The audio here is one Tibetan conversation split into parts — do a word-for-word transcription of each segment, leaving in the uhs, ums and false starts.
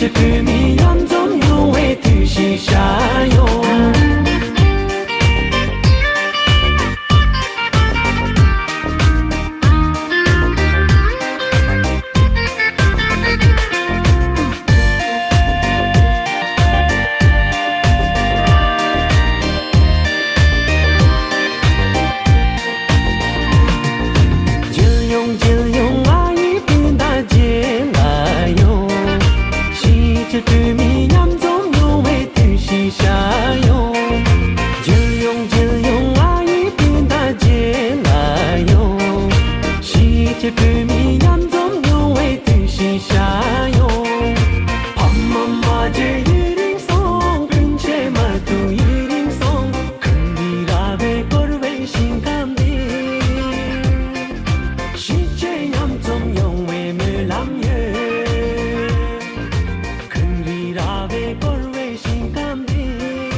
སྤྲོས་མེད་མཉམ་འཛོམས་ཡོང་བའི་དུས་ཤིག་ཤར་ཡོང་། མཇལ་ཡོང་མཇལ་ཡོང་ང་ཡི་སྤུན་ཟླ་མཇལ་ལ་ཡོང་། ཕྱི་ཕྱིར་སྤྲོས་མེད་མཉམ་འཛོམས་ཡོང་བའི་དུས་ཤིག་ཤར་ཡོང་། མཇལ་ཡོང་མཇལ་ཡོང་ང་ཡི་སྤུན་ཟླ་མཇལ་ལ་ཡོང་། ཕྱི་ཕྱིར་སྤྲོས་མེད་མཉམ་འཛོམས་ཡོང་བའི་དུས་ཤིག་ཤར་ཡོང་། ཕ་མ་མ་མཇལ་ཡུན་རིང་སོང་། སྤུན་མཆེད་མ་ཐུག་ཡུན་རིང་སོང་། གངས་རི་ར་བས་བསྐོར་བའི་ཞིང་ཁམས་འདི། གཞིས་བྱེས་མཉམ་འཛོམས་ཡོང་བའི་སྨོན་ལམ་ཡོད། གངས་རི་ར་བས་བསྐོར་བའི་ཞིང་ཁམས་འདི།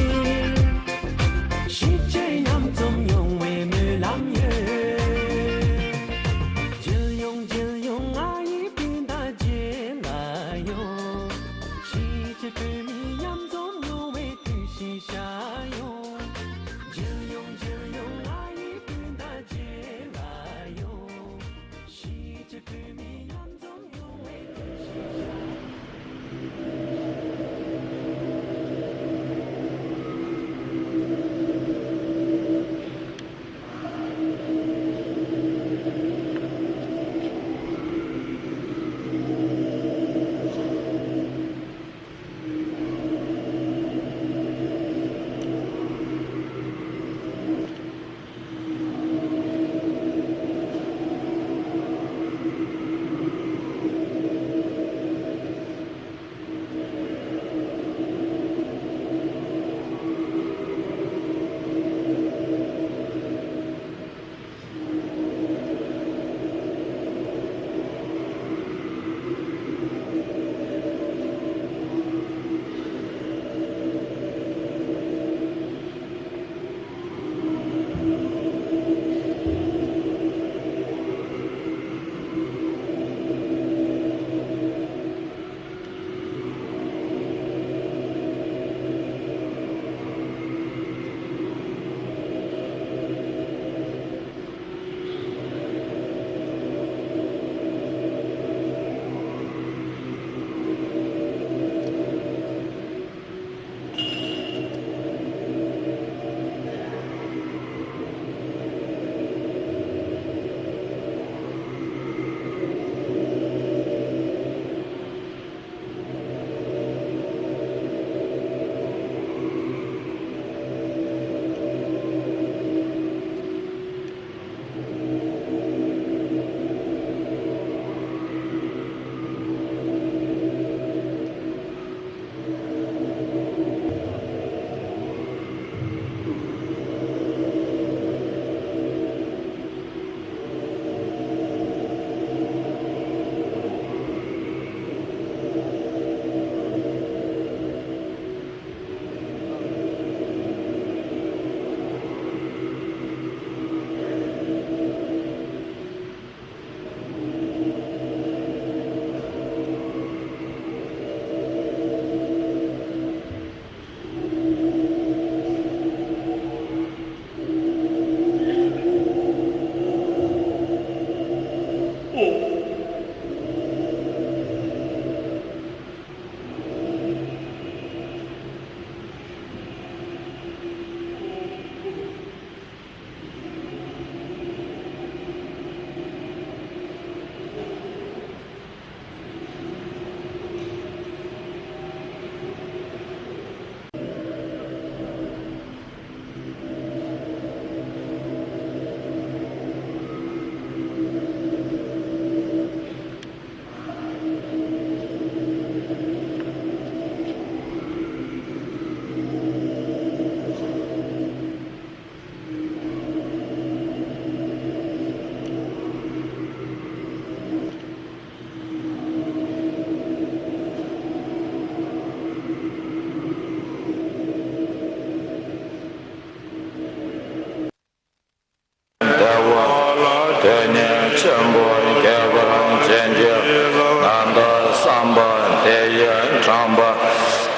པ།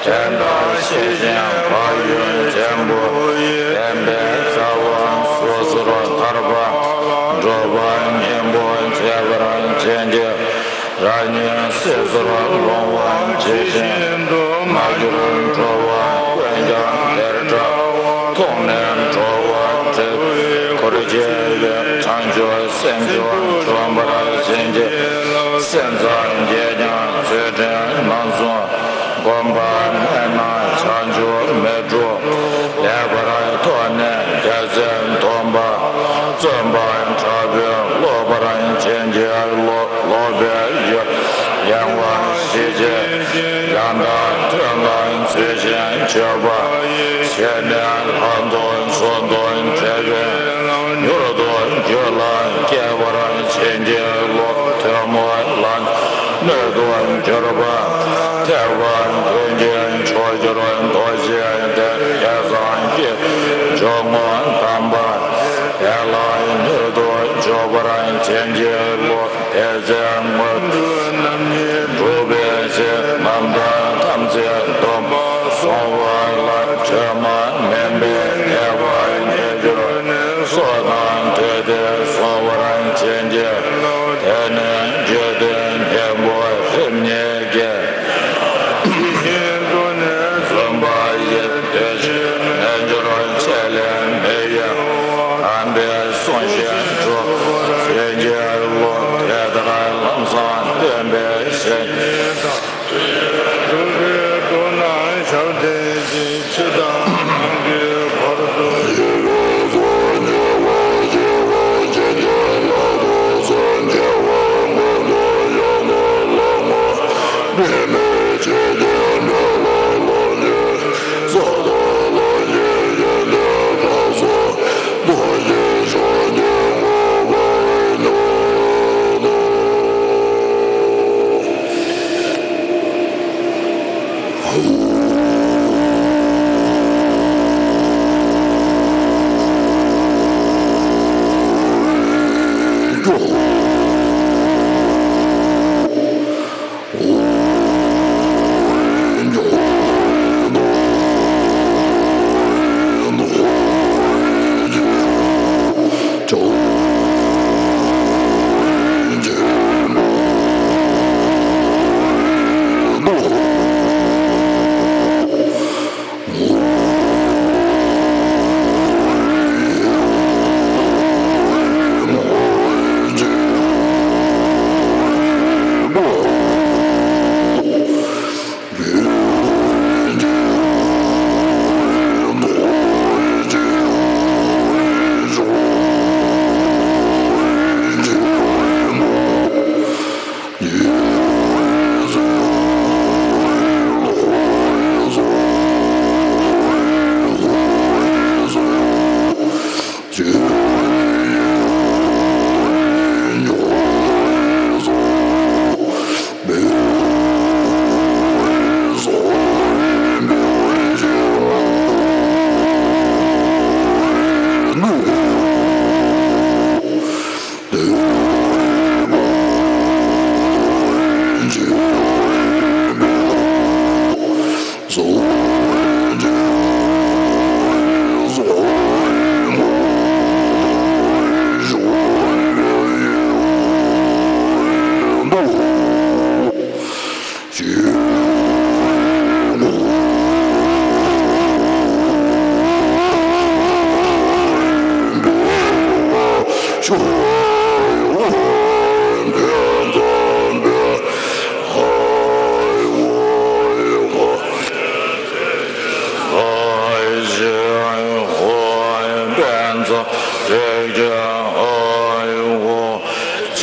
དེ་ལྟར་ཤེས་བཞིན་བག་ཡོད་ཆེན་པོ། བསྟན་པའི་རྩ་བ་སོ་སོར་ཐར་པ། འགྲོ་བ་གཉེན་པོ་བྱེད་པར་བྱིན་གྱིས། རང་ཉིད་སྲིད་མཚོར་ལྷུང་བ་ཇི་བཞིན་དུ། མ་གྱུར་འགྲོ་བ་ཀུན་ཀྱང་དེར་སྐྲག་མཐོང་ནས་འགྲོ་བ་སྒྲིབ་པའི་འཁོར་བཅས་པའི། བྱང་ཆུབ་སེམས་མཆོག་འཇོམས་པར་བྱིན་གྱིས་རློབས། སེམས་ཙམ་གྱིས་ཀྱང་ཚུལ་ཁྲིམས་རྣམ་གསུམ་སྒོམ་པ་མེད་ན་བྱང་ཆུབ་མི་འགྲུབ། ལེགས་པར་མཐོང་ནས་རྒྱལ་སྲས་སྡོམ་པ། བརྩོན་པ་དྲག་པོས་སློབ་པར་བྱིན་གྱིས་རློབས། སློབ་པའི་ཡུལ་གཡེང་བ་ཞི་བྱེད། ཡང་དག་དོན་ལ་ཚུལ་བཞིན་སྤྱོད་པ། ཞི་གནས་ལྷག་མཐོང་ཕྱོགས་མཐོང་འབྲེལ་བའི། མྱུར་དུ་རྒྱུད་ལ་སྐྱེ་བར་བྱིན་གྱིས་རློབས། ཐུན་མོང་ལམ་སྣོད་དུ་གྱུར་པ། ཐེག་པ་ཀུན་གྱི་མཆོག་གྱུར་རྡོ་རྗེ་གདན། སྐལ་བཟང་སྐྱེས་བུས་འཇུག་ངོགས་དམ་པ། དེ་ལ་མྱུར་དུ་འཇུག་པར་བྱིན་གྱིས་རློབས། དེ་ཚེ་དངོས་གྲུབ་རྣམ་གཉིས་འགྲུབ་པའི་ཕྱིར། རྣམ་དག་དམ་ཚིག་སྡོམ་པ་བསྲུང་བ་ལ། བཅོས་མ་མིན་པའི་དད་པ་ཉེ་གྱུར་ནས། སྲོག་དང་བསྡོས་ཏེ་བསྲུང་བར་བྱིན་གྱིས། དེ་ནི་རྒྱུད་སྡེ་གཉེན་པོ་རིམ་གཉིས་ཀྱི། ཡིན་དུ་ནི་བརྩོན་པ་ཡིས། བདེ་གཤེགས་རྣལ་འབྱོར་ཆེ་ལས་མི་གཡོ། དམ་པའི་གསུང་བཞིན་སྒྲུབ་པར་བྱིན་གྱིས་རློབས། དེ་ལྟར་ལམ་བཟང་བསྟན་པའི་ཞིང་། སྒྲུབ་པའི་མཐུ་རྣམས་ཞབས་བརྟན་ཅིང་། ཕྱི་དང་ནང་གི་བར་དུ།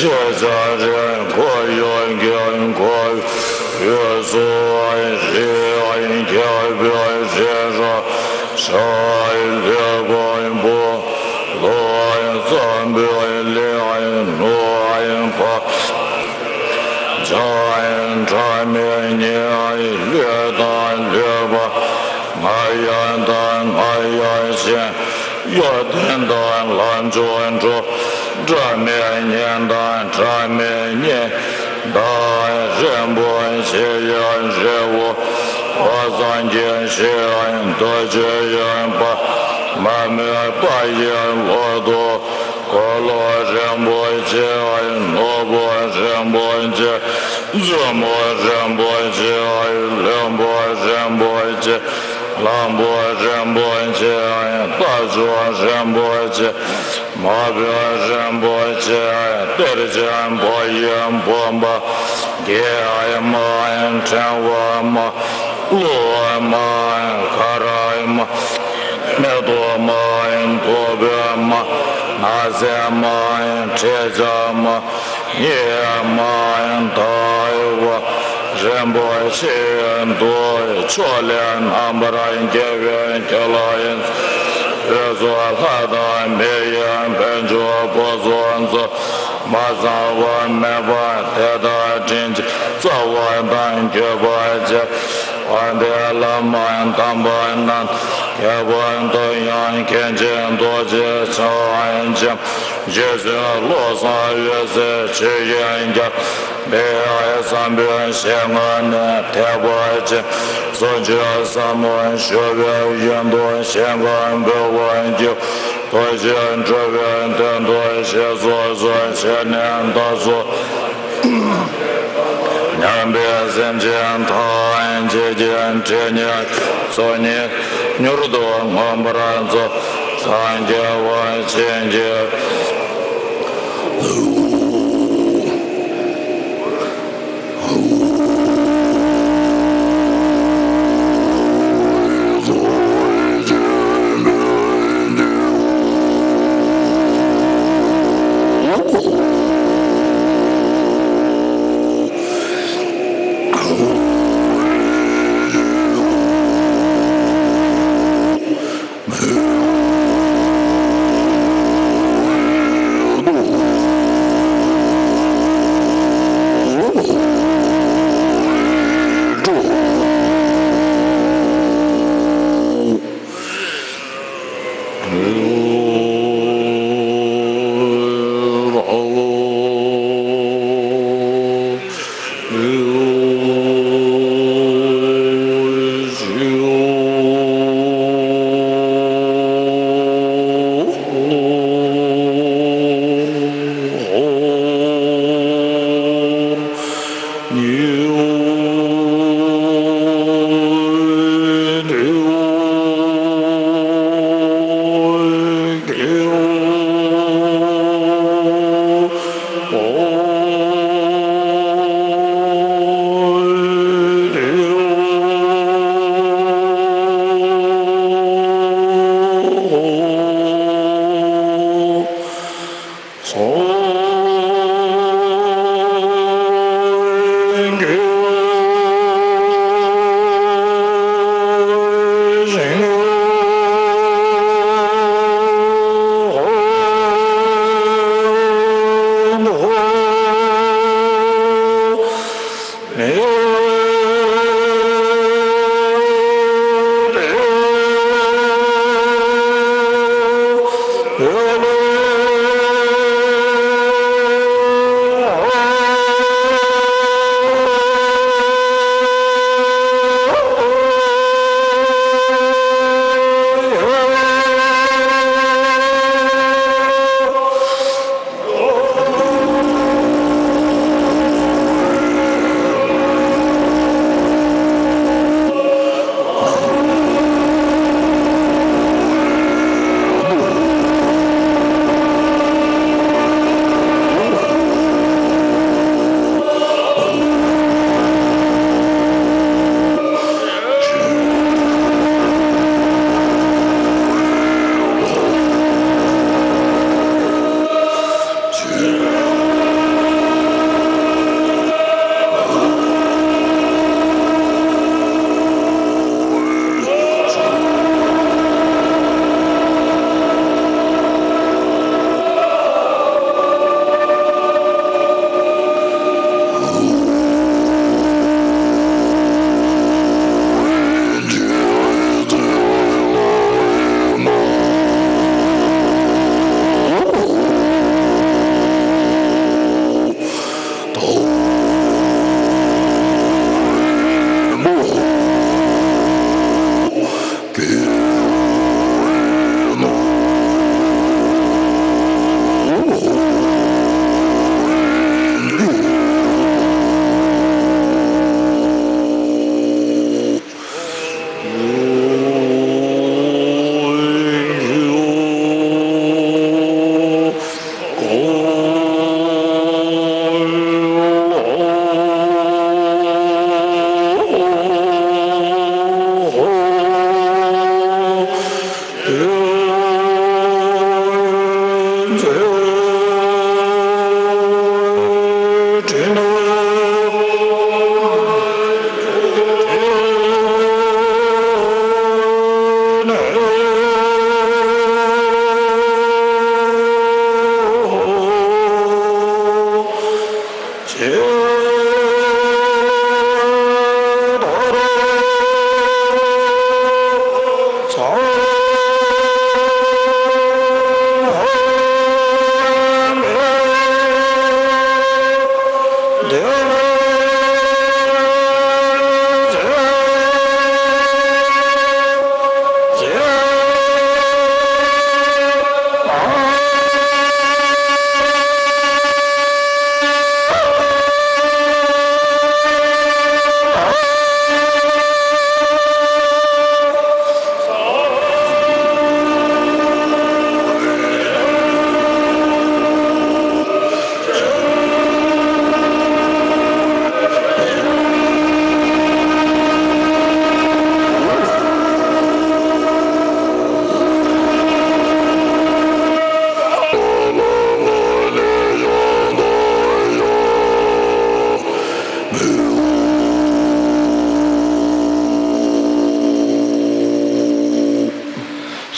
ཅེས་བྱ་རེ་གོ་ཡོན་གྱི་གོ་ཡོད་སོ། རེ་ཁྱབ་པའི་རེ་ར་ཤ་ལེ་གོན་པོ་ལོ་ཙམ་པའི་ལེ་ནོ་བ་ཇ་འདྲ་མེད་ཉེ་ལུས་དང་ལུས་པ་ང་ཡང་དང་ང་ཡང་ཞེན། གཡོ་ལྡན་དང་ལམ་མཆོག་འགྲོ། འདྲ་མེད་གཉེན་དང་འདྲ་མེད་གཉེན་དང་། རིང་པོ་ཞེས་ཡང་རེའོ། སངས་རྒྱས་ཞེས་འདུ་བྱེད་ཡོན་པ། མ་རྨོས་པ་ཡི་ལོ་ཏོག་འཁོར་ལོ་རིན་པོ་ཆེ། ནོར་བུ་རིན་པོ་ཆེ། བཙུན་མོ་རིན་པོ་ཆེ། བློན་པོ་རིན་པོ་ཆེ། གླང་པོ་རིན་པོ་ཆེ། རྟ་མཆོག་རིན་པོ་ཆེ། མ་བུ་རིན་པོ་ཆེ། གཏེར་ཆེན་ཕ་ཡི་བུམ་པ། རྒྱལ་མ་ཕྲེང་བ་མ། ཀླུ་མ་ག་ར་མ། མེ་ཏོག་མ་དུག་པའི་མ། ནགས་ཚལ་མ་ཁྲི་ཆ་མ། ཉི་མ་ཟླ་བ་རིན་པོ་ཆེ་འདུ། ཕྱོགས་ལས་རྣམ་པར་རྒྱལ་བའི་ཁྱེད་ལ་ཡིན། རི་སོགས་ལྷ་དང་མི་ཡི་དཔལ་འབྱོར་བུ་གསོག་འཛོམས། མ་ཚང་བ་མེད་པ་དེ་དག་དྲིན་ཅན་རྩ་བ་དང་གུས་པ་ཆེ། དཔལ་ལྡན་བླ་མ་དམ་པ་རྣམས། ཁྱད་པར་དུ་ཡང་མཁན་ཆེན་རྡོ་རྗེ་འཆང་ཆེན། རྗེ་བཙུན་བློ་བཟང་འོད་ཟེར་ཆོས་དབྱིངས་རྒྱལ། དཔལ་བཟང་པོའི་ཞལ་སྔ་ནས་དད་པ་ཆེ། གསུང་ཆོས་ཟབ་མོ་ཞུ་བའི་ཡོན་དུ་ཞལ་སྔ་འབུལ་བར་བགྱི། ཐུགས་རྗེ་འགྲོ་བའི་དོན་དུ་ཞེས་སོགས་སུ་བྱས་ནས་བདག་སོགས་མྱང་འདས་སེམས་ཅན་ཐམས་ཅད་ཀྱི་སྡིག་ཉེས་ཚོགས་ཉིད་མྱུར་དུ་ངོམས་པར་མཛོད། སངས་རྒྱས་བར་ཆད་ཀྱི།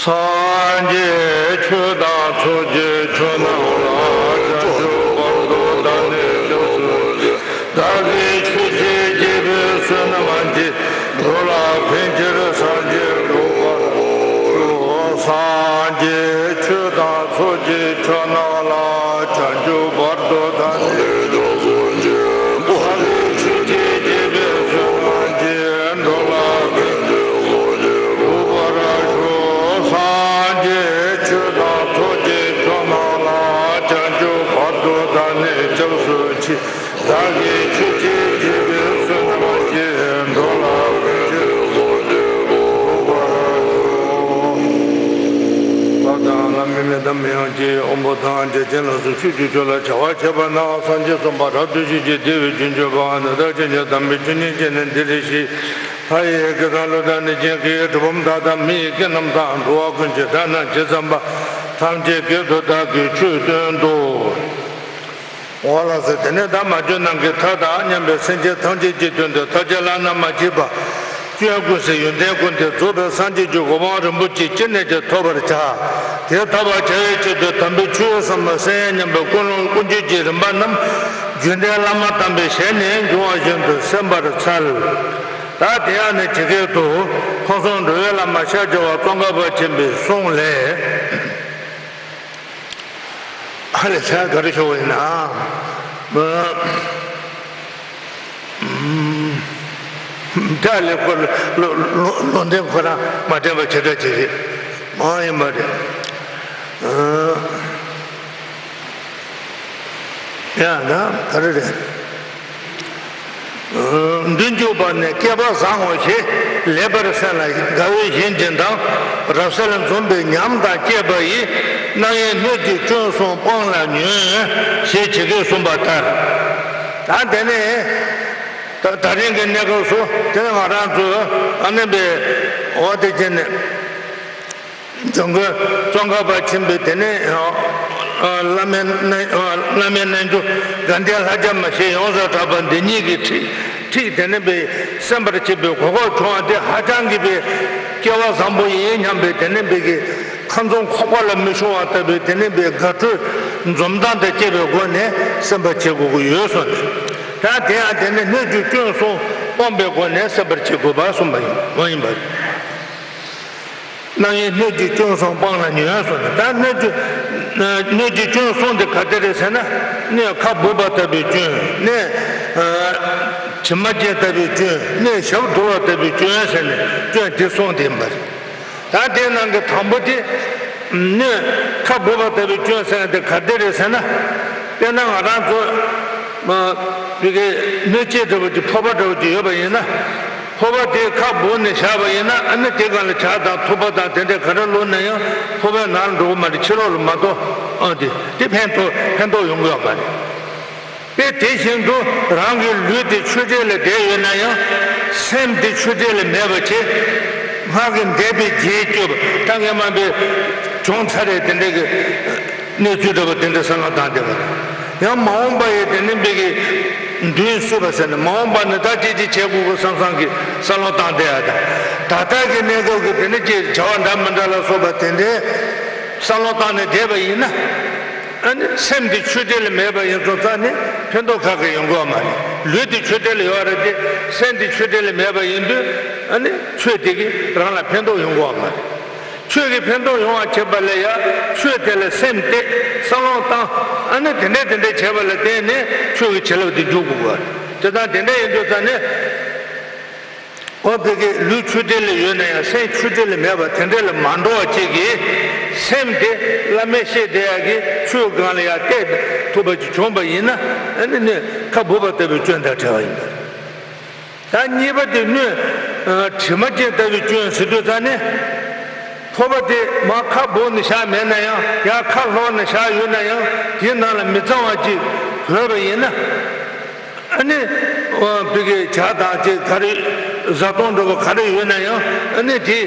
སངས་རྒྱས་ཆོས་དང་ཚོགས་ཀྱི་མཆོག་རྣམས་ལ། བྱང་ཆུབ་བར་དུ་བདག་ནི་སྐྱབས་སུ་མཆི། བདག་གིས་ཆོས་ཀྱི་རྒྱལ་པོའི་བསོད་ནམས་ཀྱིས། འགྲོ་ལ་ཕན་ཕྱིར་སངས་རྒྱས་འགྲུབ་པར་ཤོག། སངས་རྒྱས་ཆོས་དང་ཚོགས་ཀྱི་མཆོག་རྣམས་ལ། བྱང་ཆུབ་བར་དུ་བདག་ནི་སྐྱབས་སུ་མཆི། བདག་གིས་ཆོས་ཀྱི་རྒྱལ་པོའི་བསོད་ནམས་ཀྱིས། འགྲོ་ལ་ཕན་ཕྱིར་སངས་རྒྱས་འགྲུབ་པར་ཤོག། སངས་རྒྱས་ཆོས་དང་ཚོགས་ཀྱི་མཆོག་རྣམས་ལ། བྱང་ཆུབ་བར་དུ་བདག་ནི་སྐྱབས་སུ་མཆི། བདག་གིས་ཆོས་ཀྱི་རྒྱལ་པོའི་བསོད་ནམས་ཀྱིས། འགྲོ་ལ་ཕན་ཕྱིར་སངས་རྒྱས་འགྲུབ་པར་ཤོག། བདག་དང་བླ་མའི་མི་དམ་མི་ཡོང་ཅིག། དབང་པོ་དང་བརྒྱ་བྱིན་ལ་སོགས་ཆོས་ཀྱི་རྒྱུད་ལ་བྱ་བ་བྱེད་པ་ན། སངས་རྒྱས་གསུངས་པ་རབ་ཏུ་ཞི་ཞིང་བདེ་བའི་རྒྱུན་བརྗོད་པ། ནི་དག་ཅི་སྙེད་དམ་པའི་ཆོས་ཉན་བྱས་ནས་འདིར་གཤེགས། ལྷ་ཡི་སྐད་དང་ཀླུ་དང་གནོད་སྦྱིན་སྐད། གྲུལ་བུམ་དག་དང་མི་ཡི་སྐད་རྣམས་དང་། འགྲོ་བ་ཀུན་གྱི་སྒྲ་རྣམས་ཇི་ཙམ་པ། ཐམས་ཅད་སྐད་དུ་བདག་གིས་ཆོས་སྟོན་ཏོ། འོ་ལགས་སོ། དེ་ནས་བདག་མ་གྱུར་ནམ་མཁའི་མཐའ་དང་མཉམ་པའི་སེམས་ཅན་ཐམས་ཅད་ཀྱི་དོན་དུ་ཐབས་ཀྱི་བླ་ན་མ་མཆིས་པ། སྐྱོན་ཀུན་ཟད་ཡོན་ཏན་ཀུན་ལྡན་རྫོགས་པའི་སངས་རྒྱས་ཀྱི་གོ་འཕང་རིན་པོ་ཆེ་ཅི་ནས་ཀྱང་ཐོབ་པར་བྱ། དེ་ཐོབ་པར་བྱ་བའི་ཆེད་དུ་དམ་པའི་ཆོས་ཟབ་མོ་གསན་སྙམ་པའི་ཀུན་སློང་ཀུན་སྤྱོད་ཀྱི་རིམ་པ་རྣམས་རྒྱུད་ལྡན་བླ་མ་དམ་པའི་ཞལ་ནས་འབྱུང་བ་བཞིན་དུ་གསན་པར་འཚལ། ད་དེ་ཡང་ནི་ཇི་སྐད་དུ། ཁམས་གསུམ་འགྲོ་བའི་བླ་མ་ཤཱཀྱ་བ་ཙོང་ཁ་པ་ཆེན་པོའི་གསུང་ལས། ཨ་ལས་ས་ག་རེ་ཤོར་བ་ཡིན་ན། ད་ལས་ཁོ་ལོ་ལོ་ལོ་འདྲེན་ཁོ་རང་མ་འདྲེན་པ་ཇི་འདྲ་ཅིག་རེད། མ་ཡིན་པ་རེད། ཡང་ན་ག་རེ་རེད། མདུན་འཇུག་པ་ནི་བསྐལ་པ་བཟང་ངོ་ཞེས། ལེགས་པར་གསན་ལ་དགའ་བས་གཞན་སྦྱིན་དང་། རབ་གསལ་འཛོམས་པའི་ཉམས་དང་བཅས་པ་ཡིས། རྣམ་གཡེང་སྣོད་ཀྱི་སྐྱོན་གསུམ་སྤངས་ལ་ཉོན། ཞེས་ཇི་སྐད་གསུངས་པ་ལྟར། ད་དེ་ནས་ད་ད་རིང་གི་གནས་སྐབས་སུ་དེ་ནས་ང་རང་ཚོ་ཨ་ནེ་པའི་འོ་དེ་བྱས་ནས། འཇམ་མགོན་ཙོང་ཁ་པ་ཆེན་པོས་དེ་ནས་བླ་མའི་རྣལ་བླ་མའི་རྣལ་འབྱོར་དགའ་ལྡན་ལྷ་བརྒྱ་མ་ཞེས་ཡོངས་སུ་གྲགས་པ་འདི་ཉིད་ཀྱི་ཁྲིད་ཁྲིད་དེ་ནས་པའི་གསན་པར་བྱེད་པའི་གོ་སྐབས་བྱུང་བ་དེ་ཧ་ཅང་གི་པའི་སྐལ་བ་བཟང་པོ་ཡིན་སྙམ་པའི་དེ་ནས་པའི་གི་ཁ་འཛོམས་ཁོག་པ་ལ་མི་ཤོང་བ་ལྟ་བུའི་དེ་ནས་པའི་དགའ་སྤྲོའི་འཛུམ་མདངས་དང་བཅས་པའི་སྒོ་ནས་གསན་པར་བྱེད་དགོས་ཀྱི་ཡོད་གསུངས་ནས། ད་དེ་ཡང་དེ་ནས་སྣོད་ཀྱི་སྐྱོན་གསུམ་སྤངས་པའི་སྒོ་ནས་གསན་པར་བྱེད་དགོས་པ་གསུངས་པ་ཡིན་མ་ཡིན་པ། རྣམ་གཡེང་སྣོད་ཀྱི་སྐྱོན་གསུམ་སྤངས་ལ་ཉོན་གསུངས་ནས། ད་སྣོད་ཀྱི་སྣོད་ཀྱི་སྐྱོན་གསུམ་དེ་ག་དེ་རེད་ཟེར་ན། སྣོད་ཁ་སྦུབ་པ་ལྟ་བུའི་སྐྱོན། སྣོད་དྲི་མ་ཅན་ལྟ་བུའི་སྐྱོན། སྣོད་ཞབས་རྡོལ་བ་ལྟ་བུའི་སྐྱོན་ཟེར་ནས་སྐྱོན་དེ་གསུམ་དེ་ཡིན་པ་རེད། ད་དེ་ནང་གི་དང་པོ་དེ། སྣོད་ཁ་སྦུབ་པ་ལྟ་བུའི་སྐྱོན་ཟེར་ན་དེ་ག་དེ་རེད་ཟེར་ན། དཔེར་ན་ང་རང་ཚོ་བི་གའི་སྣོད་ཆས་འདྲ་བོ་ཅིག་ཕོར་པ་འདྲ་བོ་ཅིག་ཡོད་པ་ཡིན་ན། ཕོར་པ་དེ་ཁ་སྦུབ་ནས་བཞག་པ་ཡིན་ན། ཨ་ནི་དེ་སྒང་ལ་ཇ་དང་ཐུག་པ་དང་དེ་འདྲ་ག་རེ་བླུགས་ན་ཡང་ཕོར་པའི་ནང་ལ་འགྲོ་གི་མ་རེད། ཕྱི་ལོགས་ལ་མ་གཏོགས། ཨ་དེ་དེ་ཕན་ཐོགས་ཕན་ཐོགས་ཡོང་གི་ཡོད་མ་རེད། དཔེ་དེ་བཞིན་དུ་རང་གི་ལུས་དེ་ཆོས་འབྲེལ་ལ་བསྡད་ཡོད་ན་ཡང་སེམས་དེ་ཆོས་འབྲེལ་ལ་མེད་པ་བྱས། སྔར་གྱི་འདས་པའི་རྗེས་སྐྱོབ་ད་ངས་མ་པའི་བྱུང་ཚར་རེད་དེ་འདྲ་གི་གནས་ཚུལ་འདྲ་བ་དེ་འདྲ་བསམ་བློ་བཏང་བསྡད་པ་རེད། ཡང་མ་འོངས་པ་ཡི་དེ་ནི་མི་གི་མདུན་བསུས་པ་ཟེར་ནས་མ་འོངས་པ་ནི་ད་ཅི་ཅི་བྱེད་དགོས་གི་བསམ་བསམ་གི་བསམ་བློ་བཏང་བསྡད་ཡ་དང་། ད་ལྟ་གི་གནས་སྐབས་ཀྱི་དེ་ནི་ཅི་བྱ་བ་འདྲ་མི་འདྲ་ལ་སོགས་པ་དེ་འདྲའི་བསམ་བློ་བཏང་ནས་བསྡད་པ་ཡིན་ན། ཨ་ནི་སེམས་དེ་ཆོས་འབྲེལ་ལ་མེད་པ་ཡིན་སོང་ཙང་ནི་ཕན་ཐོགས་ག་གེ་ཡོང་གི་ཡོད་མ་རེད། ལུས་དེ་ཆོས་འབྲེལ་ལ་ཡོད་རེད་དེ། སེམས་དེ་ཆོས་འབྲེལ་ལ་མེད་པ་ཡིན་དུས། ཨ་ནི་ཆོས་དེ་གིས་རང་ལ་ཕན་ཐོགས་ཡོང་གི་ཡོད་མ་རེད། ཆོས་ཀྱིས་ཕན་ཐོགས་ཡོང་བ་བྱེད་པ་ལ་ཡང་ཆོས་དེ་ལ་སེམས་གཏད། བསམ་བློ་བཏང་། ཨ་ནི་དེ་འདྲ་དེ་འདྲ་བྱས་པ་ལ་བརྟེན་ནས་ཆོས་ཀྱི་བྱིན་རླབས་དེ་འཇུག་དགོས་པ་རེད། དེ་ལྟར་དེ་འདྲ་ཡིན་དུས་ཙང་ནི། འོ་བོད་ཀྱི་ལུས་ཆོས་འབྲེལ་ལ་ཡོད་ན་ཡང་སེམས་ཆོས་འབྲེལ་ལ་མེད་པ་དེ་འདྲ་ལ་མ་འགྲོ་བ་ཅིག་གིས། སེམས་དེ་བླ་མས་བཤད་བསྡད་ཡག་གི་ཆོས་སྒང་ལ་ཡང་གཏད་ཐུབ་པ་ཅིག་བྱུང་བ་ཡིན་ན། ཨ་ནི་སྣོད་ཁ་སྦུབ་པ་ལྟ་བུའི་སྐྱོན་དང་བྲལ་བ་ཡིན་པ་རེད། ད་གཉིས་པ་དེ་སྣོད་དྲི་མ་ཅན་ལྟ་བུའི་སྐྱོན་ཟེར་དུས་ཙང་ནི། ཕོར་པ་དེ་མར་ཁ་སྦུབ་ནས་བཞག་མེད་ན་ཡང་། ཡང་ཁ་ལྷོག་ནས་བཞག་ཡོད་ན་ཡང་། དེའི་ནང་ལ་མི་གཙང་བ་ཅིག་གོས་པ་ཡིན་ན། ཨ་ནི། བོད་ཀྱི་ཇ་དང་ཅིག་ག་རེ། བཟའ་བཏུང་འདྲ་བོ་ག་རེ་ཡོད་ན་ཡང་། ཨ་ནི་དེ་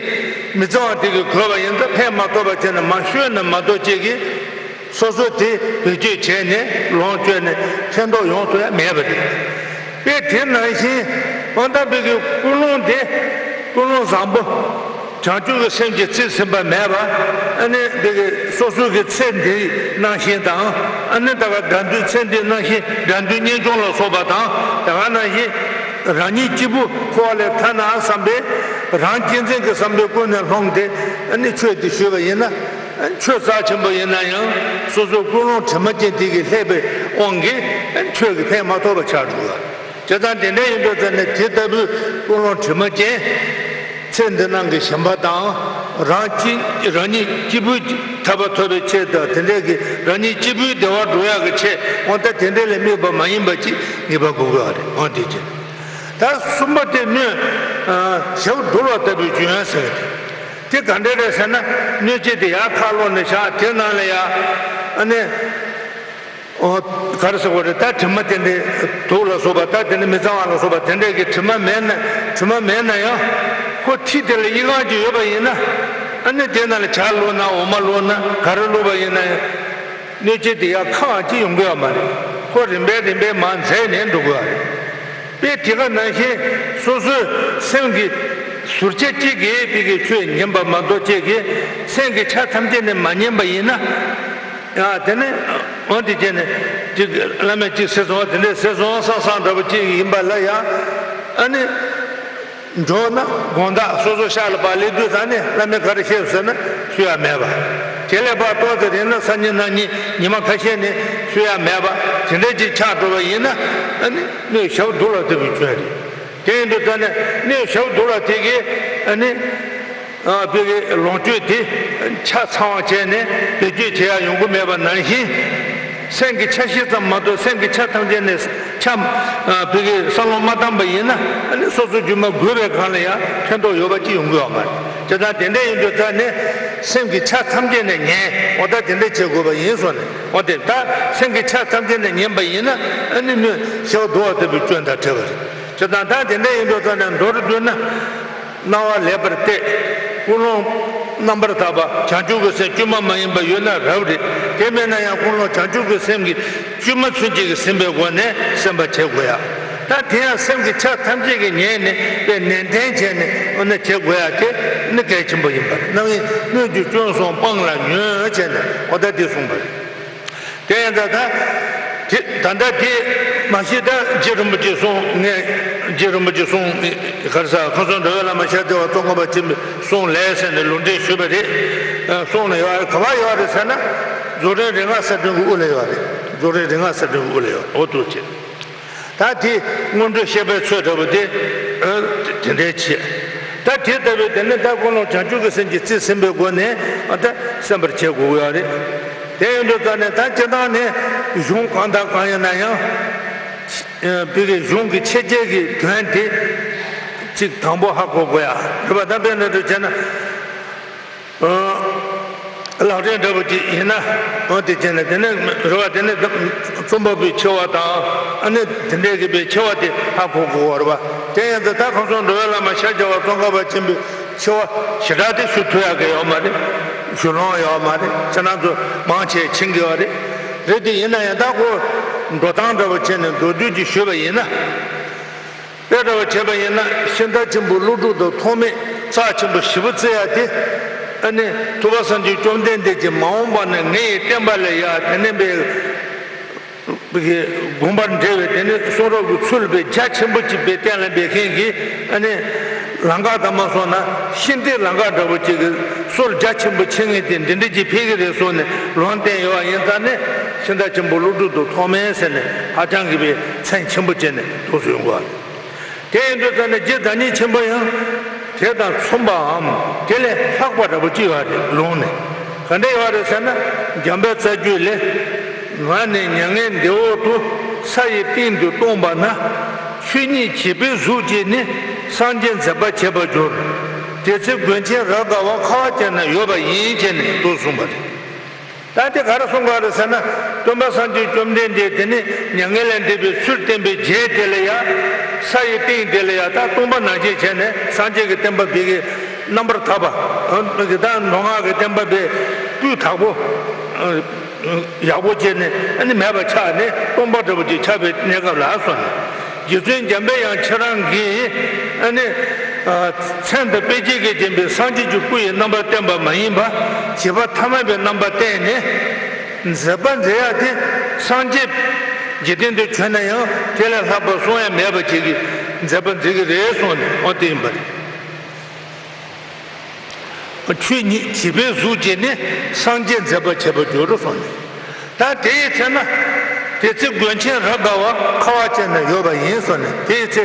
མི་གཙང་བ་དེ་གིས་གོས་པ་ཡིན་ཙང་ཕན་མ་ཐོགས་པ་བྱས་ནས་མར་བཤོས་ནས་མ་གཏོགས་ཅིག་གིས། སོ་སོ་དེ་བེད་སྤྱོད་བྱས་ནས་ལོངས་སྤྱོད་ནས་ཕན་ཐོགས་ཡོང་ཐུབ་ཡ་མེད་པ་རེད། དཔེ་དེ་ནང་བཞིན་དབང་ཐང་བོད་ཀྱི་ཀུན་སློང་དེ་ཀུན་སློང་བཟང་པོ། བྱང་ཆུབ་ཀྱི་སེམས་ཀྱི་རྩིས་ཟིན་པ་མེད་པ། ཨ་ནི་འདི་གི་སོ་སོ་གི་ཚེ་འདིའི་རྣམ་ཤེས་དང་། ཨ་ནི་ད་ག་དགྲ་འདུལ་ཚེ་འདིའི་རྣམ་ཤེས་དགྲ་འདུལ་གཉེན་སྐྱོང་ལ་སོགས་པ་དང་། ད་ག་ནང་བཞིན་རང་ཉིད་སྐྱེས་བུ་འཁོར་བ་ལས་ཐར་ན་བསམ་པའི་རང་གཅེས་འཛིན་གྱི་བསམ་པས་ཀུན་ནས་བསླངས་ཏེ། ཨ་ནི་ཆོས་འདི་ཞུས་པ་ཡིན་ན། ཨ་ནི་ཆོས་རྩ་ཆེན་པོ་ཡིན་ན་ཡང་སོ་སོའི་ཀུན་སློང་དྲི་མ་ཅན་དེ་གི་བསླད་པའི་དབང་གིས། ཨ་ནི་ཆོས་ཀྱི་ཕན་མ་ཐོགས་པ་ཆགས་འགྲོ་བ། བྱས་ཙང་དེ་འདྲ་ཡིན་དུས་ཙ་ནས་དེ་ལྟ་བུའི་ཀུན་སློང་དྲི་མ་ཅན། ཚེ་འདི་ནང་གི་ཞེན་པ་དང་། རང་གཅེས་རང་ཉིད་སྐྱེས་བུའི་ཐར་པ་ཐོབ་པའི་ཆེད་དང་། དེ་འདྲའི་གི་རང་ཉིད་སྐྱེས་བུའི་བདེ་བ་སྒྲུབ་ཡག་གི་ཆེད། འོ་ད་དེ་འདྲ་ལ་དམིགས་པ་མ་ཡིན་པ་ཅིག་ངེས་པར་དགོས་ཀྱི་རེད། འོ་དེ་ཅི། ད་གསུམ་པ་དེ་སྣོད་ཞབས་རྡོལ་བ་ལྟ་བུའི་སྐྱོན་ཟེར་གི་དེ། དེ་ག་འདྲ་རེད་ཟེར་ན། སྣོད་སྤྱད་དེ་ཡར་ཁ་ལོག་ནས་བཞག་དེ་ནང་ལ་ཡ། ཨ་ནི། ཨོ། ག་རེ་ཟེར་དགོས་རེད། ད་དྲི་མ་དེ་འདྲའི་དུག་ལ་སོགས་པ། ད་དེ་ནི་མི་གཙང་བ་ལ་སོགས་པ་དེ་འདྲའི་གི་དྲི་མ་མེད་ན། དྲི་མ་མེད་ན་ཡང་། ཁོ་ཐིག་དེ་ལ་དབྱིབས་རང་ཅིག་ཡོད་པ་ཡིན་ན། ཨ་ནི་དེ་ནང་ལ་ཇ་བླུགས་ན། འོ་མ་བླུགས་ན། ག་རེ་བླུགས་པ་ཡིན་ན་ཡང་། སྣོད་སྤྱད་དེ་ཡར་ཁ་ཅིག་ཡོང་གི་ཡོད་མ་རེད། ཁོ་རིམ་པས་རིམ་པས་མར་འཛེགས་ནས་འགྲོ་གི་ཡོད་རེད། དཔེ་དེ་ག་ནང་བཞིན་སོ་སོའི་སེམས་ཀྱི་ཟུར་ཆ་གཅིག་གིས་དཔེ་གི་ཆོས་ཉན་པ་མ་གཏོགས། གཅིག་གིས་སེམས་ཀྱི་ཆ་ཐམས་ཅད་ནས་མ་ཉན་པ་ཡིན་ན། ཡང་དེ་ནས་འོ་དེ་བྱས་ནས་ཅིག་བླ་མས་ཅིག་ཟེར་སོང་བ། དེ་འདྲས་ཟེར་སོང་བསམ་བསམ་འདྲ་པོ་ཅིག་ཡིན་པ་ལ་ཡང་། ཨ་ནི་འགྲོ་ན་དགོང་དག་སོ་སོ་ཤག་ལ་ཕར་སླེབས་དུས་ཙ་ནས་བླ་མས་ག་རེ་བཤད་ཟེར་ན་ཞུ་ཡ་མེད་པ། དེ་ལས་ཕར་ཏོག་ཙམ་རིང་ན་སང་ཉིན་གནངས་ཉིན་ཉི་མ་ཁ་ཤས་ནས་ཞུ་ཡ་མེད་པ། དེ་འདྲས་ཅིག་ཆགས་འགྲོ་བ་ཡིན་ན། ཨ་ནི་སྣོད་ཞབས་རྡོལ་བ་ལྟ་བུའི་སྐྱོན་རེད། དེ་ཡིན་དུས་ཙ་ནས་སྣོད་ཞབས་རྡོལ་བ་དེ་གིས་ཨ་ནི། ཨ། དཔེ་གི་ལོངས་སྤྱོད་དེ་ཆ་ཚང་བ་བྱས་ནས་བེད་སྤྱོད་བྱེད་ཡ་ཡོང་གི་མེད་པ་ནང་བཞིན། སེམས་ཀྱི་ཆ་ཤས་ཙམ་མ་གཏོགས་སེམས་ཀྱི་ཆ་ཐམས་ཅད་ནས་ཆ། ཨ། དཔེ་གི་བསམ་བློ་མ་བཏང་པ་ཡིན་ན། ཨ་ནི་སོ་སོ་རྒྱུ་མ་རྒུད་པའི་སྒང་ལ་ཡང་ཕན་ཐོགས་ཡོད་པ་ཅིག་ཡོང་གི་ཡོད་མ་རེད། བྱས་ཙང་དེ་འདྲ་ཡིན་དུས་ཙ་ནས་སེམས་ཀྱི་ཆ་ཐམས་ཅད་ནས་ཉན། འོ་ད་དེ་འདྲ་བྱེད་དགོས་པ་ཡིན་སོང་ནས། འོ་དེ་ད་སེམས་ཀྱི་ཆ་ཐམས་ཅད་ནས་ཉན་པ་ཡིན་ན། ཨ་ནི་སྣོད་ཞབས་རྡོལ་བ་ལྟ་བུའི་སྐྱོན་དང་བྲལ་བ་རེད། བྱས་ཙང་ད་དེ་འདྲ་ཡིན་དུས་ཙ་ནས་མདོར་བསྡུས་ན། སྣང་བ་ལེགས་པར་གཏད། ཀུན་སློང་རྣམ་པར་དག་པ་བྱང་ཆུབ་ཀྱི་སེམས་དཀྱུས་མ་མ་ཡིན་པ་ཡོད་ན་རབ་རེད། དེ་མེད་ན་ཡང་ཀུན་སློང་བྱང་ཆུབ་ཀྱི་སེམས་ཀྱི་དཀྱུས་མ་ཚུན་ཆད་ཀྱིས་ཟིན་པའི་སྒོ་ནས་སེམས་པ་བྱེད་དགོས་ཡ། ད་དེ་ཡང་སེམས་ཀྱི་ཆ་ཐམས་ཅད་ཀྱིས་ཉན་ནས་དཔེ་ནན་ཏན་བྱས་ནས། འོ་ན་བྱེད་དགོས་ཡ་དེ་ནི་གལ་ཆེན་པོ་ཡིན་པ་རེད། རྣམ་དབྱེ་སྣོད་ཀྱི་སྐྱོན་སོགས་སྤང་ལ་ཉོན་བྱས་ནས། འོ་ད་དེ་གསུངས་པ་རེད། དེ་ཡང་ད་ལྟ་དེ་ད་ལྟ་དེ་མ་གཞི་ད་རྗེ་རིན་པོ་ཆེ་གསུང་། ངས་རྗེ་རིན་པོ་ཆེ་གསུང་། ག་རེ་ཟེར། ཁམས་གསུམ་འགྲོ་བའི་བླ་མ་ཤཱཀྱ་བ་ཙོང་ཁ་པ་ཆེན་པོའི་གསུང་ལས་ཟེར་ནས་ལུང་འདྲེན་ཞུས་པ་རེད། ཨ། གསུང་ལ་ཡོད་རེད། ག་པར་ཡོད་རེད་ཟེར་ན། རྫོགས་རིམ་རིག་སྔགས་གསལ་སྒྲོན་གྱི་དབུ་ལ་ཡོད་རེད། རྫོགས་རིམ་རིག་སྔགས་གསལ་སྒྲོན་གྱི་དབུ་ལ་ཡོད་རེད། འོ་འདུག་བྱས། ད་དེ་སྔོན་འགྲོ་བཤད་པའི་ཚུལ་འདྲ་པོ་དེ། ཨ། དེ་འདྲའི་བྱས། ད་དེ་ལྟ་བུའི་དེ་ནི་ད་ཀུན་སློང་བྱང་ཆུབ་ཀྱི་སེམས་ཀྱི་རྩིས་ཟིན་པའི་སྒོ་ནས། ཨ། ད་སེམས་པར་བྱེད་དགོས་ཀྱི་ཡོད་རེད། དེ་ཡིན་དུས་ཙ་ནས་ད་སྤྱིར་བཏང་ནས་གཞུང་གང་དང་གང་ཡིན་ན་ཡང་། ཨ། བོད་ཀྱི་གཞུང་གི་ཆེ་བསྐྱེད་ཀྱི་དོན་དེ་གཅིག་དང་པོ་ཧ་གོ་དགོས་ཡ་རེད་པ། ད་དཔེར་ན་འདྲ་བྱས་ན། ཨ། ལག་ལེན་འདྲ་པོ་ཅིག་ཡིན་ན། འོ་དེ་བྱས་ནས་དེ་ནས་རེད་པ། དེ་ནས་རྩོམ་པ་པོའི་འཆི་བ་དང་། ཨ་ནི་དེ་འདྲའི་གི་པའི་འཆི་བ་དེ་ཧ་གོ་དགོས་པ་རེད་པ། དེ་ཡིན་ཙང་ད་ཁམས་གསུམ་འགྲོ་བའི་བླ་མ་ཤཱཀྱ་བ་ཙོང་ཁ་པ་ཆེན་པོའི་འཆི་བ་ཞེ་དྲག་དེ་ཞུ་ཐུབ་ཡག་གི་ཡོད་མ་རེད། ཞུ་ལོང་ཡོད་མ་རེད། ཁྱེད་རང་ཚོ་མང་ཆེ་མཁྱེན་གི་ཡོད་རེད། རེད་དེ་ཡིན་ན་ཡང་ད་ཁོ་འགྲོ་སྟངས་འདྲ་པོ་བྱས་ནས་མདོར་བསྡུས་ཅིག་ཞུས་པ་ཡིན་ན། དཔེ་འདྲ་བ་བྱས་པ་ཡིན་ན། ཤིང་རྟ་ཆེན་པོ་ཀླུ་སྒྲུབ་ཏུ་ཐོགས་མེད་རྩ་ཆེན་པོ་ཞེ་པོ་བརྩི་ཡ་དེ། ཨ་ནི་ཐུབ་པ་སངས་རྒྱས་བཅོམ་ལྡན་འདས་ཀྱིས་མ་འོངས་པ་ན་ངའི་བསྟན་པ་ལ་ཡ་དེ་ནས་པའི་དགོངས་པར་འགྲེལ་བའི་དེ་ནི་གསུང་རབ་ཀྱི་ཚུལ་པའི་རྒྱ་ཆེན་པོ་ཅིག་པའི་གཏན་ལ་འབེབས་མཁན་གྱི། ཨ་ནི་ལམ་ཁ་དང་མ་སོང་ན་ཤིང་རྟའི་ལམ་ཁ་འདྲ་པོ་ཅིག་གི་སྲོལ་རྒྱ་ཆེན་པོ་ཕྱེ་མཁན་དེ་འདི་འདྲ་ཅིག་ཕེབས་ཀྱི་རེད་གསུངས་ནས་ལུང་བསྟན་ཡོད་པ་ཡིན་ཙང་ནས། ཤིང་རྟ་ཆེན་པོ་ཀླུ་སྒྲུབ་ཏུ་ཐོགས་མེད་ཟེར་ནས་ཧ་ཅང་གི་པའི་མཚན་ཆེན་པོ་བྱས་ནས་འདུག་སེ་ཡོང་གི་ཡོད་རེད། དེ་ཡིན་དུས་ཙ་ནས་རྗེ་བདག་ཉིད་ཆེན་པོ་ཡང་དེ་དང་མཚུངས་པའམ་དེ་ལས་ལྷག་པ་འདྲ་པོ་ཅིག་ཡོད་རེད། ལུང་ནས་ག་འདྲ་ཡོད་རེད་ཟེར་ན། འཇམ་དཔལ་རྩ་རྒྱུད་ལས། ང་ནི་མྱ་ངན་འདས་འོག་ཏུ་ས་ཡི་སྟེང་དུ་སྟོང་པ་ན། ཆོས་ཉིད་བྱིས་པའི་གཟུགས་ཀྱིས་ནི་སངས་རྒྱས་མཛད་པར་བྱེད་པར་འགྱུར། དེ་ཚེ་མགོན་ཆེན་རབ་དགའ་བ་ཁ་བ་ཅན་ན་ཡོད་པ་ཡིན་བྱས་ནས་འདུག་གསུངས་པ་རེད། ད་དེ་ག་རེ་གསུང་གི་ཡོད་རེད་ཟེར་ན། སྟོན་པ་སངས་རྒྱས་བཅོམ་ལྡན་འདས་དེ་ནི་མྱ་ངན་ལས་འདས་པའི་ཚུལ་བསྟན་པའི་རྗེས་དེ་ལ་ཡ། ས་ཡི་སྟེང་དེ་ལ་ཡ་ད་སྟོང་པ་ནང་བཞིན་བྱས་ནས་སངས་རྒྱས་ཀྱི་བསྟན་པ་བོད་ཀྱི་རྣམ་པར་དག་པ། ཨ་ནི་ད་མདོ་སྔགས་ཀྱི་བསྟན་པ་བོད་སྤུས་དག་པོ། ཡག་པོ་བྱས་ནས་ཨ་ནི་མེད་པ་ཆགས་ནས་སྟོང་པ་འདྲ་པོ་ཅིག་ཆགས་པའི་གནས་སྐབས་ལ་སོང་ནས། རྗེ་བཙུན་འཇམ་དཔལ་དབྱངས་ཁྱེད་རང་གིས་ཨ་ནི། མཚན་དང་དཔེ་བྱད་ཀྱིས་བརྒྱན་པའི་སངས་རྒྱས་ཀྱི་སྐུ་ཡི་རྣམ་པ་བསྟན་པ་མ་ཡིན་པ། བྱེད་པ་ཐ་མལ་པའི་རྣམ་པ་བསྟན་ནས། མཛད་པ་མཛད་ཡ་དེ་སངས་རྒྱས་འཇིག་རྟེན་དུ་བྱོན་ན་ཡང་དེ་ལས་ལྷག་པ་གསུང་ཡ་མེད་པ་ཅིག་གི་མཛད་པ་མཛད་ཀྱི་རེད་གསུངས་ནས། འོ་དེ་ཡིན་པ་རེད། ཆོས་ཉིད་བྱིས་པའི་གཟུགས་ཅན་ནི། སངས་རྒྱས་མཛད་པ་བྱེད་པར་འགྱུར་གསུངས་ནས། ད་དེའི་ཚེ་ན། དེ་ཚེ་མགོན་ཆེན་རབ་དགའ་བ་ཁ་བ་ཅན་ན་ཡོད་པ་ཡིན་གསུངས་ནས། དེའི་ཚེ་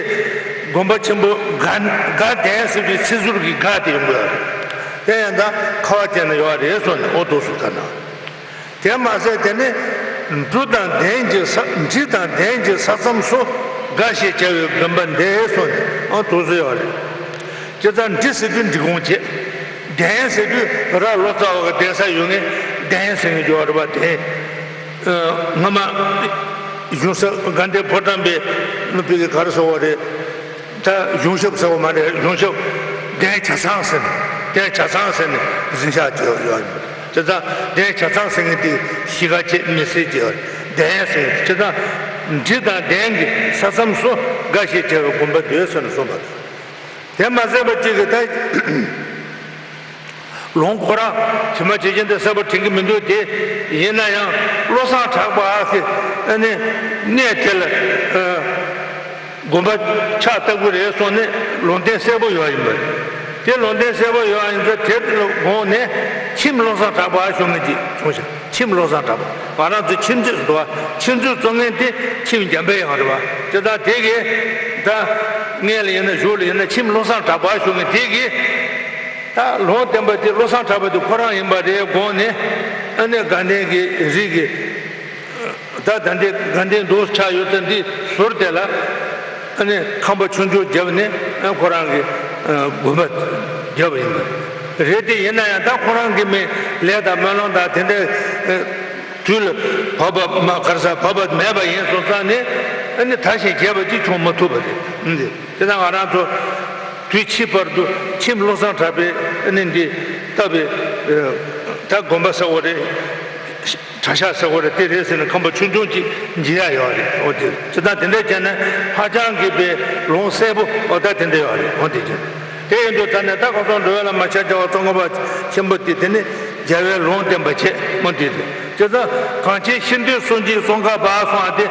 དགོན་པ་ཆེན་པོ་དགའ་དགའ་ལྡན་ཟེར་བའི་ཚེ་ཟུར་གྱི་དགའ་དེ་ཡོང་གི་ཡོད་རེད། དེ་ཡང་ད་ཁ་བ་ཅན་ན་ཡོད་རེད་གསུངས་ནས། འོ་དུ་སུ་ག་ན། དེ་མ་ཟད་དེ་ནི་འབྲུ་དང་ལྡན་གྱི་ས། འབྲི་དང་ལྡན་གྱི་ས་མཚམས་སུ། དགའ་ཞེས་བྱ་བའི་དགོན་པ་འདི་གསུངས་ནས། ཨ་དུ་སུ་ཡོད་རེད། ཅི་ཙང་འབྲི་ཟེར་དུས་འབྲི་གུང་བྱེད། ལྡན་ཟེར་དུས་ར་ལོ་ཙཱ་བ་གི་གདན་ས་ཡོད་ངེས་ལྡན་ཟེར་ངེས་ཡོད་རེད་པ། ལྡན། ཨ་སྔ་མ་གཞུང་ས་དགའ་ལྡན་ཕོ་བྲང་པའི་ནུབ་པའི་གི་ག་རེ་ཟེར་བ་རེད། ད་གཞུང་ཞབས་ཟེར་བ་མ་རེད། གཞུང་ཞབས་གདན་ཆ་ཚང་ཟེར་ནས། གདན་ཆ་ཚང་ཟེར་ནས་འཛིན་བཞག་ཅིག་ཡོད་ཡོད། དེ་ཙང་གདན་ཆ་ཚང་ཟེར་མཁན་དེ་གཞིས་ཀ་བྱེད་མི་སྲིད་ཅིག་ཡོད་རེད། གདན་ཟེར་མཁན་དེ་ཙང་འབྲི་དང་ལྡན་གྱི་ས་མཚམས་སུ། དགའ་ཞེས་བྱ་བའི་དགོན་པ་འདི་ཟེར་ནས་གསུངས་པ་རེད། དེ་མ་ཟད་པ་གཅིག་གིས་ད། ལུང་ཁོ་རང་ཇི་མ་ཇི་བཞིན་དུ་གསལ་པོ་དྲན་གྱི་མི་འདུག་དེ་ཡིན་ན་ཡང་བློ་བཟང་གྲགས་པ་གི་ཨ་ནི་གནས་དེ་ལ་ཨ་དགོན་པ་ཕྱག་བཏབ་ཀྱི་རེད་གསུངས་ནས་ལུང་བསྟན་གསལ་པོ་ཡོད་ཡིན་པ་རེད། དེ་ལུང་བསྟན་གསལ་པོ་ཡོད་ཡིན་ཙང་དེ་དགོངས་ནས་ཁྱིམ་བློ་བཟང་གྲགས་པ་ཞུ་མཁན་ཅིག་བྱུང་ཞིང་། ཁྱིམ་བློ་བཟང་གྲགས་པ། ང་རང་ཚོ་ཁྱིམ་མཚེས་སུ་འདུག་བ། ཁྱིམ་མཚེས་གཙོ་ངན་དེ་ཁྱིམ་འཇམ་པའི་དབྱངས་རེད་བ། དེ་དང་དེ་གིས་ད་སྔོན་ལ་ཡིན་ན་གཞུག་ལ་ཡིན་ན་ཁྱིམ་བློ་བཟང་གྲགས་པ་ཞུ་མཁན་དེ་གིས། ད་ལུང་བསྟན་པ་དེ་བློ་བཟང་གྲགས་པ་དེ་ཁོ་རང་ཡིན་པ་རེད་དགོངས་ནས། ཨ་ནི་དགའ་ལྡན་གྱི་རིགས་ཀྱི། ད་ད་འདི་དགའ་ལྡན་འདུག་ཆགས་ཡོད་ཙང་འདི་ཟུར་དེ་ལ་ཨ་ནི་ཁང་པ་ཆུང་ཆུང་བརྒྱབ་ནས། ཨ་ཁོ་རང་གི་ཨ་དགོན་པ་བརྒྱབ་པ་ཡིན་པ་རེད། དེ་ཡིན་ན་ཡང་ད་ཁོ་རང་གི་མི་ལས་དང་སྨོན་ལམ་དང་དེ་འདྲའི་ཨ་དུས་ལ་བབ་པ་མ་ག་རེ་ཟ་བབ་པ་མེད་པ་ཡིན་སོང་ཙང་ནས། ཨ་ནི་ད་ཞིག་བརྒྱབ་པ་ཅིག་བྱུང་མ་ཐུབ་པ་རེད། འདི། དེ་ན་ང་རང་ཚོ་དུས་ཕྱིས་བར་དུ་ཁྱིམ་བློ་བཟང་གྲགས་པས་ཨ་ནི་འདི་བཏབ་པའི་ད་དགོན་པ་ཟེར་བ་རེད། གྲྭ་ཤག་ཟེར་བ་རེད། དེ་རེད་ཟེར་ནས་ཁང་པ་ཆུང་ཆུང་ཅིག་འཇལ་ཡ་ཡོད་རེད། འོ་དེ་ཅི་ད་དེ་འདྲ་བྱས་ན་ཧ་ཅང་གི་པའི་ལུང་གསལ་པོ་འོ་ད་དེ་འདྲ་ཡོད་རེད། འོ་དེ་བྱས་ན་དེ་ཡིན་དུས་ད་ནས་ད་ཁོ་ཚོ་འགྲོ་བའི་ལམ་མ་ཆ་རྒྱ་བ་ཙོང་ཁ་པ་ཆེན་པོ་དེ་དེ་ནི་རྒྱལ་བའི་ལུང་བསྟན་པ་བྱས་མོ་དེ་རེད། ཅི་ད་གངས་ཅན་ཤིན་ཏུ་གསུམ་གྱི་ཙོང་ཁ་པ་གསུང་བ་དེ།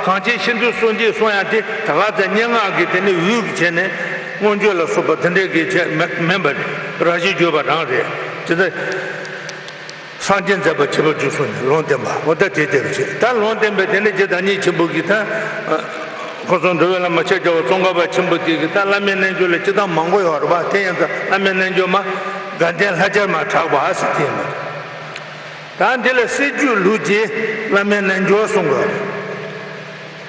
གངས་ཅན་ཤིན་ཏུ་གསུམ་གྱི་གསུང་ཡ་དེ་ད་ག་ཚད་སྙན་ངག་གི་དེ་ནི་འོད་ཀྱི་བྱས་ནས་མངོན་བརྗོད་ལ་སོགས་པ་དེ་འདྲའི་གི་བྱས་མེ་མིན་པ་རེད། རང་བཞིན་བརྗོད་པ་རང་རེད། ཅི་ད། སངས་རྒྱས་མཛད་པ་བྱེད་པར་འགྱུར་གསུངས་ནས་ལུང་བསྟན་པ། འོ་ད་དེ་དེ་རུ་བྱེད། ད་ལུང་བསྟན་པའི་དེ་ནས་རྗེ་བདག་ཉིད་ཆེན་པོ་གིས་ད་ཁོ་ཚོ་འགྲོ་བའི་ལམ་མ་ཆ་རྒྱ་བ་ཙོང་ཁ་པ་ཆེན་པོ་དེ་གིས་ད་བླ་མའི་རྣལ་འབྱོར་ལ་སྤྱི་བཏང་མང་པོ་ཡོད་རེད་པ། དེ་ཡང་ད་བླ་མའི་རྣལ་འབྱོར་མ་དགའ་ལྡན་ལྷ་བརྒྱ་མ་གྲགས་པ་ཟེར་དེ་ཡིན་པ་རེད། ད་འདི་ལ་སྲད་རྒྱུད་ལུགས་ཀྱི་བླ་མའི་རྣལ་འབྱོར་གསུང་དགོས་རེད།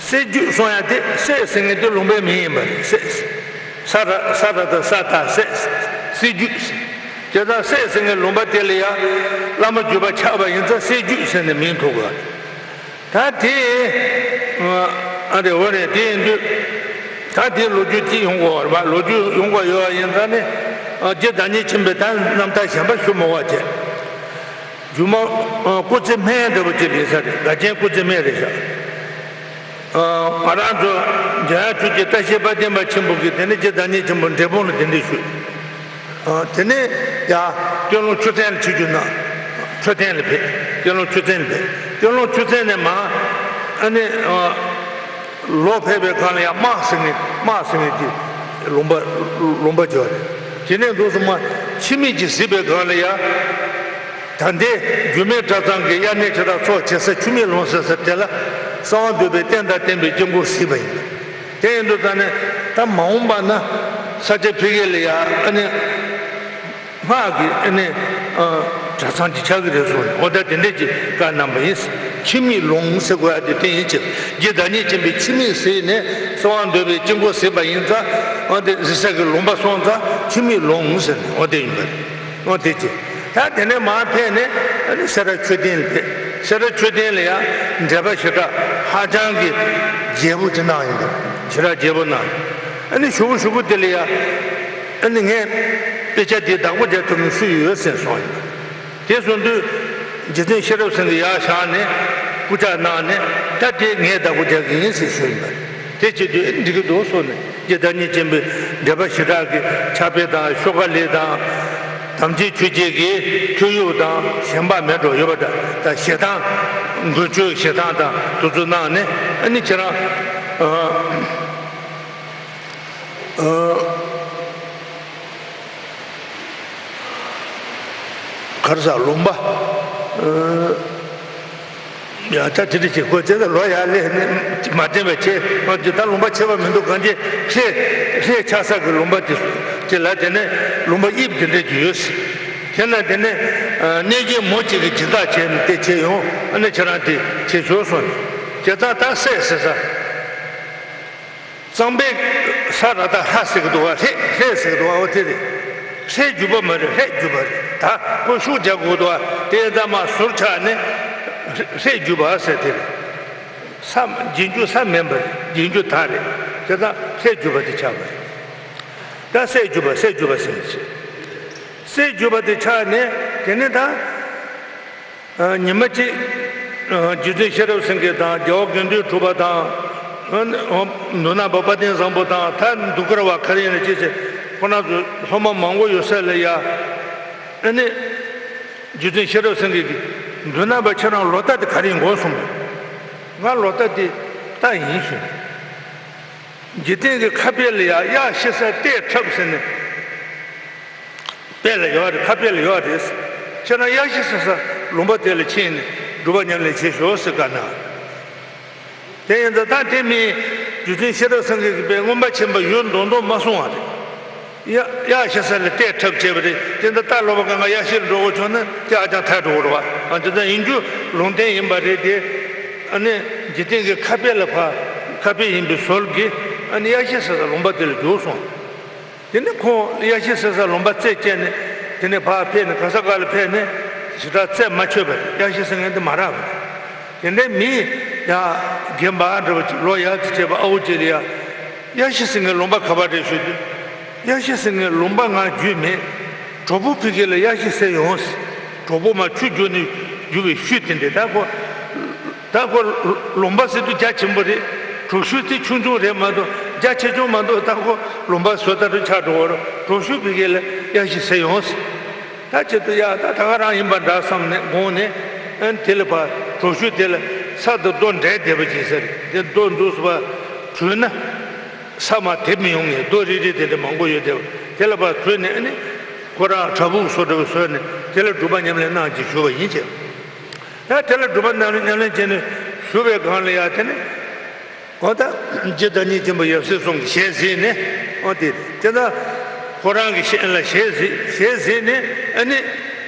སྲད་རྒྱུད་གསུང་ཡ་དེ་སྲད་ཟེར་མཁན་དེ་ལུང་པའི་མིང་ཡིན་པ་རེད། སྲད། ས་ར་ས་ར་ད་ས་ད་སྲད། སྲད་རྒྱུད་ཟེར། དེ་ལྟར་སྲད་ཟེར་མཁན་ལུང་པ་དེ་ལ་ཡ་བླ་མ་བརྒྱུད་པ་ཆགས་པ་ཡིན་ཙང་སྲད་རྒྱུད་ཟེར་ནས་མིང་ཐོགས་དགོས་རེད། ད་དེ་ཨ་རེ་འོ་རེད། དེ་ཡིན་དུས་ད་དེའི་ལོ་རྒྱུས་ཅི་ཡོང་དགོས་རེད་པ། ལོ་རྒྱུས་ཡོང་དགོས་ཡོད་ཡིན་ཙང་ནི་རྗེ་བདག་ཉིད་ཆེན་པོས་ད་རྣམ་ཐར་གཞན་པ་ཞུ་མི་དགོས་བྱས། སྒྱུ་མ་སྐུ་ཚེ་སྨད་འདྲ་པོ་ཅིག་ཡིན་ས་རེད། དགའ་ཆེན་སྐུ་ཚེ་སྨད་རེད་ཤག་ང་རང་ཚོ་འཇམ་དབྱངས་ཆོས་ཀྱི་བཀྲ་ཤིས་དཔལ་ལྡན་པ་ཆེན་པོ་གིས་དེ་ནས་རྗེ་བདག་ཉིད་ཆེན་པོ་འབྲས་སྤུངས་ལ་གདན་འདྲེན་ཞུས། དེ་ནས་ཡ་སྟོད་ལུང་ཆུ་ཚན་ལ་ཆིབས་བསྒྱུར་གནང་། འཕྲོད་བསྟེན་ལ་ཕེབས། སྟོད་ལུང་ཆུ་ཚན་ལ་ཕེབས། སྟོད་ལུང་ཆུ་ཚན་ནས་མར་ཨ་ནི། ལོག་ཕེབས་པའི་སྒང་ལ་ཡང་དམག་ཟེར་མཁན། དམག་ཟེར་མཁན་དེ་ལུང་པ་ལུང་པ་བྱས་རེད། དེ་ནས་འདུག་སེ་མར་འཆི་མེད་ཀྱིས་གཟིགས་པའི་སྒང་ལ་ཡང་ད་ལྟའི་རྒྱུད་སྨད་གྲྭ་ཚང་གི་དབྱར་གནས་ཆེ་ཕྲ་ཚོགས་བྱེད་ས་འཆི་མེད་ལུང་ཟེར་ས་དེ་ལ་གསང་བ་འདུས་པའི་རྟེན་དང་བརྟེན་པའི་དཀྱིལ་འཁོར་གཟིགས་པ་ཡིན། དེ་ཡིན་དུས་ད་ནི་ད་མ་འོངས་པ་ན་ས་སྐྱ་ཕ་གི་ལ་ཡང་ཨ་ནི། སྔགས་ཀྱི་ཨ་ནི་གྲྭ་ཚང་ཅིག་ཆགས་ཀྱི་རེད་གསུངས་ནས། འོ་ད་དེ་འདྲས་ཀྱི་བཀའ་གནང་བ་ཡིན། འཆི་མེད་ལུང་ཟེར་དགོས་ཡ་དེ་དེ་ཡིན་ཕྱིར། རྗེ་བདག་ཉིད་ཆེན་པོས་འཆི་མེད་གཟིགས་ནས་གསང་བ་འདུས་པའི་དཀྱིལ་འཁོར་གཟིགས་པ་ཡིན་ཙང་། འོ་དེ་གཟིགས་ས་གི་ལུང་པ་སོང་ཙང་འཆི་མེད་ལུང་ཟེར་ནས། འོ་དེ་ཡིན་པ་རེད། འོ་དེ་ཅི། ད་དེ་ནས་མར་ཕེབས་ནས་ཨ་ནི་སེ་ར་མཆོད་རྟེན་ལ་ཕེབས། སེ་ར་མཆོད་རྟེན་ལ་ཡང་འགྲེལ་པ་ཞེ་དྲག་ཧ་ཅང་གི་རྒྱས་པོ་ཅིག་གནང་ཡོད་འདུག་ཞེ་དྲག་རྒྱས་པོ་གནང་། ཨ་ནི་ཞུ་བོ་ཞུ་བོ་དེ་ལ་ཡང་། ཨ་ནི་ངས་དཔེ་ཆ་འདི་བདག་པོ་རྒྱག་ཐུབ་མཁན་སུ་ཡོད་ཟེར་གསུངས་ཡོད། དེ་གསུངས་དུས་རྗེ་བཙུན་ཤེས་རབ་སེང་གེ་ཡར་བཞེངས་ནས་སྐུ་ཕྱག་གནང་ནས། ད་དེ་ངས་བདག་པོ་རྒྱག་གི་ཡིན་ཟེར་ཞུས་ཡིན་པ་རེད། དེ་བྱེད་དུས་འགྲིག་གི་འདུག་གསུངས་ནས། རྗེ་བདག་ཉིད་ཆེན་པོའི་འགྲེལ་པ་བཞི་སྦྲགས་ཀྱི་ཕྱག་དཔེ་དང་ཤོ་ཀ་ལི་དང་། དམ་ཅན་ཆོས་རྗེ་གི་ཐུགས་ཡུག་དང་ཞེན་པ་མེད་འགྲོ་ཡོད་པ་འདྲ། ད་ཞེ་སྡང་མགོན་ཆོས་ཞེ་སྡང་དང་དུ་ཚོད་གནང་ནས། ཨ་ནི་ཁྱེད་རང་ཨ་ཨ། གར་ས་ལུང་པ། ཡ་ད་དེ་འདྲ་བྱེད་དགོས་ཚེ་ད་ལོ་ཡར་སླེབས་ནས་མ་དྲན་པ་བྱས་ཨ་ཅེ་ད་ལུང་པ་ཆད་པ་མི་འདུག་གང་ཅི་ལྷས་ལྷས་ཆགས་ས་གི་ལུང་པ་དེ་དེ་ལ་དེ་ནས་ལུང་པ་དབྱིབས་དེ་འདྲ་ཅིག་ཡོད་ཟེར། དེ་ན་དེ་ནས་གནས་ཆེན་མོ་གཅིག་གི་སྦྱིན་བདག་བྱས་ནས་དེ་བྱས་ཡོང་། ཨ་ནི་ཁྱེད་རང་དེ་བྱེད་ཤོག་གསུངས་ནས་དེ་ད་ད་སྲས་ཟེར་ས། གཙང་པའི་ས་ར་ད་ཧ་ཟེར་གི་འདུག་བ། ལྷས་ལྷས་ཟེར་གི་འདུག་བ། འོ་དེ་རེད། ལྷས་བརྒྱུད་པ་མ་རེད། ལྷས་བརྒྱུད་པ་རེད། ད་ཁོ་ཤུགས་རྒྱག་དགོས་འདུག་བ། དེ་ད་མ་ཟུར་ཆག་ནས་ལྷས་བརྒྱུད་པ་ཟེར་དེ་རེད། ས་རྗེས་འཇུག་ས་མིན་པ་རེད། རྗེས་འཇུག་ད་རེད། དེ་ད་ལྷས་བརྒྱུད་པ་དེ་ཆགས་པ་རེད། ད་སྲས་བརྒྱུད་པ་སྲས་བརྒྱུད་པ་ཟེར་གི་ཆེ། སྲས་བརྒྱུད་པ་དེ་ཆགས་ནས་དེ་ནས་ད། ཉི་མ་གཅིག་རྗེ་བཙུན་ཤེས་རབ་སེང་གེ་དང་རྒྱལ་བ་དགེ་འདུན་གྲུབ་པ་དང་། མདོ་སྣམ་པ་དཔལ་ལྡན་བཟང་པོ་དང་ད་གདུགས་དཀར་བ་ག་རེ་ཡིན་ན་ཅི་བྱེད་ཁོ་རང་ཚོ་སློབ་མ་མང་པོ་ཡོད་ས་ལ་ཡ། ཨ་ནི་རྗེ་བཙུན་ཤེས་རབ་སེང་གེ་གིས་མདོ་སྣམ་པ་ཁྱེད་རང་ལོ་རྟགས་དེ་ག་རེ་ཡིན་གོ་གསུངས་པས། ང་ལོ་རྟགས་དེ་རྟ་ཡིན་ཞུས། འཇིག་རྟེན་གྱི་ཁ་དཔེ་ལ་ཡ་གཡག་ཤི་ས་རྟས་འཁྲབ་ཟེར་ནས། དཔེ་ལ་ཡོད་རེད། ཁ་དཔེ་ལ་ཡོད་རེད། ཁྱེད་རང་གཡག་ཤི་ས་ས་ལུང་པ་དེ་ལ་ཕྱིན་ནས་སྒྲུབ་པ་ཉམས་ལེན་བྱེད་ཤོག་ཟེར་བཀའ་གནང་། དེ་ཡིན་ཙང་ད་དེ་མིན་རྗེ་བཙུན་ཤེས་རབ་སེང་གེ་གིས་དཔེ་མངོན་པ་ཆེན་པོ་ཡོད་མདོག་མདོག་མ་གསུང་བ་རེད། གཡག་གཡག་ཤི་ས་ལ་རྟས་འཁྲབ་བྱས་པ་རེད། དེ་འདྲ་རྟ་ལོག་པ་གང་ག་གཡག་ཤི་ལ་འགྲོ་དགོས་བྱུང་ན་དེ་ཨ་ཅང་ཐར་འགྲོ་གི་རེད་བ། ཨ་དེ་ཙང་ཡིན་རྒྱུ་ལུང་བསྟན་ཡིན་པ་རེད་དེ། ཨ་ནི་འཇིག་རྟེན་གྱི་ཁ་དཔེ་ལ་ཕ་ཁ་དཔེ་ཡིན་པའི་ཟོལ་གྱིས་ཨ་ནི་གཡག་ཤི་ས་ས་ལུང་པ་དེ་ལ་རྒྱུགས་སོང་། དེ་ནས་ཁོང་གཡག་ཤི་ས་ས་ལུང་པ་རྩད་བཅད་ནས་དེ་ནས་ཕར་ཕེབས་ནས་ག་ས་ག་ལ་ཕེབས་ནས་ཞེ་དྲག་རྩད་མ་ཆོད་པར་གཡག་ཤི་ས་ངན་དེ་མ་རག་པ། དེ་འདྲའི་མི་ཡང་རྒན་པ་འདྲ་བ་ཅིག་ལོ་ཡག་ཙི་བྱས་པ་ཨ་ཝུ་ཅིག་ལ་ཡ། གཡག་ཤི་ས་ངན་ལུང་པ་ག་པར་རེད་ཞུས་དུས། གཡག་ཤི་ས་ངན་ལུང་པ་ང་རྒྱུས་མེད། གྲོགས་པོ་ཕ་གི་ལ་གཡག་ཤི་ས་ཡོང་ཟེར། གྲོགས་པོ་མ་ཆུ་རྒྱུག་ནས་རྒྱུག་པའི་ཤུལ་དེ་འདྲ་ད་ཁོ། ད་ཁོ་ལུང་པ་ཟེར་དུས་རྒྱ་ཆེན་པོ་རེད། གྲོག་ཤུལ་དེ་ཆུང་ཆུང་རེད་མ་གཏོགས་རྒྱ་ཆེ་ཆུང་མ་གཏོགས་ད་ཁོ་ལུང་པ་བཟོ་ལྟ་རུ་ཆགས་འགྲོ་བ་རེད། གྲོག་ཤུལ་ཕ་གི་ལ་གཡག་ཤི་ས་ཡོང་ཟེར། ད་ཆེད་དུ་ཡ་ད་ད་ག་རང་ཡིན་པ་འདྲ་བསམ་ནས་དགོངས་ནས། ཨན་དེ་ལ་ཕར་གྲོག་ཤུལ་དེ་ལ་ས་དང་རྡོ་འདྲེས་བསྡད་པ་ཅིག་ཟེར། དེ་རྡོ་འདུག་སེ་ཕར་བྲུས་ན། ས་མར་དེད་མི་ཡོང་ངེས་རྡོ་རིལ་རིལ་དེ་འདྲ་མང་པོ་ཡོད་བསྡད་པ་དེ་ལ་ཕར་བྲུས་ནས་ཨ་ནི། ཁོ་རང་བྲག་ཕུག་བཟོ་འདྲ་བ་བཟོས་ནས་དེ་ལ་སྒྲུབ་པ་ཉམས་ལེན་གནང་ཅེས་ཞུ་བ་ཡིན་ཅེས། ཡང་དེ་ལ་སྒྲུབ་པ་ཉམས་ལེན་ཉམས་ལེན་བྱས་ནས་བཞུགས་པའི་སྒང་ལ་ཡང་དེ་ནས། འོ་ད་རྗེ་བདག་ཉིད་ཆེན་པོ་ཡབ་སྲས་གསུམ་གྱི་ཞལ་གཟིགས་ནས། འོ་དེ་དེ་ད་ཁོ་རང་གི་ཞལ་ལ་ཞལ་གཟིགས་ཞལ་གཟིགས་ནས་ཨ་ནི་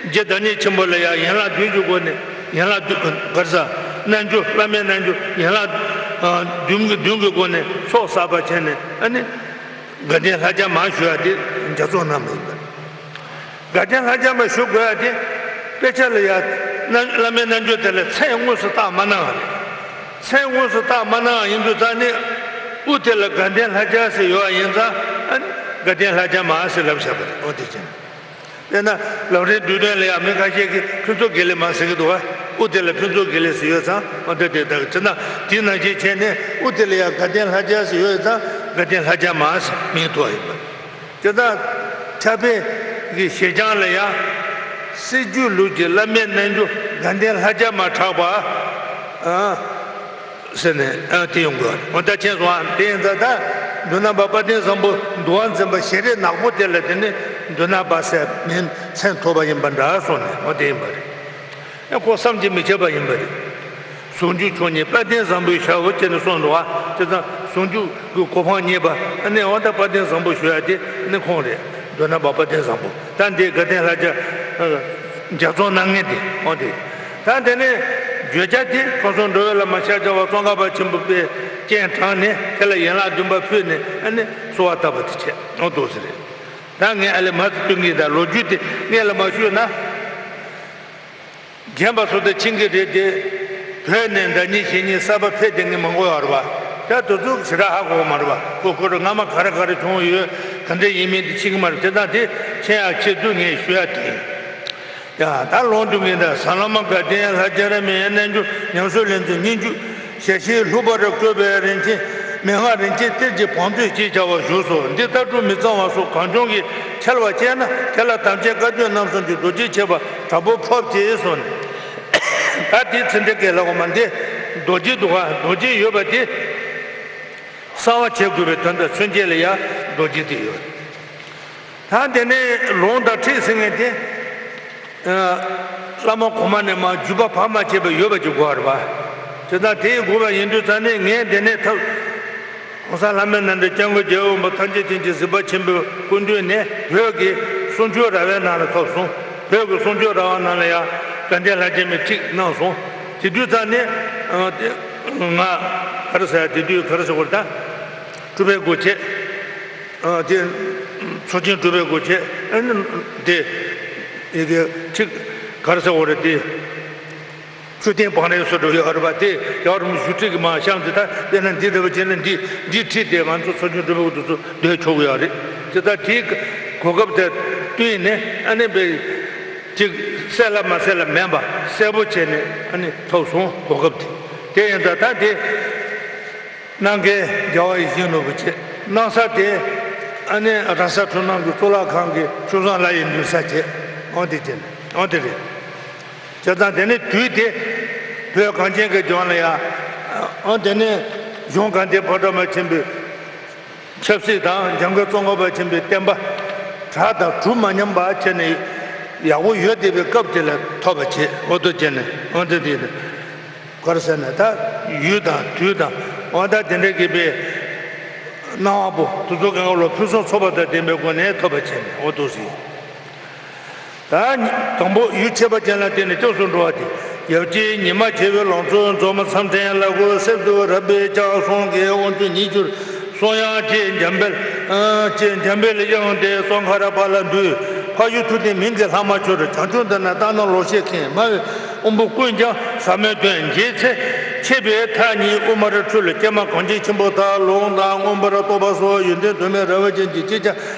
རྗེ་བདག་ཉིད་ཆེན་པོ་ལ་ཡང་ཡན་ལག་བདུན་གྱི་སྒོ་ནས་ཡན་ལག་བདུན་གར་ས་རྣལ་འབྱོར་བླ་མའི་རྣལ་འབྱོར་ཡན་ལག་བདུན་གྱི་བདུན་གྱི་སྒོ་ནས་ཚོགས་བསགས་པ་བྱས་ནས་ཨ་ནི། དགའ་ལྡན་ལྷ་བརྒྱ་མ་ཞུ་ཡ་དེ་ལྗགས་རྩོམ་གནང་བ་ཡིན་པ་རེད། དགའ་ལྡན་ལྷ་བརྒྱ་མ་ཞུ་དགོས་ཡ་དེ་དཔེ་ཆ་ལ་ཡ་བླ་མའི་རྣལ་འབྱོར་དེ་ལ་མཚན་དངོས་སུ་བཏགས་མ་གནང་བ་རེད། མཚན་དངོས་སུ་བཏགས་མ་གནང་བ་ཡིན་དུས་ཙང་ནི་དབུ་དེ་ལ་དགའ་ལྡན་ལྷ་བརྒྱ་ཟེར་ཡོད་པ་ཡིན་ཙང་ཨ་ནི་དགའ་ལྡན་ལྷ་བརྒྱ་མ་ཟེར་ལབ་བཞག་པ་རེད། འོ་དེ་བྱས་ན། དཔེར་ན་ལམ་རིམ་བསྡུས་དོན་ལ་ཡང་མི་ཁ་ཤས་ཀྱིས་ཕུན་ཚོགས་དགེ་ལེགས་མ་ཟེར་གྱི་འདུག་བ། དབུ་དེ་ལ་ཕུན་ཚོགས་དགེ་ལེགས་ཟེར་ཡོད་ཙང་མ་འདོད་དེ་དག་ཅི་ན་དེ་ནང་བཞིན་བྱས་ནས་དབུ་དེ་ལ་ཡང་དགའ་ལྡན་ལྷ་བརྒྱ་ཟེར་ཡོད་ཙང་དགའ་ལྡན་ལྷ་བརྒྱ་མ་ཟེར་མིང་ཐོགས་ཡིན་པ། དེ་དག་ཕྱག་དཔེ་གི་ཞལ་བྱང་ལ་ཡང་སྲིད་བྱུས་ལུགས་ཀྱི་བླ་མའི་རྣལ་འབྱོར་དགའ་ལྡན་ལྷ་བརྒྱ་མ་གྲགས་པ། ཨ། ཟེར་ནས་ཨ་དེ་ཡོང་དགོས། འོ་ད་མཁྱེན་སོང་ཨ། དེ་ཡིན་ཙང་ད་མདོ་སྣམ་པ་དཔལ་ལྡན་བཟང་པོ་འདུལ་བ་འཛིན་པ་ཞལ་རས་ནག་པོ་དེ་ལ་དེ་ནི་མདོ་སྣམ་པ་ཟེར་མིང་མཚན་ཐོགས་པ་ཡིན་པ་འདྲ་སོང་ནས་འོ་དེ་ཡིན་པ་རེད། ཨ་ཁོ་བསམ་གྱིས་མི་ཁྱབ་པ་ཡིན་པ་རེད། ཟུང་འཇུག་མཆོག་བརྙེས་དཔལ་ལྡན་བཟང་པོའི་ཞབས་ཅེས་ནས་གསུངས་འདུག་ཨ། དེ་ཙང་ཟུང་འཇུག་གི་གོ་འཕང་བརྙེས་པ་ཨ་ནི་འོ་ད་དཔལ་ལྡན་བཟང་པོ་ཞུ་ཡ་དེ་ནི་ཁོང་རེད། མདོ་སྣམ་པ་དཔལ་ལྡན་བཟང་པོ། ད་འདི་དགའ་ལྡན་ལྷ་བརྒྱ་ལྗགས་རྩོམ་གནང་མཁན་དེ་འོ་དེ། ད་དེ་ནས་བརྗོད་བྱ་དེ་ཁོ་ཚོ་འགྲོ་བའི་བླ་མ་ཤཱཀྱ་བ་ཙོང་ཁ་པ་ཆེན་པོ་པས་སྤྱན་དྲངས་ནས་དེ་ལ་ཡན་ལག་བདུན་པ་ཕུལ་ནས་ཨ་ནི་གསོལ་བ་བཏབ་པ་དེ་བྱས་འོ་འདུག་ཟེར་རེད། ད་ངས་ཨ་ལས་མར་ཚུར་སྟོན་གྱི་ད་ལོ་རྒྱུས་དེ་སྔོན་ལ་མ་ཞུས་ན། རྒན་པ་ཚོ་དེ་ཕྱིན་གྱི་རེད་དེ། བོད་ནས་ཟླ་ཉིན་ཞེ་གཉིས་གསར་པ་ཕེབས་བསྡད་མཁན་མང་པོ་ཡོད་རེད་བ། ད་དེ་ཚོ་ཞེ་དྲག་ཧ་གོ་གི་མ་རེད་བ། ཁོ་ཁོ་རང་སྔ་མ་ག་རེ་ག་རེ་བྱུང་ཡོད་ག་འདྲ་ཡིན་མིན་དེ་ཤེས་ཀྱི་མ་རེད། དེ་དང་དེ་མཁྱེན་ཡག་ཆེད་དུ་ངས་ཞུ་ཡག་དེ་ཡིན། ཡ་ད་ལུང་སྟོན་གྱི་ད་ཟབ་ལམ་དགའ་ལྡན་ལྷ་རྒྱལ་རབས་མི་ཡན་རྣལ་འབྱོར་ཉམས་སུ་ལེན་ཚུལ་སྙིང་བཅུད་ཞལ་ཤེས་ལྷུག་པར་བཀོད་པའི་རིན་ཆེན། མན་ངག་རིན་ཆེན་གཏེར་གྱི་བང་མཛོད་ཅེས་བྱ་བ་བཞུགས་སོ། འདི་ལྟ་གྲུབ་མི་གཙང་བ་སོགས་གང་བྱུང་གིས་འཁྱེར་བ་བཅས་ན། དེ་ལ་དམ་ཅན་བཀའ་བརྒྱུད་རྣམ་གསུམ་གྱི་རྡོ་རྗེ་མཆེད་པ་དྲག་པོ་ཕབ་ཅེས་གསུངས་ནས། ད་དེའི་ཚེ་འདི་སྐད་ལ་འོ་མ་འདི་རྡོ་རྗེ་འདུག་ག་རྡོ་རྗེ་ཡོད་པ་དེ་གསང་བ་བྱེད་དགོས་པའི་དོན་དང་མཚོན་བྱེད་ལ་ཡང་རྡོ་རྗེ་དེ་ཡོད། ད་དེ་ནས་ལུང་དང་ཁྲིད་ཟེར་མཁན་དེ། བླ་མ་གོང་མ་ནས་མར་བརྒྱུད་པ་བར་མ་ཆད་པ་ཡོད་པ་ཅིག་དགོས་པ་རེད་པ། བྱས་ཙང་དེ་ཡི་དགོས་པ་ཡིན་དུས་ཙང་ནས་ངས་འདི་ནས་ཐབས། གོང་ས་ལྷ་མིའི་རྣམ་འདྲེན་སྐྱབས་མགོན་རྒྱལ་བའི་དབང་པོ་ཐམས་ཅད་མཁྱེན་ཅིང་གཟིགས་པ་ཆེན་པོའི་སྐུ་མདུན་ནས་བོད་ཀྱི་གསུང་ཆོས་ར་བའི་ནང་ལ་ཐོབ་སོང་། བོད་ཀྱི་གསུང་ཆོས་ར་བ་ནང་ལ་ཡང་དགའ་ལྡན་ལྷ་རྗེ་མའི་ཁྲིད་གནང་སོང་། དེ་དུས་ཙང་ནས་ང་ག་རེ་ཟེར་ཡ། དེ་དུས་ག་རེ་ཟེར་དགོས་རེད་ད། སྤྲུལ་པའི་སྒོ་འབྱེད། ཨ་དེ། ཚོགས་ཆེན་གྲུབ་པའི་སྒོ་འབྱེད། ཨ་ནི་དེ། ཡི་གེ་ཁྲིད། ག་རེ་ཟེར་དགོས་རེད་དེ། མཆོད་རྟེན་བང་རིམ་སོགས་འགྲོ་ཡོད་རེད་པ། དེ་ཡག་རུམ་ཞུ་ཁྲིད་ཀྱི་མ་གཤམ་དུ་ད་དཔེར་ན་འདི་འདྲ་བ་བྱས་ན་འདི་འདི་ཁྲིད་དེ་ང་ཚོ་ཚོགས་ཆེན་གྲུབ་པའི་སྒོ་དུ་ཚོ་སྡོད་ཆོག་གི་ཡོད་རེད། དེ་ད་དེའི་གོ་སྐབས་དེ་བསྟུན་ནས་ཨ་ནི་བས་ཅིག་གསལ་ལ་མ་གསལ་ལ་མིན་པ་གསལ་པོ་བྱས་ནས་ཨ་ནི་ཐོབ་སོང་གོ་སྐབས་དེ། དེ་ཡིན་ད་ད་དེ། གནང་མཁན་རྒྱལ་བ་ཡིད་བཞིན་ནོར་བུ་བྱས། གནང་ས་དེ་ཨ་ནི་ར་ས་འཕྲུལ་སྣང་གི་གཙུག་ལག་ཁང་གི་ཆོས་བཟང་ལྷ་ཡི་འདུན་ས་བྱས། འོ་དེ་བྱས་ནས་འོ་དེ་རེད། བྱས་ཙང་དེ་ནི་དུས་དེ་བོད་གངས་ཅན་གྱི་ལྗོངས་ལ་ཡ། འོ་དེ་ནི་གཞུང་དགའ་ལྡན་ཕོ་བྲང་པ་ཆེན་པོའི་ཆབ་སྲིད་དང་འཇམ་མགོན་ཙོང་ཁ་པ་ཆེན་པོའི་བསྟན་པ་གྲགས་དང་གྲུབ་མ་ཉམས་པ་བྱས་ནས་ཡག་པོ་ཡོད་བསྡད་པའི་སྐབས་དེ་ལ་ཐོབ་པ་བྱས། འོ་དེ་བྱས་ནས་འོ་དེ་དེ་རེད། ག་རེ་ཟེར་ན་ད་ཡུལ་དང་དུས་དང་དབང་ཐང་དེ་འདྲ་གི་པའི་སྣང་བ་པོ་དུས་ཚོད་གང་ག་ལོ་ཕུན་སུམ་ཚོགས་པ་དང་ལྡན་པའི་སྒོ་ནས་ཐོབ་པ་བྱས་ནས་འོ་འདུག་ཟེར། ད་དང་པོ་ཡུལ་ཆད་པ་ཅན་ལ་བརྟེན་ནས་སྐྱབས་སུ་འགྲོ་བ་དེ་ཡབ་རྗེ་ཉི་མ་བྱེ་བའི་ལང་ཚོ་མཛོ་མོ་མཚམས་སྤྲིན་ལ་གོ་གསེབ་ཏུ་རབ་སྦས་ལྕགས་ཟངས་ཀྱི་དབང་ཕྱུག་ཉིད་གྱུར། གསུང་དབྱངས་ཀྱི་འཇམ་དཔལ། ཀྱི་འཇམ་དཔལ་དབྱངས་ཏེ་ཙོང་ཁ་ར་པ་ལ་འབུལ། འཕགས་ཡུལ་ཐུབ་བསྟན་མིང་གི་ལྷག་མ་གྱུར། བྱང་ཆུབ་འདི་ན་བལྟ་ན་ལོག་ཤེས་མཁན། སྨྲ་བའི་དབང་པོ་ཀུན་ཀྱང་ཟབ་མོའི་དོན་འབྱེད་ཚེ། ཆད་པའི་མཐའ་གཉིས་དབུ་མར་འཁྲུལ། ཀྱེ་མ་གངས་ཅན་ཆེན་པོ་དག་ལུང་དང་མངོན་པར་རྟོགས་པ་སོགས་ཡོན་ཏན་དུ་མའི་ར་བ་ཅན་གྱི་ཅི་བྱ་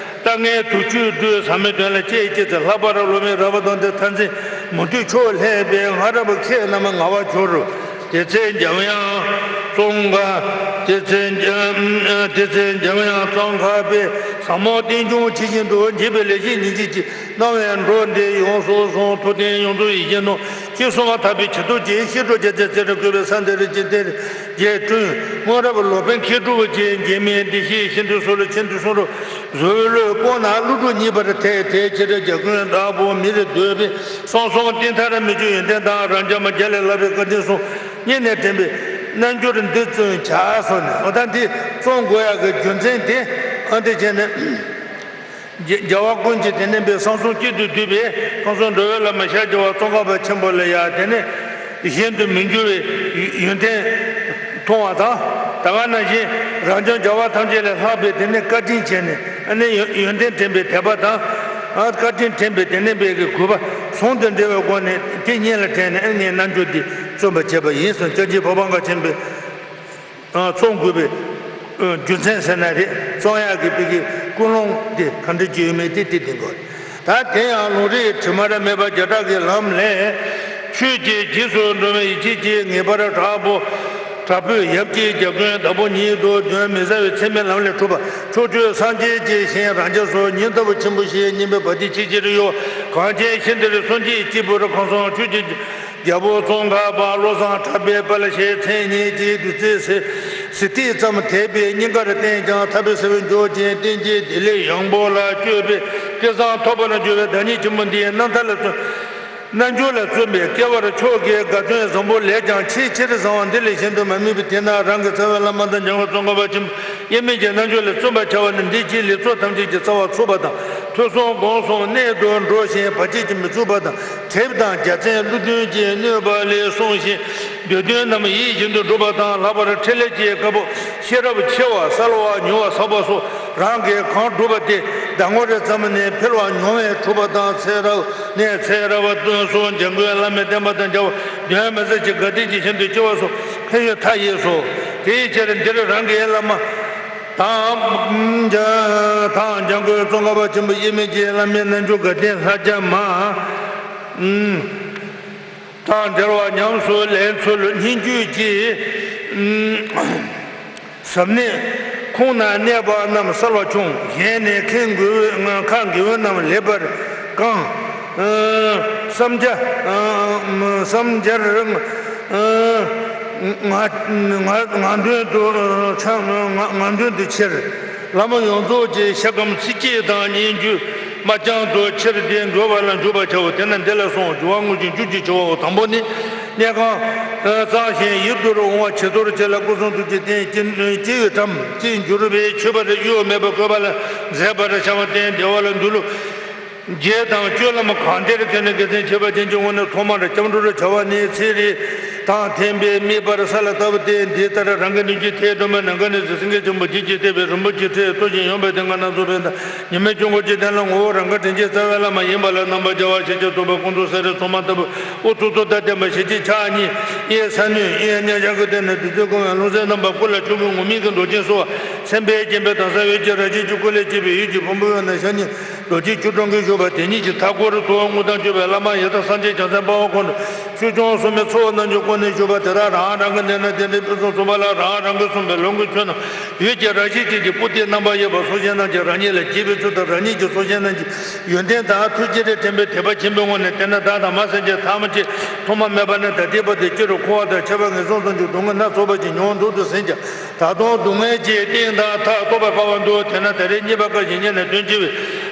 ལྟ་ངན་དུག་ཆུའི་སྦྲུལ་ཟབ་མོའི་དོན་ལ་སྤྱད་ཅི་ཚེ། ལྷག་པར་སློབ་མའི་ར་བ་དང་དེ་མཐར་འཛིན་མུ་སྟེགས་ཕྱོགས་ལྷས་པའི་སྔ་རབས་མཁས་རྣམས་ངལ་བ་གྱུར། དེ་ཚེ་འཇམ་དབྱངས་ཙོང་ཁ། དེ་ཚེ་འཇམ་དེ་ཚེ་འཇམ་དབྱངས་ཙོང་ཁ་པས་ཟབ་མོ་རྟེན་འབྱུང་ཇི་བཞིན་དུ་འབྱེད་པའི་ལེགས་བཤད་ཉིན་བྱེད་ཀྱི་སྣང་བའི་འགྲོ་འདི་ཡོངས་སུ་བཟུང་། ཐུབ་བསྟན་ཡོངས་རྫོགས་ཡིད་བཞིན་ནོར་ཅེས་གསུངས་པ་ཐར་པའི་ཆེད་དུ་ཀྱི་བཤད་སྒྲུབ་རྒྱ་ཆེར་ཚེ་རབས་བསྐལ་པའི་ས་འདིར་ཇི་ལྟར་རྒྱས་བསྐྲུན། སྔོན་རབས་ལོ་པཎ་མཁས་གྲུབ་ཀྱི་འབྱེད་མེད་བདེ་གཤེགས་ཤིན་ཏུ་གསོལ་ཆེན་དུ་གསུང་རབ་བཟོ་བོའི་བློའི་སྤོང་ན་ཀླུ་སྒྲུབ་གཉིས་པར་ཐལ། དེ་ཕྱིར་རྒྱལ་ཀུན་བདག་པོ་མིར་འདོད་པས། གསང་གསུམ་བསྟེན་མཐར་མི་འགྱུར་ཡོན་ཏན་དང་། རབ་འབྱམས་རྒྱ་ལས་བསླབ་པའི་བཀའ་དྲིན་གསུམ། སྙིང་ནས་དྲན་པའི་རྣལ་འབྱོར་འདི་བརྩོན་བྱ་གསུངས་ནས། འོ་ད་འདི་བརྩོན་དགོས་ཡག་གི་རྒྱུ་མཚན་དེ་ཨ་འདི་བྱས་ནས། རྒྱལ་བ་ཀུན་གྱི་དེ་ནས་པའི་གསང་གསུམ་གཅིག་ཏུ་བསྡུས་པའི་ཁམས་གསུམ་འགྲོ་བའི་བླ་མ་ཤཱཀྱ་བ་ཙོང་ཁ་པ་ཆེན་པོ་ལ་ཡང་དེ་ནས་གཞན་དུ་མི་འགྱུར་བའི་ཡོན་ཏན་མཐོང་བ་དང་། ད་ག་ནང་བཞིན་རབ་འབྱམས་རྒྱལ་བ་ཐམས་ཅད་ལས་ལྷག་པའི་དེ་ནས་བཀའ་དྲིན་བྱས་ནས་ཨ་ནི་ཡོན་ཏན་དྲན་པའི་དད་པ་དང་། བཀའ་དྲིན་དྲན་པའི་དེ་ནས་པའི་གི་གུས་པ་ཟུང་དུ་འབྲེལ་བའི་སྒོ་ནས་དེ་སྙིང་ལ་དྲན་ནས་ཨ་ནི་རྣལ་འབྱོར་འདི་བརྩོན་པར་བྱས་པ་ཡིན་གསུངས། སྐྱབས་རྗེ་འཕགས་པ་མཁན་ཆེན་པོས། ཚོགས་དགོས་པའི་རྒྱུ་མཚན་ཟེར་ན་རེད། གསུང་ཡག་གི་པའི་གི་ཀུན་སློང་དེ་ག་འདྲ་ཅིག་ཡོད་མེད་དེ་དེ་བསྟན་དགོས། ད་དེ་ཡང་ལུང་རིགས་དྲི་མ་ར་མེད་པ་བརྒྱ་ཕྲག་གི་ལམ་ལས། ཆོས་ཀྱི་རྗེས་སུ་འགྲོ་བའི་ཡིད་ཆེས་ཀྱིས་ངེས་པར་དྲག་པོ། དྲག་པོས་ཡབ་ཀྱི་རྒྱལ་ཀུན་བདག་པོ་ཉིད་དུ་གདོན་མི་ཟ་བའི་ཚད་མའི་ལམ་ལས་གྲུབ་པ། ཕྱོགས་བཅུའི་སངས་རྒྱས་ཀྱི་ཞིང་རང་རྒྱལ་སོགས་ཉིན་ལྟ་བུ་ཆེན་པོ་ཞེས་སྙན་པའི་བ་དན་ཆེས་ཆེར་གཡོ། གངས་ཅན་ཤིང་རྟར་སོན་ཅིང་སྐྱེས་བུར་ཁམས་གསུམ་ཆོས་ཀྱི། རྒྱལ་པོ་ཙོང་ཁ་པ་བློ་བཟང་གྲགས་པའི་དཔལ་ཞེས་མཚན་སྙན་ཅིང་བདུད་རྩིའི་གཟི་གཟི་ཐིག་ཙམ་དད་པའི་སྙིང་གར་བསྟན་ཀྱང་ཐར་པའི་ས་བོན་འཇོག་ཅིང་བསྟན་བཅོས་བདེ་ལེགས་ཡངས་པོ་ལ་སྤྱོད་པའི་སྐལ་བཟང་ཐོབ་པར་འགྱུར་བའི་བདག་ཉིད་ཆེན་པོ་འདིའི་རྣམ་ཐར་ལ་བརྩོན། རྣལ་འབྱོར་ལ་བརྩོན་པའི་སྐལ་བར་མཆོག་གི་དགའ་སྟོན་བཟང་པོ་ལས་ཀྱང་ཆེས་ཆེར་བཟང་བ་འདི་ལས་གཞན་དུ་མ་དམིགས་པའི་དེས་ན་རང་གི་རྩ་བའི་བླ་མ་དང་འཇམ་མགོན་ཙོང་ཁ་པ་ཆེན་པོ་དབྱེར་མེད་ཀྱི་རྣལ་འབྱོར་ལ་བརྩོན་པར་བྱ་བ་ནི་འདི་ཕྱིའི་ལེགས་ཚོགས་ཐམས་ཅད་ཀྱི་རྩ་བ་ཚུགས་པ་དང་། ཐོས་བསམ་སྒོམ་གསུམ་གནད་དུ་འགྲོ་ཞིང་བར་ཆད་ཀྱིས་མི་ཚུགས་པ་དང་། གྲིབ་དང་རྒྱལ་མཚན་ཀླུ་གདོན་གྱིས་གནོད་པ་ལས་བསྲུང་ཞིང་། འདོད་དོན་རྣམས་ཡིད་བཞིན་དུ་འགྲུབ་པ་དང་། ལྷག་པར་ཕྲིན་ལས་ཀྱི་བཀའ་པོད་ཤེས་རབ་ཆེ་བ་གསལ་བ་མྱུར་བ་ཟབ་པ་སོགས་རང་གིས་གང་བསྒྲུབས་པ་དེ་ཟླ་ངོ་རེ་ཙམ་ནས་འཕེལ་བ་མྱོང་བས་གྲུབ་པ་དང་། ཚེ་རབས་ནས་ཚེ་རབས་སུ་འཇམ་མགོན་བླ་མའི་བསྟན་པ་དང་མཇལ་བ་གདོན་མི་ཟ་ཞིང་དགའ་ལྡན་གྱི་ཞིང་དུ་སྐྱེ་བ་སོགས་ཕན་ཡོན་མཐའ་ཡས་སོ། དེའི་ཕྱིར་འདིར་རང་གི་བླ་མ་དང་། དང་འཇམ་མགོན་ཙོང་ཁ་པ་ཆེན་པོ་དབྱེར་མེད་ཀྱི་བླ་མའི་རྣལ་འབྱོར་དགའ་ལྡན་ལྷ་བརྒྱ་མ་དང་འབྲེལ་བ་ཉམས་སུ་ལེན་ཚུལ་སྙན་བརྒྱུད་ཀྱི་ ཟབ་གནས་ཁོང་ན་གནས་པ་རྣམས་གསལ་བར་འཁྱོངས། གཞན་ནས་ཁེངས་དགོས་ཁ་འགེལ་བ་རྣམས་ལེགས་པར་བཀང་། བསམ་བྱ་བསམ་སྦྱར་ང་ང་ང་དོན་དུ་ཆ་ང་ང་དོན་དུ་ཆེར། བླ་མ་ཡོངས་རྫོགས་ཀྱི་ཤ་སྐམ་ཚིགས་བཅད་དང་སྙན་བརྒྱུད་མ་རྐྱང་དུ་ཆེར་ཏེ་འགྲོ་བ་ལ་འཇུག་པར་བྱའོ། དེས་ན་འདི་ལ་སོགས་འཇུག་པ་དངོས་ཀྱི་འཇུག་ཅེས་བྱ་བའོ། དང་པོ་ནི། གནས་ཁང་གཙང་ཞིང་ཡིད་དུ་འོང་བ་བྱི་དོར་བྱེད་ལ་སྐུ་གསུང་ཐུགས་ཀྱི་རྟེན་ཅི་ཅི་ཡི་གྲམ་ཅི་འགྱུར་བའི་མཆོད་པར་གཡོ་མེད་པར་བཀོད་པ་ལ་མཛེས་པར་བྱ་བ་སྟེ་བདེ་བ་ལ་འདུད་ལུགས། རྒྱས་དང་སྤྱོད་ལམ་གང་དེར་བརྟེན་ནས་དགེ་མཚན་བྱེད་པ་ཅན་གྱི་ངོ་ནས་ཐོག་མར་སྐྱབས་འགྲོར་བྱ་བ་ནི་ཚེ་རིལ་དང་ལྡན་པའི་དམིགས་པ་ས་ལ་བཏབ་སྟེ། འདི་ལྟར་རང་གི་ནུས་ཀྱིས་ཐེག་དོན་པ་ནམ་མཁའ་ནས་གཟིགས་སེང་གེ་ཆེན་པོ་བརྒྱད་ཀྱིས་བཏེགས་པའི་རིན་པོ་ཆེའི་ཁྲི་མཐོ་ཞིང་ཡངས་པའི་སྟེང་ག་ན་ཚོགས་པའི་མཐའ། ཉི་མའི་དཀྱིལ་འཁོར་གྱི་སྟེང་ལ་ངོ་བོ་རང་གི་དྲིན་ཅན་རྩ་བའི་བླ་མ་ཡིན་པ་ལ་རྣམ་པར་རྒྱལ་བ་ཞལ་གྱིས་བཟློག་པའི་ཀུན་ཏུ་སེ་རའི་མཚོ་མ་ལྟ་བུ་དབུ་གཙུག་ཏོར་དང་ལྡན་པ་ཞལ་གཅིག་ཕྱག་གཉིས་གཡས་ས་གནོན་གཡས་གཉིས་ཞབས་ཀྱི་སྟེང་ནས་བདུད་རྩིས་བསྐོར་བའི་ལྷུང་བཟེད་རྣམ་པ་སྐུ་ལ་བྱུག་པའི་ངུར་སྨྲིག་གི་མདོག་ཅན་སོགས་སེམས་དཔའི་སྤྱན་ཕན་དང་གསང་བའི་སྤྱན་རས་ཆེན་གྱི་སྐུ་ལས་སྐྱེས་པའི་འོད་ཀྱི་ཕུང་པོའི་དབུས་ན་ཞལ་གཉིས་རྡོ་རྗེ་ཆོས་དྲུང་གིས་བཞུགས་པ་དེ་ཉིད་ཀྱི་མཐའ་སྐོར་དུ་དངུལ་དང་བཅས་པའི་བླ་མ་ཡི་དྭགས་སངས་རྒྱས་བྱང་སེམས་དཔའ་བོ་ཁོང་ཁྲོ་ཆོས་སྐྱོང་སྲུང་མའི་ཚོགས་རྣམས་ཀྱི་སྒོ་ནས་བཞུགས་པ་དེ་དག་རང་རང་གི་གནས་ན་གདན་འདྲེན་ཕུན་སུམ་ཚོགས་པ་ལ་རང་རང་གིས་གསུངས་པའི་ལུང་གི་ཆོས་རྣམས་འོད་ཀྱི་རབ་བཞད་ཅན་གྱི་སྤུ་ཏིའི་རྣམ་པར་དབྱེ་བ་སོགས་བཞེད་རྣམས་ཀྱིས་རང་ཉིད་ལ་བགྱིས་པའི་ཚུལ་དང་རང་ཉིད་ཀྱིས་སོགས་བཞེད་རྣམས་ཀྱི་ཡོན་ཏན་དང་ཐུགས་རྗེ་ལས་དྲན་པའི་དད་པ་ཆེན་པོའི་ངང་ནས། དེས་ན་བདག་དང་མ་སེམས་ཅན་ཐ་མལ་གྱི་ཐོག་མ་མེད་པ་ནས་ད་ལྟའི་བར་དུ་སྐྱེ་རུ་འཁོར་བ་དང་ཁྱད་པར་ངན་སོང་གསུམ་གྱི་སྡུག་བསྔལ་སྣ་ཚོགས་པ་ཅིག་མྱོང་འདུག་ཏུ་ཟིན་ཀྱང་། ད་དུང་སྡུག་བསྔལ་གྱི་གཏིང་དང་མཐའ་རྟོགས་པར་དཀའ་བ་འདུག་དེས་ན་ད་རེས་རྙེད་པ་དཀའ་ཞིང་རྙེད་ན་དོན་ཆེ་བའི་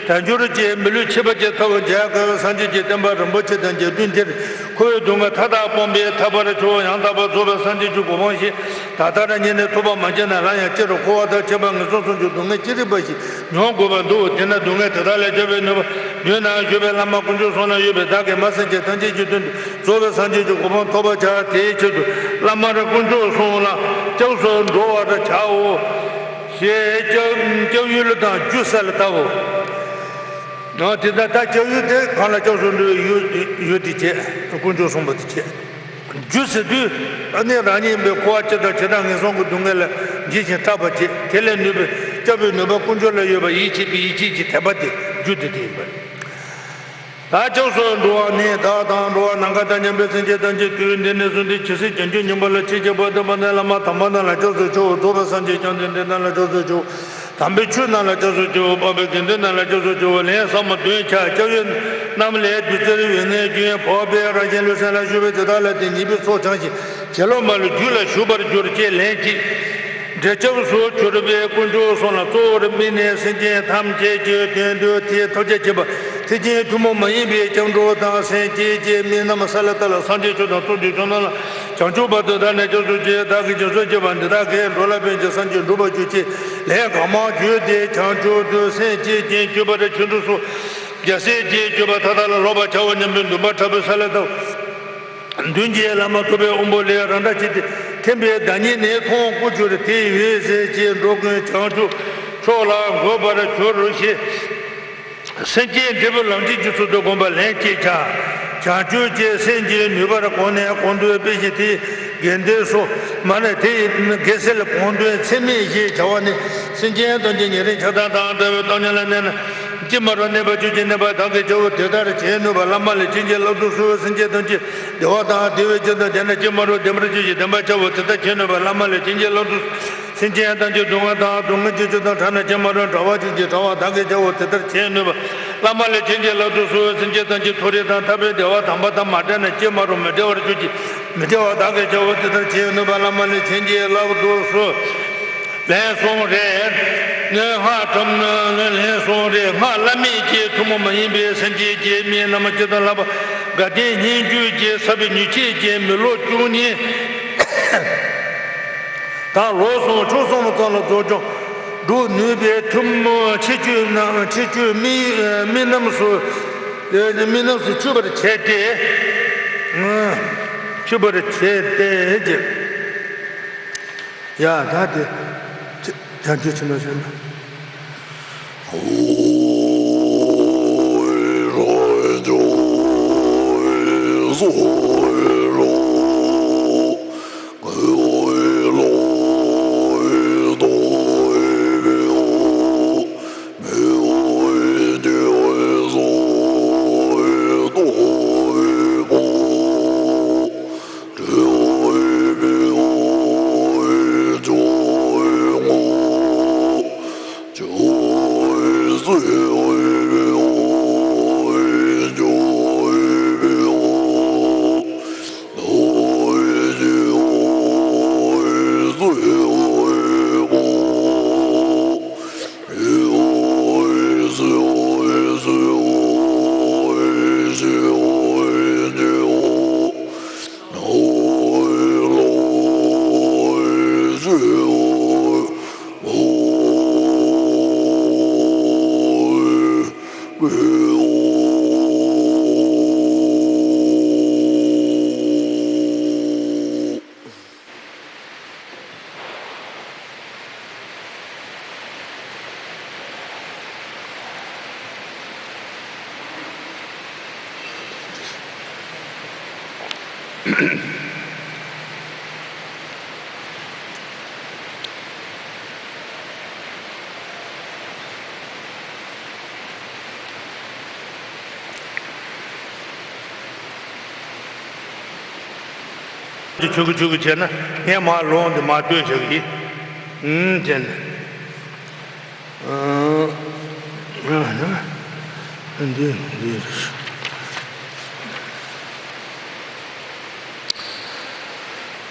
དལ་འབྱོར་གྱི་མི་ལུས་ཁྱད་པར་གྱི་ཐབས་མཇལ་དཀའ་བའི་སངས་རྒྱས་ཀྱི་བསྟན་པ་རིན་པོ་ཆེ་དང་རྒྱ་མཚོའི་འདིར་འཁོར་བའི་སྡུག་བསྔལ་མཐའ་དག་སྤོང་བའི་ཐར་པར་ཆོས་ཡང་དག་པར་རྫོགས་པའི་སངས་རྒྱས་ཀྱི་གོ་འཕང་ཞིག་ད་ལྟར་རྙེད་ནས་ཐོབ་པར་མ་བྱས་ན་སླར་ཡང་སྐྱེ་རུ་འཁོར་བ་དང་ཁྱད་པར་ངན་སོང་གསུམ་གྱི་སྡུག་བསྔལ་ཅི་རིགས་པ་ཞིག་མྱོང་དགོས་པར་འདུག་དེས་ན་སྡུག་བསྔལ་དེ་དག་ལས་སྐྱོབ་པའི་ནུས་པ་མདུན་ན་བཞུགས་པའི་བླ་མ་དཀོན་མཆོག་གསུམ་ལ་ཡོད་པས། བདག་གིས་མ་སེམས་ཅན་ཐམས་ཅད་ཀྱི་དོན་དུ་རྫོགས་པའི་སངས་རྒྱས་ཀྱི་གོ་འཕང་ཐོབ་པར་བྱ། དེའི་ཕྱིར་དུ་བླ་མ་ར་དཀོན་མཆོག་གསུམ་ལ་སྐྱབས་སུ་འགྲོ་བར་བྱའོ། ཞེས་སྐྱབས་སྐྱབས་ཡུལ་དང་རྒྱུ་ས་ལ་བལྟའོ། ཨ་དེ་ལྟར་ད་སྐྱབས་ཡུལ་དེ་གང་ལ་སྐྱབས་སུ་འགྲོ་བའི་ཡུལ་ཡུལ་དེ་བྱེད། དཀོན་མཆོག་གསུམ་པོ་དེ་བྱེད། རྒྱུ་ཟེར་དུས་ཨ་ནི་རང་ཉིད་པའི་འཁོར་བ་སྐྱེ་དང་བྱེ་བྲག་ངན་སོང་གི་སྡུག་བསྔལ་ལ་འཇིགས་ཤིང་སྐྲག་པ་བྱེད། དེ་ལས་ནུས་པའི་སྐྱབས་པའི་ནུས་པ་དཀོན་མཆོག་ལ་ཡོད་པ་ཡིད་ཆེས་པའི་ཡིད་ཆེས་ཀྱི་དད་པ་དེ་རྒྱུ་དེ་དེ་ཡིན་པ་རེད། ད་སྐྱབས་སུ་འགྲོ་བ་ནི་བདག་དང་འགྲོ་བ་ནམ་མཁའ་དང་མཉམ་པའི་སེམས་ཅན་ཐམས་ཅད་དུས་འདི་ནས་བཟུང་སྟེ་ཇི་སྲིད་བྱང་ཆུབ་སྙིང་པོ་ལ་ཆེས་ཆེར་བག་ལེགས་པ་ནི་བླ་མ་དམ་པ་རྣམས་ལ་སྐྱབས་སུ་མཆིའོ། རྫོགས་པའི་སངས་རྒྱས་བཅོམ་ལྡན་འདས་རྣམས་ལ་སྐྱབས་སུ་མཆིའོ། དམ་པའི་ཆོས་རྣམས་ལ་སྐྱབས་སུ་མཆིའོ། འཕགས་པའི་དགེ་འདུན་རྣམས་ལ་སྐྱབས་སུ་མཆིའོ། ལན་ཟབ་མོ་བདུན་བརྒྱ། སྐྱབས་ཡུལ་རྣམས་ལས་བདུད་རྩིར་འོད་ལྔའི་རྒྱུན་ཕོག་པའི་རང་གཞན་ལུས་སེམས་ལ་ཞུགས་པའི་དེ་དག་ལ་བརྟེན་ཉེས་པའི་ཚོགས་བྱང་ཞིང་། གྱེན་ལོག་མ་ལུས་རྒྱུད་ལ་ཞུགས་པར་གྱུར་ཅིག་ལན་གཅིག་འདྲེན་སྐྱབས་སུ་གྱུར་པའི་དཀོན་མཆོག་གསུམ་ལ་གཙོ་བོར་དམིགས་ནས་སེམས་ཅན་ཐམས་ཅད་ཀྱི་དོན་དུ་དེའི་ཐོབ་བྱ་བྱེད་པ་ཐེག་ཆེན་ཐུན་མོང་མ་ཡིན་པའི་སྐྱབས་འགྲོ་དང་། སེམས་བསྐྱེད་ཀྱི་དམིགས་རྣམ་ས་ལ་བལྟ་ལ། སངས་རྒྱས་ཆོས་དང་ཚོགས་ཀྱི་མཆོག་རྣམས་ལ། བྱང་ཆུབ་བར་དུ་བདག་ནི་སྐྱབས་སུ་མཆི། བདག་གིས་སྦྱིན་སོགས་བགྱིས་པ་འདི་དག་གིས། འགྲོ་ལ་ཕན་ཕྱིར་སངས་རྒྱས་འགྲུབ་པར་གྱུར་ཅིག་ལན་གང་མང་བརྗོད་དེ་བྱང་ཆུབ་ཏུ་སེམས་བསྐྱེད་ཅིང་སྤྱོད་པར་ཆོས་འདུལ་སོགས་རྒྱལ་སྲས་ཀྱི་སྤྱོད་པ་མཐའ་དག་ལ་སློབ་པར་བྱའོ་སྙམ་པའི་འདུན་པ་དྲག་པོས་ས་ལ་བལྟའོ། མདུན་གྱི་བླ་མ་ཐུབ་པའི་དབང་པོ་ལས་རང་སྒྲ་ཆེ་སྟེ་མཁྱེན་པའི་བདག་ཉིད་ནི་མཐོང་དཀོན་གྱུར་ཏེ། འོད་ཟེར་གྱིས་འགྲོ་ཀུན་བྱང་ཆུབ་མཆོག་ལ་འགོད་པར་གྱུར་ཞེས། སེམས་བསྐྱེད་འབྲས་བུ་ལམ་འབྱེད་ཀྱི་ཚུལ་དུ་བསྒོམ་པ་ལན་གཅིག་བྱ། བྱང་ཆུབ་ཀྱི་སེམས་ཀྱི་ནུས་པར་གོང་ནས་གོང་དུ་སྤེལ་ཞིང་། དེའི་དགེ་འདུན་སོགས་མ་ནས་དེ་ཡི་དགེ་སེལ་གོང་དོན་ཚད་མེད་ཞེས་བྱ་བ་ནི། སེམས་ཅན་ཐམས་ཅད་ཉེ་རིང་ཆགས་སྡང་དང་བྲལ་བའི་སྟོབས་ཉམས་ལ་གནས་ན་ཅི་མ་རུང་གནས་པར་གྱུར་ཅིག་གནས་པ་བདག་གིས་བྱའོ། དེ་ལྟར་བྱེད་ནུས་པ་བླ་མ་ལས་བྱིན་གྱིས་བརླབ་ཏུ་གསོལ། སེམས་ཅན་ཐམས་ཅད་བདེ་བ་དང་བདེ་བའི་རྒྱུ་དང་ལྡན་ན་ཅི་མ་རུང་ལྡན་པར་གྱུར་ཅིག་ལྡན་པར་བྱའོ། དེ་ལྟར་བྱེད་ནུས་པ་བླ་མ་ལས་བྱིན་གྱིས་བརླབ་ཏུ་གསོལ། སེམས་ཅན་ཐམས་ཅད་སྡུག་བསྔལ་དང་སྡུག་བསྔལ་གྱི་རྒྱུ་དང་བྲལ་ན་ཅི་མ་རུང་གྲོལ་བར་གྱུར་ཅིག་གྲོལ་བ་བདག་གིས་བྱའོ། དེ་ལྟར་བྱེད་ནུས་པ་བླ་མ་ལས་བྱིན་གྱིས་བརླབ་ཏུ་གསོལ། སེམས་ཅན་ཐམས་ཅད་མཐོ་རིས་དང་ཐར་པའི་བདེ་བ་དམ་པ་དང་མ་བྲལ་ན་ཅི་མ་རུང་མི་བྲལ་བར་གྱུར་ཅིག་མི་བྲལ་བ་བདག་གིས་བྱའོ། དེ་ལྟར་བྱེད་ནུས་པ་བླ་མ་ལས་བྱིན་གྱིས་བརླབ་ཏུ་གསོལ། ལན་གསུམ་རེ། སྔགས་ཁྲམ་ལན་གསུམ་རེ། སྔགས་བླ་མེད་ཀྱི་ཐུན་མོང་མ་ཡིན་པའི་སེམས་བསྐྱེད་ཀྱི་དམིགས་རྣམ་སྤྱི་དང་ལྷག་པ་དགའ་ལྡན་སྙན་བརྒྱུད་ཀྱི་ཟབ་པའི་ཉེར་གཅིག་གི་མི་ལོ་བཅུ་གཉིས་དང་ལོ་གསུམ་ཕྱོགས་གསུམ་ཙམ་ལ་རྫོགས་སྐྱོང་འགྲུབ་ནུས་པའི་ཐུན་མོང་ཁྱད་ཆོས་རྣམས་ཁྱད་ཆོས་དམིགས་དམིགས་རྣམས་སུ་དམིགས་རྣམས་སུ་འཆུས་པར་བྱས་ཏེ། འཆུས་པར་བྱས་ཏེ། ཡ་ད་དེ་བྱང་ཆུབ་ཕྱིར་ན་བྱོན་ན། ཆུ་གི་ཆུ་གི་བྱས་ན་ངས་མར་ལོང་དེ་མར་ལྟོས་བྱ་གི་ཡིན། ཨུམ་བྱས་ནས། ཨ། འདི་འདི།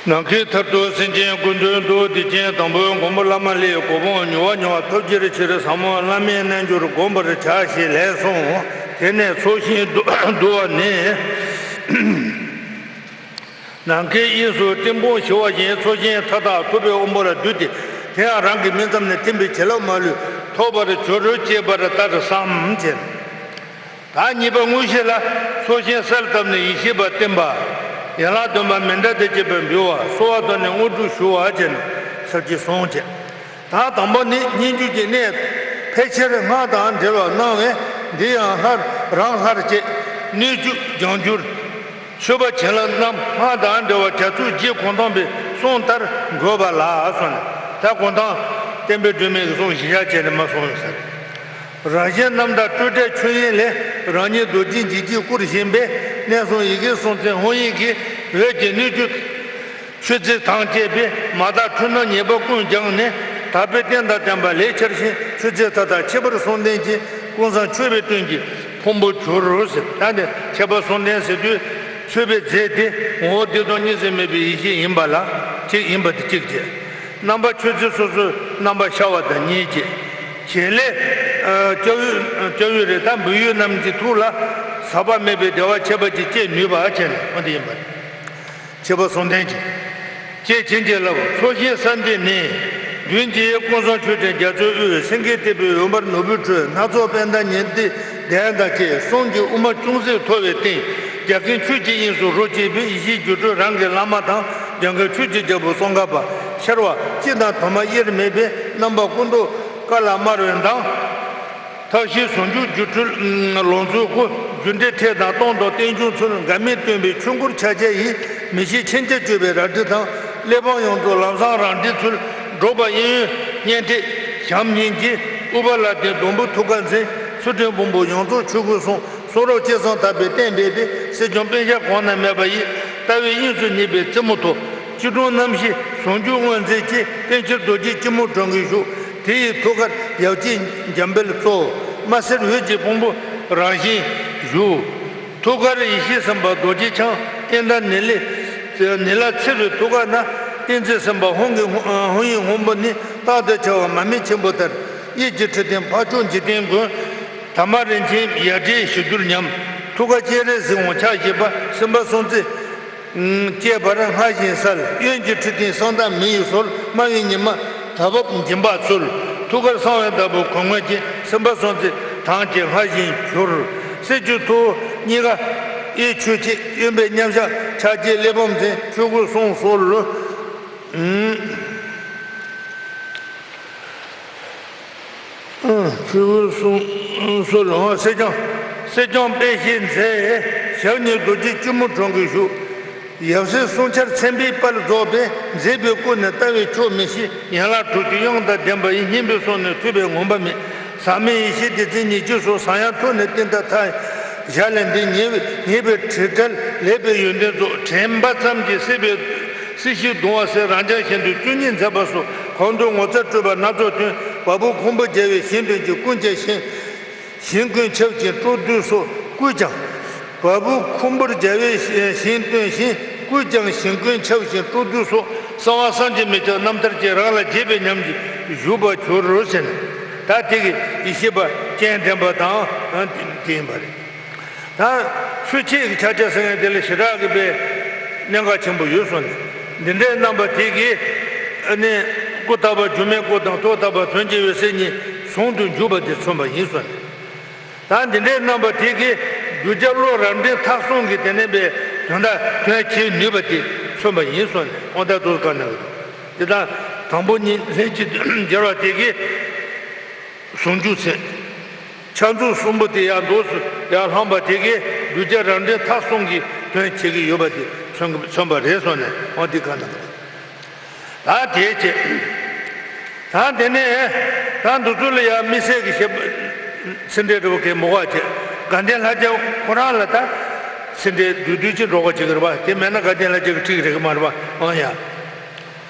ནམ་མཁའི་མཐར་ཐུག་སེམས་ཅན་ཀུན་འདུལ་དུ། དེ་རྐྱེན་དང་པོའི་མགོན་པོ་བླ་མ་ལས། གོ་འཕང་མྱུར་བ་མྱུར་བ་ཐོབ་ཀྱི་ཕྱིར། ཟབ་མོ་བླ་མའི་རྣལ་འབྱོར་བསྒོམ་པར་བྱ་ཞེས་ལན་གསུངས། དེ་ནས་ཚོགས་ཞིང་བསྡུ་བསྡུ་བ་ནི། ནམ་མཁའི་དབྱིངས་སུ་སྤྲིན་ཕུང་ཞི་བ་བཞིན། ཚོགས་ཞིང་མཐའ་དག་ཐུབ་པའི་དབང་པོར་བསྡུས་ཏེ། དེ་ཡང་རང་གི་སྨིན་མཚམས་ནས་ཐིམ་པའི་བྱིན་རླབས་མ་ལུས་ཐོབ་པར་གྱུར་ཅེས་པ་ལྟར་བསམ་བྱས། ད་གཉིས་པ་དངོས་གཞི་ལ། ཚོགས་ཞིང་གསལ་བཏབ་ནས་ཡེ་ཤེས་པ་བསྟེན་པ། ཡན་ལག་བདུན་པ་མཎྜལ་དང་བཅས་པ་འབུལ་བ། གསོལ་བ་བཏབ་ནས་དངོས་གྲུབ་ཞུ་བ་བཅས་ནས་ཚར་གཅིག་གསུངས་བྱས། ད་དང་པོ་ནི་སྙན་བརྒྱུད་ཀྱི་གནད་ཕལ་ཆེར་སྔགས་དང་འབྲེལ་བར་སྣང་བས། འདི་ཡང་སླར་རང་སླར་བཅས། སྣོད་བཅུད་ལྗང་བསྒྱུར། མཆོད་པ་བྱིན་རླབས་རྣམས་སྔགས་དང་འབྲེལ་བར་རྒྱ་མཚོའི་རྗེ་གུང་ཐང་པའི་གསུང་ལྟར་དགོས་པ་ལ་སོགས་ནས། ད་གུང་ཐང་བསྟན་པའི་སྒྲོན་མེ་གི་གསུང་གཞི་བཞག་བྱས་ནས་མར་གསུངས་ཡོད་ས་རེད། རང་བཞིན་རྣམ་དག་སྤྲོས་བྲལ་ཆོས་དབྱིངས་ལས། རང་ཉིད་རྡོ་རྗེ་འཇིགས་བྱེད་སྐུར་བཞེངས་པའི། གནས་གསུམ་ཡི་གེ་གསུམ་མཚན་ཧཱུྃ་ཡིག་གིས། འོད་ཀྱི་སྣོད་བཅུད་མཆོད་རྫས་དང་བཅས་པའི། མ་དག་འཁྲུལ་སྣང་ཉེས་པ་ཀུན་སྦྱངས་ནས། དག་པའི་རྟེན་དང་བརྟེན་པ་ལས་འཆར་ཞིང་། མཆོད་རྫས་མཐའ་དག་ཁྱད་པར་གསུམ་ལྡན་གྱི། ཀུན་བཟང་མཆོད་པའི་དོན་གྱི་ཕུང་པོར་གྱུར་ཟེར། ད་ནི་ཁྱད་པར་གསུམ་ལྡན་ཟེར་དུས། མཆོད་པའི་རྫས་དེ་ངོ་བོ་བདེ་སྟོང་གཉིས་སུ་མེད་པའི་ཡེ་ཤེས་ཡིན་པ་ལ་གཅིག་ཡིན་པ་དེ་གཅིག་བྱས། རྣམ་པ་མཆོད་རྫས་སོ་སོའི་རྣམ་པ་ཤར་བ་དང་གཉིས་བྱས། བྱེད་ལས། ཨ། སྐྱབས་ཡུལ་སྐྱབས་ཡུལ་རེད། ད་འབུལ་ཡུལ་རྣམས་ཀྱི་ཐུགས་ལ་ཟག་པ་མེད་པའི་བདེ་བ་ཁྱད་པར་ཅན་སྐྱེ་ནུས་པ་བྱས་ནས་འོ་དེ་ཡིན་པ་རེད། ཁྱད་པར་གསུམ་ལྡན་གྱི། ཅེས་བྱིན་གྱིས་བརླབས། ཚོགས་ཞིང་གསལ་འདེབས་ནི། མདུན་གྱི་ཀུན་བཟང་མཆོད་སྤྲིན་རྒྱ་མཚོའི་དབུས། སེང་གེ་ཏེ་བོའི་འོད་འབར་ནོར་བུའི་ཁྲོད། སྣ་ཚོགས་པད་ཟླ་ཉི་ཟླའི་གདན་དང་བཅས། གསུང་གི་དབུ་མ་ཅུང་ཟད་མཐོ་བའི་སྟེང་། རྒྱ་ཁྱོན་ཆོས་ཀྱི་དབྱིངས་སུ་རོ་གཅིག་པའི། ཡེ་ཤེས་སྒྱུ་འཕྲུལ་རང་གི་བླ་མ་དང་། རྒྱ་མགོན་ཆོས་ཀྱི་རྒྱལ་པོ་ཙོང་ཁ་པ། ཤར་བ་སྤྱི་དང་དུ་མ་དབྱེར་མེད་པའི། རྣམ་པ་སྐུ་མདོག་དཀར་ལ་དམར་བའི་མདངས། ཐབས་ཤེས་ཟུང་འཇུག་སྒྱུ་འཕྲུལ་ལོངས་སྤྱོད་སྐུ། རྒྱུ་འབྲས་ཕྲད་དང་སྟོང་དང་རྟེན་འབྱུང་ཚུལ། འགལ་མེད་སྟོན་པའི་ཆོས་འཁོར་ཕྱག་རྒྱ་ཡིས། མི་ཤེས་མཁྱེན་རྒྱ་སྤྱོད་པའི་རལ་གྲི་དང་། གླེགས་བམ་ཡོངས་རྫོགས་ལམ་བཟང་རང་འགྲེལ་ཚུལ། འགྲོ་བ་གཡས་གཡོན་སྙན་ཕྲད་ཞབས་གཉིས་ཀྱིས། ཨུཏྤ་ལ་དེ་སྡོང་པོ་ཐུགས་ཀར་འཛིན། ཚུལ་ཁྲིམས་ཕུང་པོ་ཡོངས་རྫོགས་ཆོས་སྐུར་གསུངས། གསུང་རབ་ཅི་གསུང་དག་པའི་བསྟན་པའི་དཔལ། སྲིད་སྐྱོང་སྤུན་བཞག་གོང་ན་མེད་པ་ཡི། ལྟ་བའི་དབྱིངས་སུ་ཉིད་པའི་རྩེ་མོ་ཐོབ། སྤྱི་སྒྲོམ་རྣམ་བཞི་ཟུང་འཇུག་དངོས་འཛིན་གྱི། པཎ་ཆེན་རྡོ་རྗེ་སྐྱིལ་མོ་ཀྲུང་གིས་བཞུགས། དེ་ཡི་ཐུགས་ཀར་ཡབ་རྗེ་འཇམ་དཔལ་གཙོ། དམར་སེར་འོད་ཀྱི་ཕུང་པོ་རང་བཞིན་བཞུགས། ཐུགས་ཀར་ཡེ་ཤེས་སེམས་དཔའ་རྡོ་རྗེ་འཆང་། ཨིནྡྲ་ནཱི་ལའི་ནཱི་ལ་ཚེ་རུའི་ཐུགས་ཀ་ན། ཏིང་འཛིན་སེམས་དཔའ་ཧཱུྃ་གི་ཧཱུྃ་ཡིག་སྔོན་པོ་ནི། རྟག་ཏུ་འཆར་བ་མར་མེ་ཆེན་པོ་ལྟར། གཡས་ཀྱི་ཁྲི་སྟེང་འཕགས་མཆོག་འཇིག་རྟེན་མགོན། དར་མ་རིན་ཆེན་ཡར་འདྲེན་ཞི་གྱུར་ཉམས། ཐུགས་ཀ་སྤྱན་རས་གཟིགས་དབང་ཕྱག་བཞི་པ། སེམས་དཔའ་སྲོང་བཙན་བཅས་པར་སྔར་བཞིན་གསལ། གཡོན་གྱི་ཁྲི་སྟེང་གསང་བདག་མི་ཡི་ཟུར། དམར་བའི་ཉི་མ་དར་བབ་འགྱིང་བག་ཚུལ། ཐུགས་ཀར་གསང་བའི་བདག་པོ་གོས་སྔོན་གྱི། སེམས་དཔའ་སྲོང་བཙན་ཐང་ཅན་སྔར་བཞིན་གྱུར། གསེར་གྱི་ཐུ་བོ་གཉིས་ཀ་གཡས་ཆོས་ཀྱི། གཡོན་པས་མཉམ་བཞག་ཕྱག་རྒྱའི་གླེགས་བམ་འཛིན། ཆོས་སྐུ་གསུང་སྲོལ། ཆོས་སྐུ་གསུང་སྲོལ། སེར་སྐྱོང་སེར་སྐྱོང་དཔལ་བཤེས་མཛད། ཞབས་གཉིས་རྡོ་རྗེ་སྐྱིལ་མོ་ཀྲུང་གིས་བཞུགས། ཡབ་སྲས་གསུང་འཆར་མཚན་དཔེའི་དཔལ་རྫོགས་པས། མཛད་པའི་སྐུ་ནི་ལྟ་བས་ཆོག་མི་ཤེས། ཡན་ལག་དྲུག་ཅུའི་དབྱངས་དང་ལྡན་པ་ཡི། སྙན་པའི་གསུང་ནི་ཐོས་པས་ངོམས་པ་མེད། ཟག་མེད་ཡེ་ཤེས་བདེ་ཆེན་ཉིད་ཀྱི་གཟུགས། ཟང་ཡང་ཐུགས་ནི་རྟེན་དང་མཐའ་ཡས། ཞལ་ལས་འདི་ཉེ་བའི་ཉེ་བའི་དྲི་བྲལ་ལེགས་པའི་ཡོན་ཏན་རྫོགས། དྲན་པ་ཙམ་གྱིས་སྲིད་པའི་སྲིད་ཞིའི་གདུང་བ་སེལ། རང་རྐྱ་གཞན་དོན་བཅུ་གཉིས་མཛད་པ་སོགས། གང་འདུལ་ངོ་མཚར་སྤྲུལ་པ་སྣ་ཚོགས་སྟོན། བ་སྤུ་ཁུང་བུར་རྒྱལ་བའི་ཞིང་སྟོན་གྱི། ཀུན་ཀྱང་ཞིང་ཞིང་ཀུན་ཁྱབ་ཅིང་སྤྲོ་བསྡུ་སོགས། ཀུན་ཀྱང་བ་སྤུ་ཁུང་བུར་རྒྱལ་བའི་ཞིང་སྟོན་ཞིང་། ཀུན་ཀྱང་ཞིང་ཀུན་ཁྱབ་ཅིང་སྤྲོ་བསྡུ་སོགས། གསང་བ་བསམ་གྱིས་མི་ཁྱབ་རྣམ་ཐར་ཅན། རང་ལ་དགྱེས་པའི་ཉམས་ཀྱིས་བཞུགས་པར་གྱུར་ཟེར་ནས། ད་དེ་གི་ཡེ་ཤེས་པ་སྤྱན་འདྲེན་པ་དང་དེ་ཡིན་པ་རེད། ད་ཆོས་ཕྱེད་ཀྱི་ཕྱག་རྒྱ་ཟེར་མཁན་དེ་ལ་ཞེ་དྲག་གི་པའི་གནད་འགག་ཆེན་པོ་ཡོད་གསུངས་ནས། འདི་འདྲའི་རྣམ་པ་དེ་གིས་ཨ་ནི་སྐུ་དག་པ་སྒྱུ་མའི་སྐུ་དང་ཐུགས་དག་པ་དོན་བྱེད་པའི་སེམས་གཉིས་ཟུང་དུ་འཇུག་པ་དེ་མཚོན་པ་ཡིན་གསུངས་ནས། ད་འདི་འདྲའི་རྣམ་པ་དེ་གིས་གདུལ་བྱ་བློ་རབ་འབྲིང་ཐ་གསུམ་གྱི་དེ་ནས་པའི་དོན་དག་དོན་བྱེད་ནུས་པ་དེ་མཚོན་པ་ཡིན་གསུངས་ནས། དབང་རྟགས་ཏོག་ཙམ་བཀའ་གནང་གི་འདུག་དེ་དང་དང་པོ་ཉིད་ལྷན་ཅིག་སྦྱར་བ་དེ་གིས། ཟུང་འཇུག་མཚན། ཕྱག་མཛུབ་གསུམ་པོ་དེ་ཡར་འདོགས་སུ་ཡར་ལྷོངས་པ་དེ་གས་གདུལ་བྱ་རབ་འབྲིང་ཐ་གསུམ་གྱི་དོན་བྱེད་ཀྱི་ཡོད་པ་དེ། མཚོན་མཚོན་པ་རེད་གསུངས་ནས་འོ་འདི་ག་ན་མ་རེད། ད་དེའི་ཆེད། ད་དེ་ནས་ད་འདི་ཚོ་ལ་ཡང་དམིགས་བསལ་གྱི་བཤད་པ་ཚིག་འགྲེལ་འདྲ་བོ་གས་མོ་བ་བྱེད། དགའ་ལྡན་ལྷ་རྒྱལ་ཁོ་རང་ལ་ད་ཚིག་འགྲེལ་བསྡུས་བསྡུས་ཅིག་འགྲོ་ག་བྱེད་ཀྱི་རེད་པ། དེ་མེད་ན་དགའ་ལྡན་ལྷ་རྒྱལ་གྱི་ཁྲིད་ཀྱི་རེད་གི་མ་རེད་པ། ཨང་ཡ།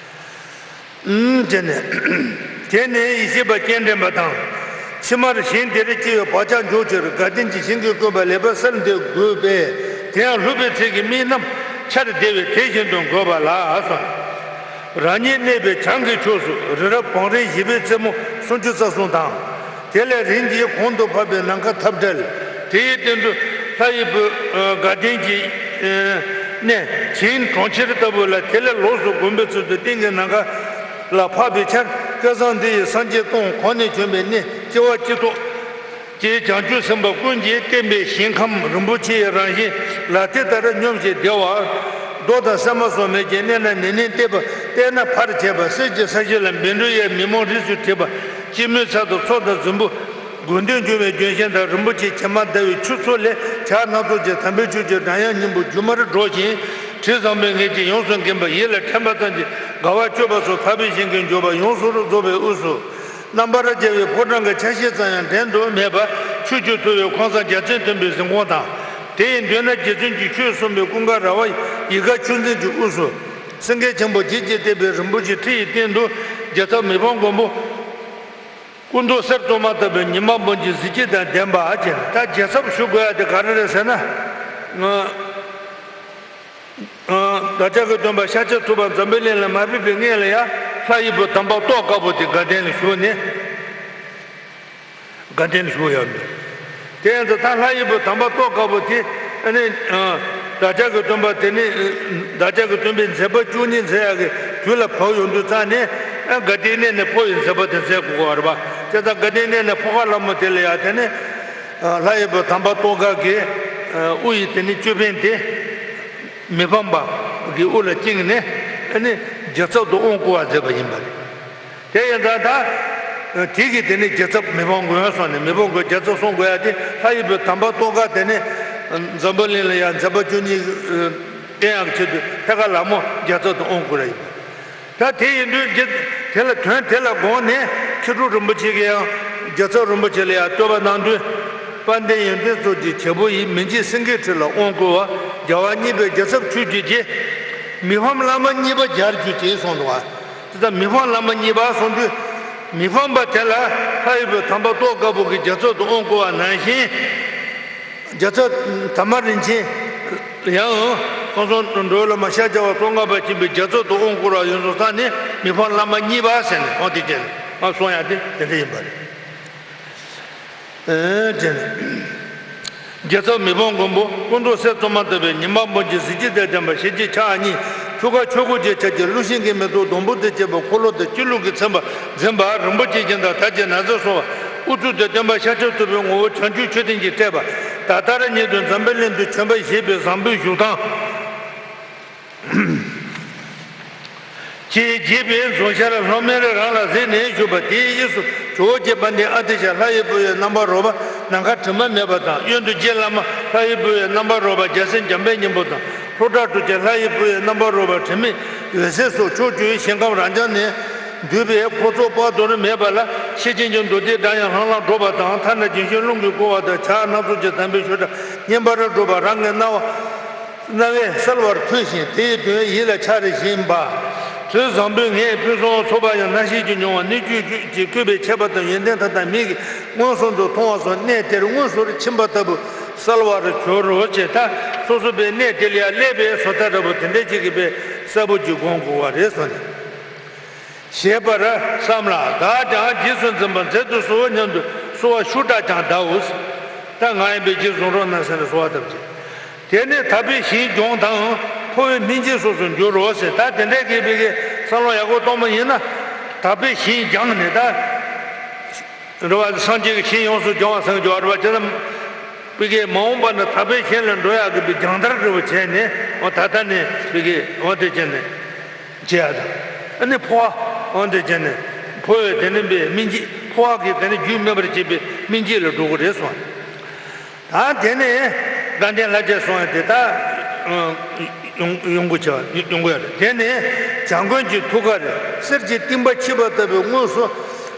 ཨུམ་དེ་ནས། དེ་ནས་ཡེ་ཤེས་པ་སྤྱན་འདྲེན་པ་དང་། ཕྱི་མར་ཞིང་དེར་སྐྱེ་བའི་བག་ཆགས་འཇོག་ཕྱིར་དགའ་ལྡན་གྱི་ཞིང་གི་བཀོད་པ་ལེགས་པར་གསལ་འདེབས་དགོས་པས། དེ་ཡང་སློབ་པའི་ཚིག་གི་དམིགས་རྣམ་ཆར་བདེ་བས་དེ་བཞིན་དུ་འགོད་པ་ལ་གསུངས། རང་ཉིད་གནས་པའི་བྱང་གི་ཕྱོགས་སུ་རི་རབ་བང་རིམ་བཞི་པའི་རྩེ་མོ་སུམ་ཅུ་རྩ་གསུམ་དང་། དེ་ལས་རིམ་གྱིས་གོང་དུ་འཕགས་པའི་ནམ་མཁའ་འཐབ་བྲལ། དེའི་སྟེང་དུ་ལྷ་ཡི་བུ་དགའ་ལྡན་གྱི་གནས་བྱིན་གྲོང་ཁྱེར་ལྟ་བུ་ལ། དེ་ལས་ལོགས་སུ་དགོན་པའི་ཚུལ་དུ་སྟེང་གི་ནམ་མཁའ་ལ་འཕགས་པའི་ཆར་སྐལ་བཟང་འདི་ཡི་སངས་རྒྱས་སྟོང་གོང་ནས་བྱོན་པའི་གནས་སྐྱེ་བ་སྤྱི་ཚོགས་ཀྱི་བྱང་ཆུབ་སེམས་དཔའ་ཀུན་གྱིས་བསྟེན་པའི་ཞིང་ཁམས་རིན་པོ་ཆེའི་རང་བཞིན་ལ་དེ་ལྟར་སྙོམས་ཤིང་བདེ་བ། རྡོ་དང་སྲན་མ་སོགས་མེད་ཀྱང་གནས་ན་ནི་ནི་བལྟས་པ་བལྟས་ན་ཕར་བྱས་པ་གསེར་གྱི་ས་གཞི་ལ་བཻ་ཌཱུརྱའི་མེ་མོ་རིས་སུ་བྲིས་པ་སྤྱི་མོས་ཚལ་དུ་མཚོ་དང་རྫིང་བུ། དགོས་འདོད་འབྱུང་བའི་ལྗོན་ཤིང་དང་རིན་པོ་ཆེ་བྱེ་མ་ཟླ་བའི་ཆུ་མཚོ་ལས་བྱ་སྣ་ཚོགས་ཀྱི་དམ་པའི་ཆོས་ཀྱི་སྒྲ་དབྱངས་སྙན་པོ་སྒྱུ་མར་སྒྲོག་ཅིང་དྲི་བཟང་པོའི་ངད་ཀྱིས་ཡོངས་སུ་འགེམས་པ་ཡིད་ལ་དྲན་པ་ཙམ་གྱིས་དགའ་བ་སྤྱོད་པ་སོགས་ཐར་པའི་ཞིང་གི་འབྱོར་པ་ཡོངས་སུ་རྫོགས་པའི་དབུས་སུ། རྣམ་པར་རྒྱལ་བའི་ཕོ་བྲང་གི་ཆ་ཤས་ཙམ་ཡང་འགྲན་དུ་མེད་པ་ཆོས་ཀྱི་ཐུ་བའི་ཁང་བཟང་རྒྱལ་མཚན་མཐོན་པོའི་གཟིམ་ཁང་དང་། དེ་ཡི་མདུན་ན་རྗེ་བཙུན་གྱི་ཆོས་གསུངས་པའི་ཀུན་དགའ་ར་བ་ཡི་གེ་ཆོས་འཛིན་གྱི་དབུས་སུ། སེང་གེ་ཆེན་པོ་བརྒྱད་ཀྱིས་བཏེགས་པའི་རིན་པོ་ཆེའི་ཁྲི་ཡི་སྟེང་དུ་རྒྱལ་ཚབ་མི་ཕམ་མགོན་པོ། སྐུ་མདོག་གསེར་བཙོ་མ་ལྟ་བུའི་ཉི་མ་སྤུན་གྱི་གཟི་བརྗིད་དང་ལྡན་པ་ཅན། ད་རྒྱལ་ཚབ་ཞུ་དགོས་ཡ་དེ་ག་རེ་རེད་ཟེར་ན། ང་། ཨ། བདག་ཅག་གི་སྟོན་པ་ཤཱཀྱ་ཐུབ་པ་འཛམ་བུའི་གླིང་ལ་མ་ཕེབས་པའི་སྔོན་ལ་ཡང་ལྷ་ཡི་བུ་དམ་པ་ཏོག་དཀར་པོ་དེ་དགའ་ལྡན་ལ་བཞུགས་ནས། དགའ་ལྡན་ལ་བཞུགས་ཡོད་མོད། དེ་ཡང་ད་ལྷ་ཡི་བུ་དམ་པ་ཏོག་དཀར་པོ་དེ་ཨ་ནི། ཨ། བདག་ཅག་གི་སྟོན་པ་དེ་ནི། བདག་ཅག་གི་སྟོན་པའི་མཛད་པ་བཅུ་གཉིས་མཛད་ཡག་གི་དུས་ལ་བབས་ཡོང་དུས་ཙང་ནས། ཨ། དགའ་ལྡན་གནས་ནས་འཕོ་བའི་མཛད་པ་དེ་མཛད་དགོས་པ་རེད་པ། བྱས་ཙང་དགའ་ལྡན་གནས་ནས་འཕོ་ཁ་སླ་མོ་དེ་ལ་ཡང་དེ་ནི། ཨ། ལྷ་ཡི་བུ་དམ་པ་ཏོག་དཀར་གྱི། ཨ། དབུ་ཡི་དེ་ནི་ཅོད་པན་དེ། མི་ཕམ་པ་གི་དབུ་ལ་བཅིངས་ནས་ཨ་ནི་རྒྱལ་ཚབ་ཏུ་དབང་བསྐུར་བ་མཛད་པ་ཡིན་པ་རེད། དེ་ཡིན་ཙང་ད། དེ་གིས་དེ་ནི་རྒྱལ་ཚབ་མི་ཕམ་མགོན་སོང་ནས་མི་ཕམ་མགོན་རྒྱལ་ཚབ་གསུང་དགོས་ཡ་དེ་ལྷ་ཡི་བུ་དམ་པ་ཏོག་དཀར་དེ་ནི། འཛམ་བུ་གླིང་ལ་ཡང་མཛད་པ་བཅུ་གཉིས་བསྟན་ཡག་ཆེད་དུ་ཐད་ཀར་ལ་མོ་རྒྱལ་ཚབ་ཏུ་དབང་བསྐུར་བ་ཡིན་པ། ད་དེ་ཡིན་དུས་རྒྱུ་དེ་ལ་དོན་དེ་ལ་དགོངས་ནས་མཁས་གྲུབ་རིན་པོ་ཆེ་གིས་ཡང་རྒྱལ་ཚབ་རིན་པོ་ཆེ་ལ་ཡང་བསྟོད་པ་གནང་དུས། དཔལ་ལྡན་ཡོན་ཏན་མཚོ་རྒྱལ་བྱེད་པོ་ཡིས་མི་མཇེད་སེང་གེའི་ཁྲི་ལ་དབང་བསྐུར་བ། རྒྱལ་བ་གཉིས་པའི་རྒྱལ་ཚབ་ཆོས་ཀྱི་རྗེ། མི་ཕམ་བླ་མ་གཉིས་པ་མཇལ་གྱུར་ཅིག་གསུངས་འདུག་བ། དེ་ལྟར་མི་ཕམ་བླ་མ་གཉིས་པ་གསུངས་དུས། མི་ཕམ་པ་དེ་ལ་ལྷ་ཡི་བུ་དམ་པ་ཏོག་དཀར་པོ་གིས་རྒྱལ་ཚབ་ཏུ་དབང་བསྐུར་བ་ནང་བཞིན། རྒྱལ་ཚབ་དར་མ་རིན་ཆེན་ཡང་ཁོང་ཚོ་འགྲོ་བ་བླ་མ་ཤཱཀྱ་བ་ཙོང་ཁ་པ་ཆེན་པོས་རྒྱལ་ཚབ་ཏུ་དབང་བསྐུར་བ་ཡོངས་སུ་བསགས་ནས་མི་ཕམ་བླ་མ་གཉིས་པ་ཟེར་ནས་ཁོང་དེ་བྱས་ནས་ང་གསུང་ཡག་དེ་དེ་འདྲ་ཡིན་པ་རེད། ཨེ་དྲན། རྒྱལ་ཚབ་མི་ཕམ་མགོན་པོ་སྐུ་མདོག་གསེར་བཙོ་མ་ལྟ་བུའི་ཉི་མ་སྤུན་གྱི་གཟི་བརྗིད་དང་ལྡན་པ་ཞལ་གཅིག་ཕྱག་གཉིས་ཐུགས་ཀར་ཆོས་འཁོར་གྱི་ཆར་གྱིས་བླུགས་ཤིང་གི་མེ་ཏོག་སྡོང་པོ་དང་བཅས་པ་འཁོར་ལོ་དང་སྤྱི་བླུགས་ཀྱིས་མཚན་པ་འཛིན་པ་རིན་པོ་ཆེ་བཞིན་དང་དར་གྱི་ན་བཟའ་གསོལ་བ། དབུ་ཚུགས་དང་སྟོན་པ་ཤཱཀྱ་ཐུབ་པའི་ངོ་བོ་བྱང་ཆུབ་མཆོད་རྟེན་གྱིས་སྤྲས་པ། ད་ལྟར་ཉིད་དུ་འཛམ་བུའི་གླིང་དུ་བྱོན་པ་ཞེས་པའི་བཟང་པོའི་བཞུགས་སྟངས། ཅེས་དགྱེས་པའི་རྫོང་ཤར་ལྷོ་མོན་རི་རང་ལ་གཟིགས་ནས་བཞུགས་པ་དེའི་དབུས་སུ་ཇོ་བོ་རྗེ་དཔལ་ལྡན་ཨ་ཏི་ཤ་ལྷ་ཡི་བུ་ཡི་རྣམ་པར་རོལ་པ་ནམ་མཁའ་དྲི་མ་མེད་པ་དང་། གཡོན་དུ་རྗེ་བླ་མ་ལྷ་ཡི་བུ་ཡི་རྣམ་པར་རོལ་པ་རྒྱལ་མཚན་འཇམ་དཔལ་སྙིང་པོ་དང་། ལྷོ་བྲག་གྲུབ་ཆེན་ལྷ་ཡི་བུ་ཡི་རྣམ་པར་རོལ་པ་དྲི་མེད་འོད་ཟེར་སོགས་ཕྱོགས་བཅུའི་ཞིང་ཁམས་རབ་འབྱམས་ནས་འདུས་པའི་འཁོར་ཚོགས་དཔག་ཏུ་མེད་པ་ལ་ཤེར་ཕྱིན་གྱི་མདོ་སྡེའི་སྒྲ་དབྱངས་ལྷང་ལྷང་སྒྲོག་པ་དང་། ཐ་ན་ལྗོན་ཤིང་རླུང་གིས་བསྐུལ་བ་དང་། བྱ་སྣ་ཚོགས་ཀྱི་དམ་པའི་ཆོས་སྒྲ་སྙན་པར་སྒྲོག་པ་རང་གི་རྣ་བ། རྣ་བས་གསལ་བར་ཐོས་ཤིང་དེའི་དོན་ཡིད་ལ་འཆར་བཞིན་པ། དྲི་བཟང་པོའི་ངད་ཕུན་སུམ་ཚོགས་པ་ཡང་རྣ་ཤེས་ཀྱིས་མྱོང་བ་ནི་ཆོས་ཀྱི་བཀོད་པའི་ཁྱད་པར་དང་ཡོན་ཏན་མཐའ་དག་མིག་གིས་མངོན་སུམ་དུ་མཐོང་བ་སོགས་གནས་དེར་དངོས་སུ་ཕྱིན་པ་ལྟ་བུ་གསལ་བར་གྱུར་རོ་ཞེས། ད་སོ་སོ་པའི་གནས་དེ་ལ་ཡང་སླེབས་པའི་བཟོ་ལྟ་འདྲ་བོ་དེ་འདྲ་ཅིག་གིས་པའི་གསལ་པོ་ཅིག་སྒོམ་དགོས་པ་རེད་གསུངས་ནས། ཞེས་པར་བསམ་ལ། བདག་ཀྱང་རྗེས་སུ་འཛིན་པ་མཛད་དུ་གསོལ་བ་སྙམ་དུ་གསོལ་བ་ཤུགས་དྲག་ཀྱང་གདའོ། ད་ང་ཡིན་པས་རྗེས་བཟུང་རོགས་གནང་ཟེར་ནས་གསོལ་བ་བཏབ་ཅིང་། དེ་ནས་དག་པའི་ཞིང་སྦྱོང་དང་འཕོ་བའི་སྨིན་བྱེད་སོགས་སུ་འགྱུར་རོ་ཟེར། ད་དེ་འདྲའི་གི་པའི་གི་བསམ་བློ་ཡག་པོ་གཏོང་བ་ཡིན་ན། དག་པའི་ཞིང་སྦྱངས་ནས་ད། རེད་བ། སངས་རྒྱས་ཀྱི་ཞིང་ཡོངས་སུ་སྦྱོང་བ་སངས་རྒྱས་རེད་བ། ཅེ་ན། པི་ཀའི་མ་འོངས་པ་ན་དག་པའི་ཞིང་ལ་འགྲོ་ཡག་གི་པི་སྦྱང་བརྡར་རེད་བ་བྱས་ནས། འོ་ད་ལྟ་ནས་པི་ཀའི་འོ་དེ་བྱས་ནས་བྱེད་ཡག་དང་། ཨ་ནི་འཕོ་བ་འོ་དེ་བྱས་ནས་འཕོ་བའི་དེ་ནི་པའི་སྨིན་བྱེད། འཕོ་བ་གི་དེ་ནི་རྒྱུན་སྨིན་པར་བྱེད་པའི་སྨིན་བྱེད་ལ་འགྲོ་གི་རེད་གསུངས། ད་དེ་ནས་དགའ་ལྡན་ལྷ་རྗེས་གསུངས་ཡག་དེ་ད། ཡོང་ཡོང་གི་ཆ་ཡོང་གི་ཡོད་རེད། དེ་ནས་བྱམས་མགོན་གྱི་ཐུགས་ཀ་རེད། གསེར་གྱི་རྟིང་པ་འཁྱིལ་པ་ལྟ་བུའི་དངོས་སུ་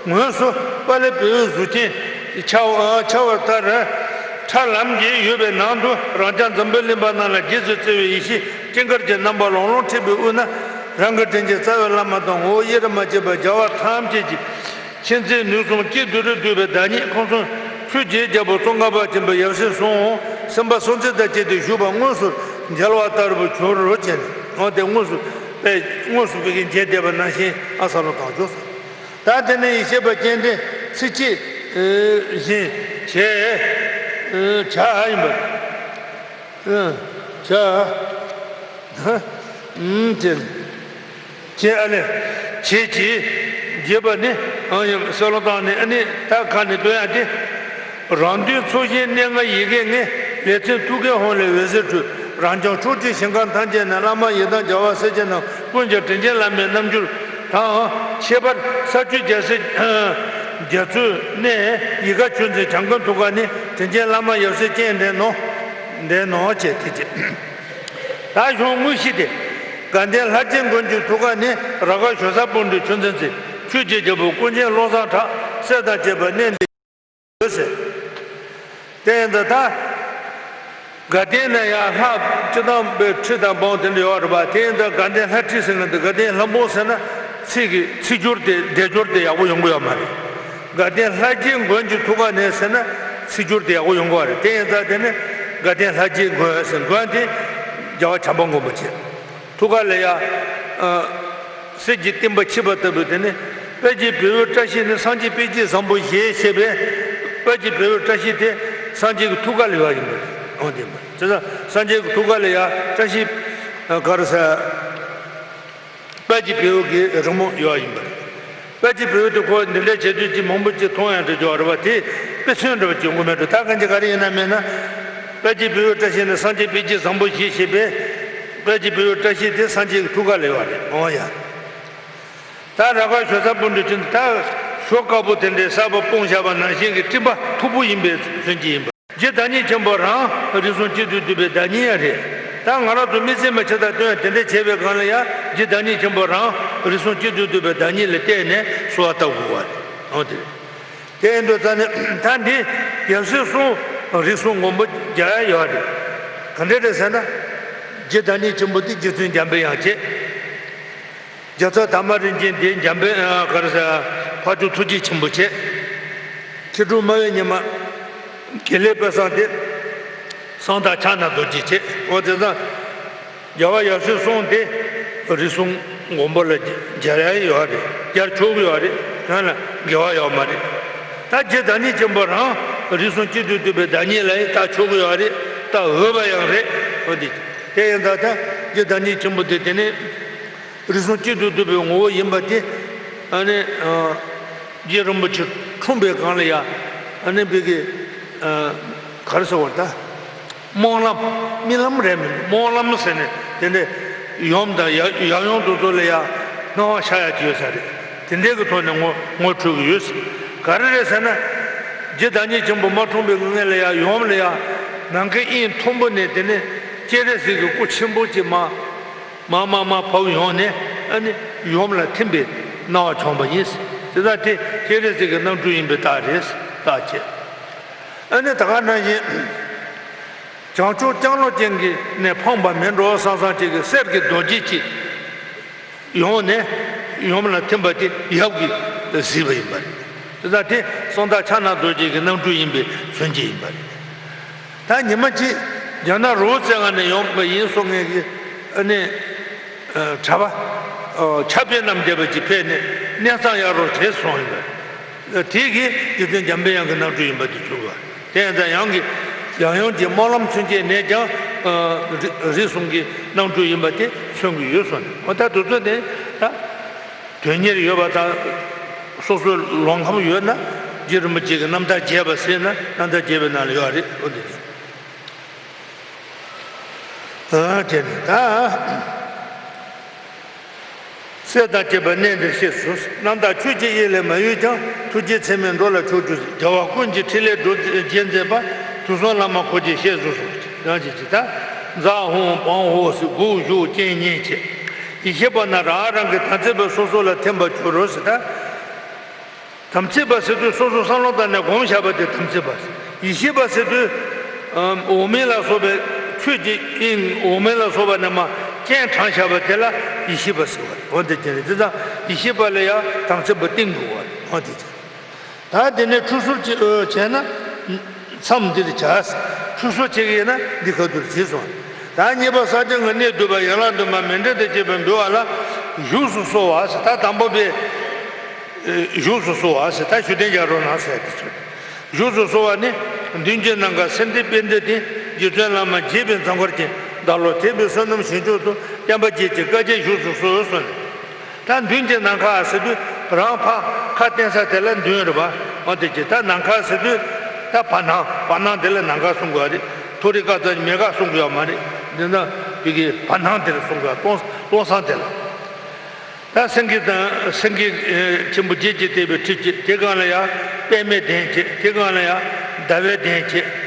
ངོས་སུ་དཔལ་ལེ་བེའུའི་གཟུགས་ཅན་འཆར་འཆར་བ་ལྟར་ཁྲ་ལམ་གྱིས་ཡོད་པའི་ནང་དུ། རང་རྐྱ་འཛམ་བུའི་གླིང་པ་རྣམས་ལ་རྗེས་སུ་བརྩེ་བའི་ཡེ་ཤེས་སྤྲིན་དཀར་གྱི་རྣམ་པ་ལོང་ལོང་འཁྲིགས་པའི་དབུས་ན། རང་གི་དྲིན་ཅན་རྩ་བའི་བླ་མ་དང་ངོ་བོ་དབྱེར་མ་མཆིས་པ་རྒྱལ་བ་ཐམས་ཅད་ཀྱི་མཁྱེན་བརྩེ་ནུས་གསུམ་གཅིག་ཏུ་རུ་འདུས་པའི་བདག་ཉིད་ཁམས་གསུམ་ཆོས་ཀྱི་རྒྱལ་པོ་ཙོང་ཁ་པ་ཆེན་པོའི་ཡབ་སྲས་གསུམ་སེམས་དཔའ་སྲོག་འཛིན་དང་བཅས་ཏེ་བཞུགས་པ་དངོས་སུ་མཇལ་བ་ལྟ་བུར་གྱུར་ཅེས་ནས། འོ་དེ་དངོས་སུ་དཔེ་དངོས་སུ་དཔེ་གི་མཇལ་བསྡད་པ་ནང་བཞིན་ཨ་ས་ལོ་དང་བྱོས་སོ། ད་དེ་ནས་ཡེ་ཤེས་པ་སྤྱན་འདྲེན་ཚིགས་བཅད་བཞིན་བྱས་བྱ་ཡིན་པ། བྱ། ཅེས་ཨ་ལས་བྱེད་ཀྱི་རྒྱས་པ་ནི་ཨང་ཡང་གསལ་ལོ་བཏང་ནས། ཨ་ནི་ད་ཁ་ནས་སྟོན་ཡ་དེ། རང་དོན་ཚོགས་ཞིང་གནས་ལྔ་ཡི་གེ་ལྔས། ལེ་ཚན་ཐུགས་ཀའི་ཧོང་ལས་འོད་ཟེར་འཕྲོས། རང་བྱུང་ཕྱོགས་བཅུའི་ཞིང་ཁམས་ཐམས་ཅད་ན། བླ་མ་ཡི་དམ་རྒྱལ་བ་སྲས་བཅས་རྣམས། ཀུན་ཀྱང་དྲིན་ཅན་བླ་མའི་རྣམ་འགྱུར་དང་། ཁྱད་པར་ས་བཅུའི་རྒྱལ་སྲས་རྒྱ་མཚོའི་གནས་ཡིད་དགའ་ཆོས་འཛིན་བྱམས་མགོན་ཐུགས་ཀ་ནི། དྲིན་ཅན་བླ་མ་ཡབ་སྲས་སྤྱན་འདྲེན་ནོ། འདྲེན་ནོ་ཅེས་དེ་བྱས། ད་གཞུང་དངོས་གཞི་དེ། དགའ་ལྡན་ལྷ་རྗེ་མགོན་གྱི་ཐུགས་ཀ་ནས། ར་ག་ཞོ་ས་སྤུན་གྲོགས་ཆོས་འཛིན་རྩེ། ཆོས་ཀྱི་རྒྱལ་པོ་ཀུན་མཁྱེན་བློ་བཟང་གྲགས། སྲས་དང་བཅས་པ་གནས་འདིར་ཡོད་ཟེར། དེ་ཡིན་ད་ལྟ། དགའ་ལྡན་ན་ཡང་ལྷ་སྤྱི་དང་པའི་ཁྲི་དང་འབངས་དེ་འདྲ་ཡོད་རེད་པ། དེ་ཡིན་ད་དགའ་ལྡན་ལྷ་ཁྲི་ཟེར་མཁན་དེ། དགའ་ལྡན་ལྷ་འབངས་ཟེར་ན་ཚིག་གི་ཚིག་སྦྱོར་དེ་སྡེབ་སྦྱོར་དེ་ཡག་པོ་ཡོང་གི་ཡོད་མ་རེད། དགའ་ལྡན་ལྷ་རྗེ་མགོན་གྱི་ཐུགས་ཀ་ནས་ཟེར་ན་ཚིག་སྦྱོར་དེ་ཡག་པོ་ཡོང་གི་ཡོད་རེད། དེ་ཡིན་ཙང་དེ་ནི་དགའ་ལྡན་ལྷ་རྗེ་མགོན་ཟེར། མགོན་དེ་རྒྱལ་བ་བྱམས་པ་མགོན་པོ་བྱས། ཐུགས་ཀ་ལ་ཡ། ཨ། གསེར་གྱི་རྟིང་པ་འཁྱིལ་པ་ལྟ་བུ་དེ་ནི། དཔལ་གྱི་བེའུའི་བཀྲ་ཤིས་ནི། སངས་རྒྱས་དཔལ་གྱི་བཟང་པོ་ཞེས་བཤད་པས། དཔལ་གྱི་བེའུའི་བཀྲ་ཤིས་དེ་སངས་རྒྱས་ཀྱི་ཐུགས་ཀ་ལ་ཡོད་ཡིན་པ་རེད། འོ་དེ་ཡིན་པ་རེད། དེ་ཙང་སངས་རྒྱས་ཀྱི་ཐུགས་ཀ་ལ་ཡ་བཀྲ་ཤིས། ཨ། ག་རེ་ཟེར། དཔལ་གྱི་བེའུ་གི་རི་མོ་ཡོད་ཡིན་པ་རེད། དཔལ་གྱི་བེའུ་དེ་ཁོ་འདི་འདྲའི་བྱེད་དུས་ཀྱི་མང་པོ་ཅིག་མཐོང་ཡང་འདྲ་ཅིག་ཡོད་རེད་པ། དེ་དཔེ་མཚོན་འདྲ་པོ་ཅིག་ཡོང་གི་མེད་འགྲོ། ད་གང་ཅི་ག་རེ་ཡིན་ན་མིན་ན། དཔལ་གྱི་བེའུའི་བཀྲ་ཤིས་ནི། སངས་རྒྱས་དཔལ་གྱི་བཟང་པོ་ཞེས་བཤད་པས། དཔལ་གྱི་བེའུའི་བཀྲ་ཤིས་དེ་སངས་རྒྱས་ཀྱི་ཐུགས་ཀ་ལ་ཡོད་རེད། འོ་ཡ། ད་ར་ག་ཞོ་ས་སྤུན་གྲོགས་ཆེན་ད་ཞོ་དཀར་པོ་དེ་འདྲའི་གསར་པ་སྤུངས་བཞག་པ་ནང་བཞིན་གྱི་སྤྲིན་པ་མཐུག་པོ་ཡིན་པའི་མཚོན་གྱི་ཡིན་པ། རྗེ་བདག་ཉིད་ཆེན་པོ་རང་རིགས་གསུམ་གཅིག་ཏུ་འདུས་པའི་བདག་ཉིད་ཡང་རེད། ད་ང་རང་ཚོ་མི་ཚེ་མ་ཕྱི་ད་སྟོན་དེ་འདྲ་བྱས་པའི་སྒང་ལ་ཡང་རྗེ་བདག་ཉིད་ཆེན་པོ་རང་རིགས་གསུམ་གཅིག་ཏུ་འདུས་པའི་བདག་ཉིད་ལ་བལྟས་ནས་གསོལ་བ་བཏབ་དགོས་པ་རེད། འོ་དེ་རེད། དེ་ཡིན་དུས་ད་ནི་ད་འདི་ཡབ་སྲས་གསུམ་རིགས་གསུམ་མགོན་པོ་རྒྱལ་ཡ་ཡོད་རེད། ག་འདྲ་རེད་ཟེར་ན། རྗེ་བདག་ཉིད་ཆེན་པོ་དེ་རྗེ་བཙུན་འཇམ་པའི་དབྱངས་བྱས། རྒྱལ་ཚབ་དར་མ་རིན་ཆེན་དེ་འཇམ་པའི། ཨ། ག་རེ་ཟེར། འཕགས་མཆོག་ཐུགས་རྗེ་ཆེན་པོ་བྱས། མཁས་གྲུབ་སྨྲ་བའི་སྙེ་མ་དགེ་ལེགས་དཔལ་བཟང་དེ་གསང་བདག་ཕྱག་ན་རྡོ་རྗེ་བྱས། འོ་དེ་ཙང་རྒྱལ་བ་ཡབ་སྲས་གསུམ་དེ་རིགས་གསུམ་མགོན་པོ་ལ་མཇལ་ཡ་ཡོད་རེད། མཇལ་ཆོག་གི་ཡོད་རེད། དོན་ལ་འགལ་བ་ཡོད་མ་རེད། ད་རྗེ་བདག་ཉིད་ཆེན་པོ་རང་རིགས་གསུམ་གཅིག་ཏུ་འདུས་པའི་བདག་ཉིད་ལ་ཡང་ད་ཆོག་གི་ཡོད་རེད། ད་འོས་པ་ཡང་རེད། འོ་དེ་དེ་ཡིན་ད་ད་རྗེ་བདག་ཉིད་ཆེན་པོ་དེ་དེ་ནི། རིགས་གསུམ་གཅིག་ཏུ་འདུས་པའི་ངོ་བོ་ཡིན་པ་དེ། ཨ་ནི། ཨ། རྗེ་རིན་པོ་ཆེ་འཁྲུངས་པའི་སྒང་ལ་ཡ། ཨ་ནི་བི་གི། ཨ། ག་རེ་ཟེར་བ་ད། སྨོན་ལམ། རྨི་ལམ་རེད་མིན། སྨོན་ལམ་ཟེར་ནས་དེ་འདྲའི་ཡུམ་དང་ཡབ་ཡབ་ཡུམ་དེ་ཚོ་ལ་ཡ་སྣང་བ་ཤར་ཡ་ཅིག་ཡོད་ས་རེད། དེ་འདྲའི་གི་ཐོག་ནས་ངོ་ངོ་འཕྲོད་ཀྱི་ཡོད། ག་རེ་རེད་ཟེར་ན། རྗེ་བདག་ཉིད་ཆེན་པོ་མ་འཁྲུངས་པའི་སྔོན་ལ་ཡ་ཡུམ་ལ་ཡ་ནམ་མཁའི་དབྱིངས་མཐོན་པོ་ནས་དེ་ནས་སྤྱན་རས་གཟིགས་ཀྱི་སྐུ་ཆེན་པོ་ཅིག་མ། མར་མར་མར་བབས་ཡོང་ནས། ཨ་ནི་ཡུམ་ལ་ཐིམ་པའི་སྣང་བ་བྱུང་བ་ཡིན། དེ་ལྟར་དེ་སྤྱན་རས་གཟིགས་ཀྱི་རྣམ་འཕྲུལ་ཡིན་པའི་རྟགས་རེད། རྟགས་བྱས། ཨ་ནི་ད་ག་ནང་བཞིན། བྱང་ཕྱོགས་ལྕང་ལོ་ཅན་གྱི་ནས་འཕངས་པ་མིན་འགྲོ་བསམ་བསམ་ཅིག་གི་གསེར་གྱི་རྡོ་རྗེ་ཅིག་ཡོང་ནས་ཡུམ་ལ་ཐིམ་པ་དེ་ཡབ་ཀྱིས་གཟིགས་པ་ཡིན་པ་རེད། དེ་ལྟར་དེ་གསང་བདག་ཕྱག་ན་རྡོ་རྗེ་གི་རྣམ་འཕྲུལ་ཡིན་པའི་མཚོན་བྱེད་ཡིན་པ་རེད། ད་ཉི་མ་གཅིག་རྒྱ་ནག་རི་བོ་རྩེ་ལྔ་ནས་ཡོང་བ་ཡིན་གསུང་མཁན་གྱི་ཨ་ནི་གྲྭ་པ་ཕྱག་དཔེ་རྣམ་རྒྱལ་པ་ཅིག་ཕེབས་ནས་གནས་ཚང་གཡར་རོགས་བྱས་གསུངས་ཡིན་པ། དེ་གིས་རྗེ་བཙུན་འཇམ་པའི་དབྱངས་ཀྱི་རྣམ་འཕྲུལ་ཡིན་པ་དེ་གྱུར་པ། དེ་ཡང་ད་ཡང་གི་ཡང་ཡང་གི་སྨོན་ལམ་མཚོན་བྱེད་ནས་ཀྱང་རིགས་གསུམ་གྱི་རྣམ་འཕྲུལ་ཡིན་པ་དེ་མཚོན་གྱི་ཡོད་གསུངས་ནས། འོ་ད་དེ་ཚོ་དེ་ད། དོན་གཉེར་ཡོད་པ་དང་། སོ་སོའི་ལུང་ཁམས་ཡོད་ན་རྗེ་རིན་པོ་ཆེ་གི་རྣམ་ཐར་རྒྱས་པ་ཟེར་ན་རྣམ་ཐར་རྒྱས་པའི་ནང་ལ་ཡོད་རེད། འོ་འདི་འདི། ཨ་དེ་ནི་ད། སྲས་དང་བཅས་པ་གནས་འདིར་གཤེགས་སུ། རྣམ་དག་ཆོས་ཀྱི་དབྱིངས་ལས་མ་གཡོས་ཀྱང་། ཐུགས་རྗེའི་ཚད་མས་འགྲོ་ལ་མཆོག་གྱུར་ཅིག། རྒྱལ་བ་ཀུན་གྱི་ཕྲིན་ལས་རྗེས་མཛད་པ། དུས་གསུམ་བླ་མ་འཁོར་གྱིས་གཤེགས་སུ་གསོལ། ཡང་ཅིག་ཅིག་ད། ཛཿཧཱུྃ་བཾ་ཧོཿ་ཟེར་དགུག་གཞུག་རྐྱེན་ཉེ་བྱས། ཡེ་ཤེས་པ་རྣམས་རང་རང་གི་དམ་ཚིག་པ་སོ་སོ་ལ་ཐིམ་པར་གྱུར་ཅིག་ཟེར་ད། དམ་ཚིག་པ་ཟེར་དུས་སོ་སོ་བསམ་བློ་བཏང་ནས་སྒོམ་བཞག་པ་དེ་དམ་ཚིག་པ་ཟེར། ཡེ་ཤེས་པ་ཟེར་དུས། ཨམ། འོག་མིན་ལ་སོགས་པའི་ཆོས་ཀྱི་དབྱིངས་འོག་མིན་ལ་སོགས་པ་རྣམས་སྤྱན་དྲངས་བཞག་པ་དེ་ལ་ཡེ་ཤེས་པ་ཟེར་བ་རེད། འོ་དེ་ཅི་རེད། དེ་ཙང་ཡེ་ཤེས་པ་ལ་ཡང་དམ་ཚིག་པ་བསྟེན་དགོས་པ་རེད། འོ་དེ་ཅི། ད་དེ་ནས་ཁྲུས་གསོལ་བྱེད་བྱས་ན། མཚམས་འདིར་བྱ། ཁྲུས་གསོལ་བྱེད་ཀྱི་ཡིན་ན་འདི་ཁ་ཐུག་བྱས་སོང་། ད་གཉིས་པ་ས་སྤྱང་གི་གནས་བསྡུ་བ་ཡན་ལག་བདུན་པ་མཎྜལ་དང་བཅས་པས་འབུལ་བ་ལ་བཞུགས་སུ་གསོལ་བ་ཟེར། ད་དང་པོ་པས་བཞུགས་སུ་གསོལ་བ་ཟེར། ད་ཞུ་རྟེན་བྱ་རོགས་གནང་ཟེར་དེ་ཚོ། བཞུགས་སུ་གསོལ་བ་ནི། མདུན་གྱི་ནམ་མཁར་སེང་ལྡེང་པད་ཟླའི་སྟེང་། རྗེ་བཙུན་བླ་མ་དགྱེས་པའི་འཛུམ་དཀར་ཅན། བདག་བློ་དད་པའི་བསོད་ནམས་ཞིང་མཆོག་ཏུ། བསྟན་པ་རྒྱས་ཀྱི་བཀའ་རྒྱས་བཞུགས་སུ་གསོལ་གསུངས་ནས། ད་མདུན་གྱི་ནམ་མཁའ་ཟེར་དུས་རང་ཕར་ཁ་བསྟན་ས་དེ་ལ་མདུན་རེད་པ། འོ་དེ་ཅི། ད་ནམ་མཁའ་ཟེར་དུས་ད་བར་སྣང་། བར་སྣང་དེ་ལ་ནམ་མཁའ་གསུང་དགོས་རེད། མཐོ་རིས་ཀ་ཙམ་མེད་ཀ་གསུང་དགོས་ཡ་མ་རེད། འདི་ན་བི་གི་བར་སྣང་དེ་ལ་གསུང་དགོས་ཡ། སྟོང་སྟོང་སང་དེ་ལ། ད་སེང་གེ་དང་། སེང་གེ་ཆེན་པོ་བརྒྱད་ཀྱིས་བཏེགས་པའི་ཁྲི་བརྒྱད། དེ་སྒང་ལ་ཡ་པདྨའི་གདན་བཅས། དེ་སྒང་ལ་ཡ་ཟླ་བའི་གདན་བཅས།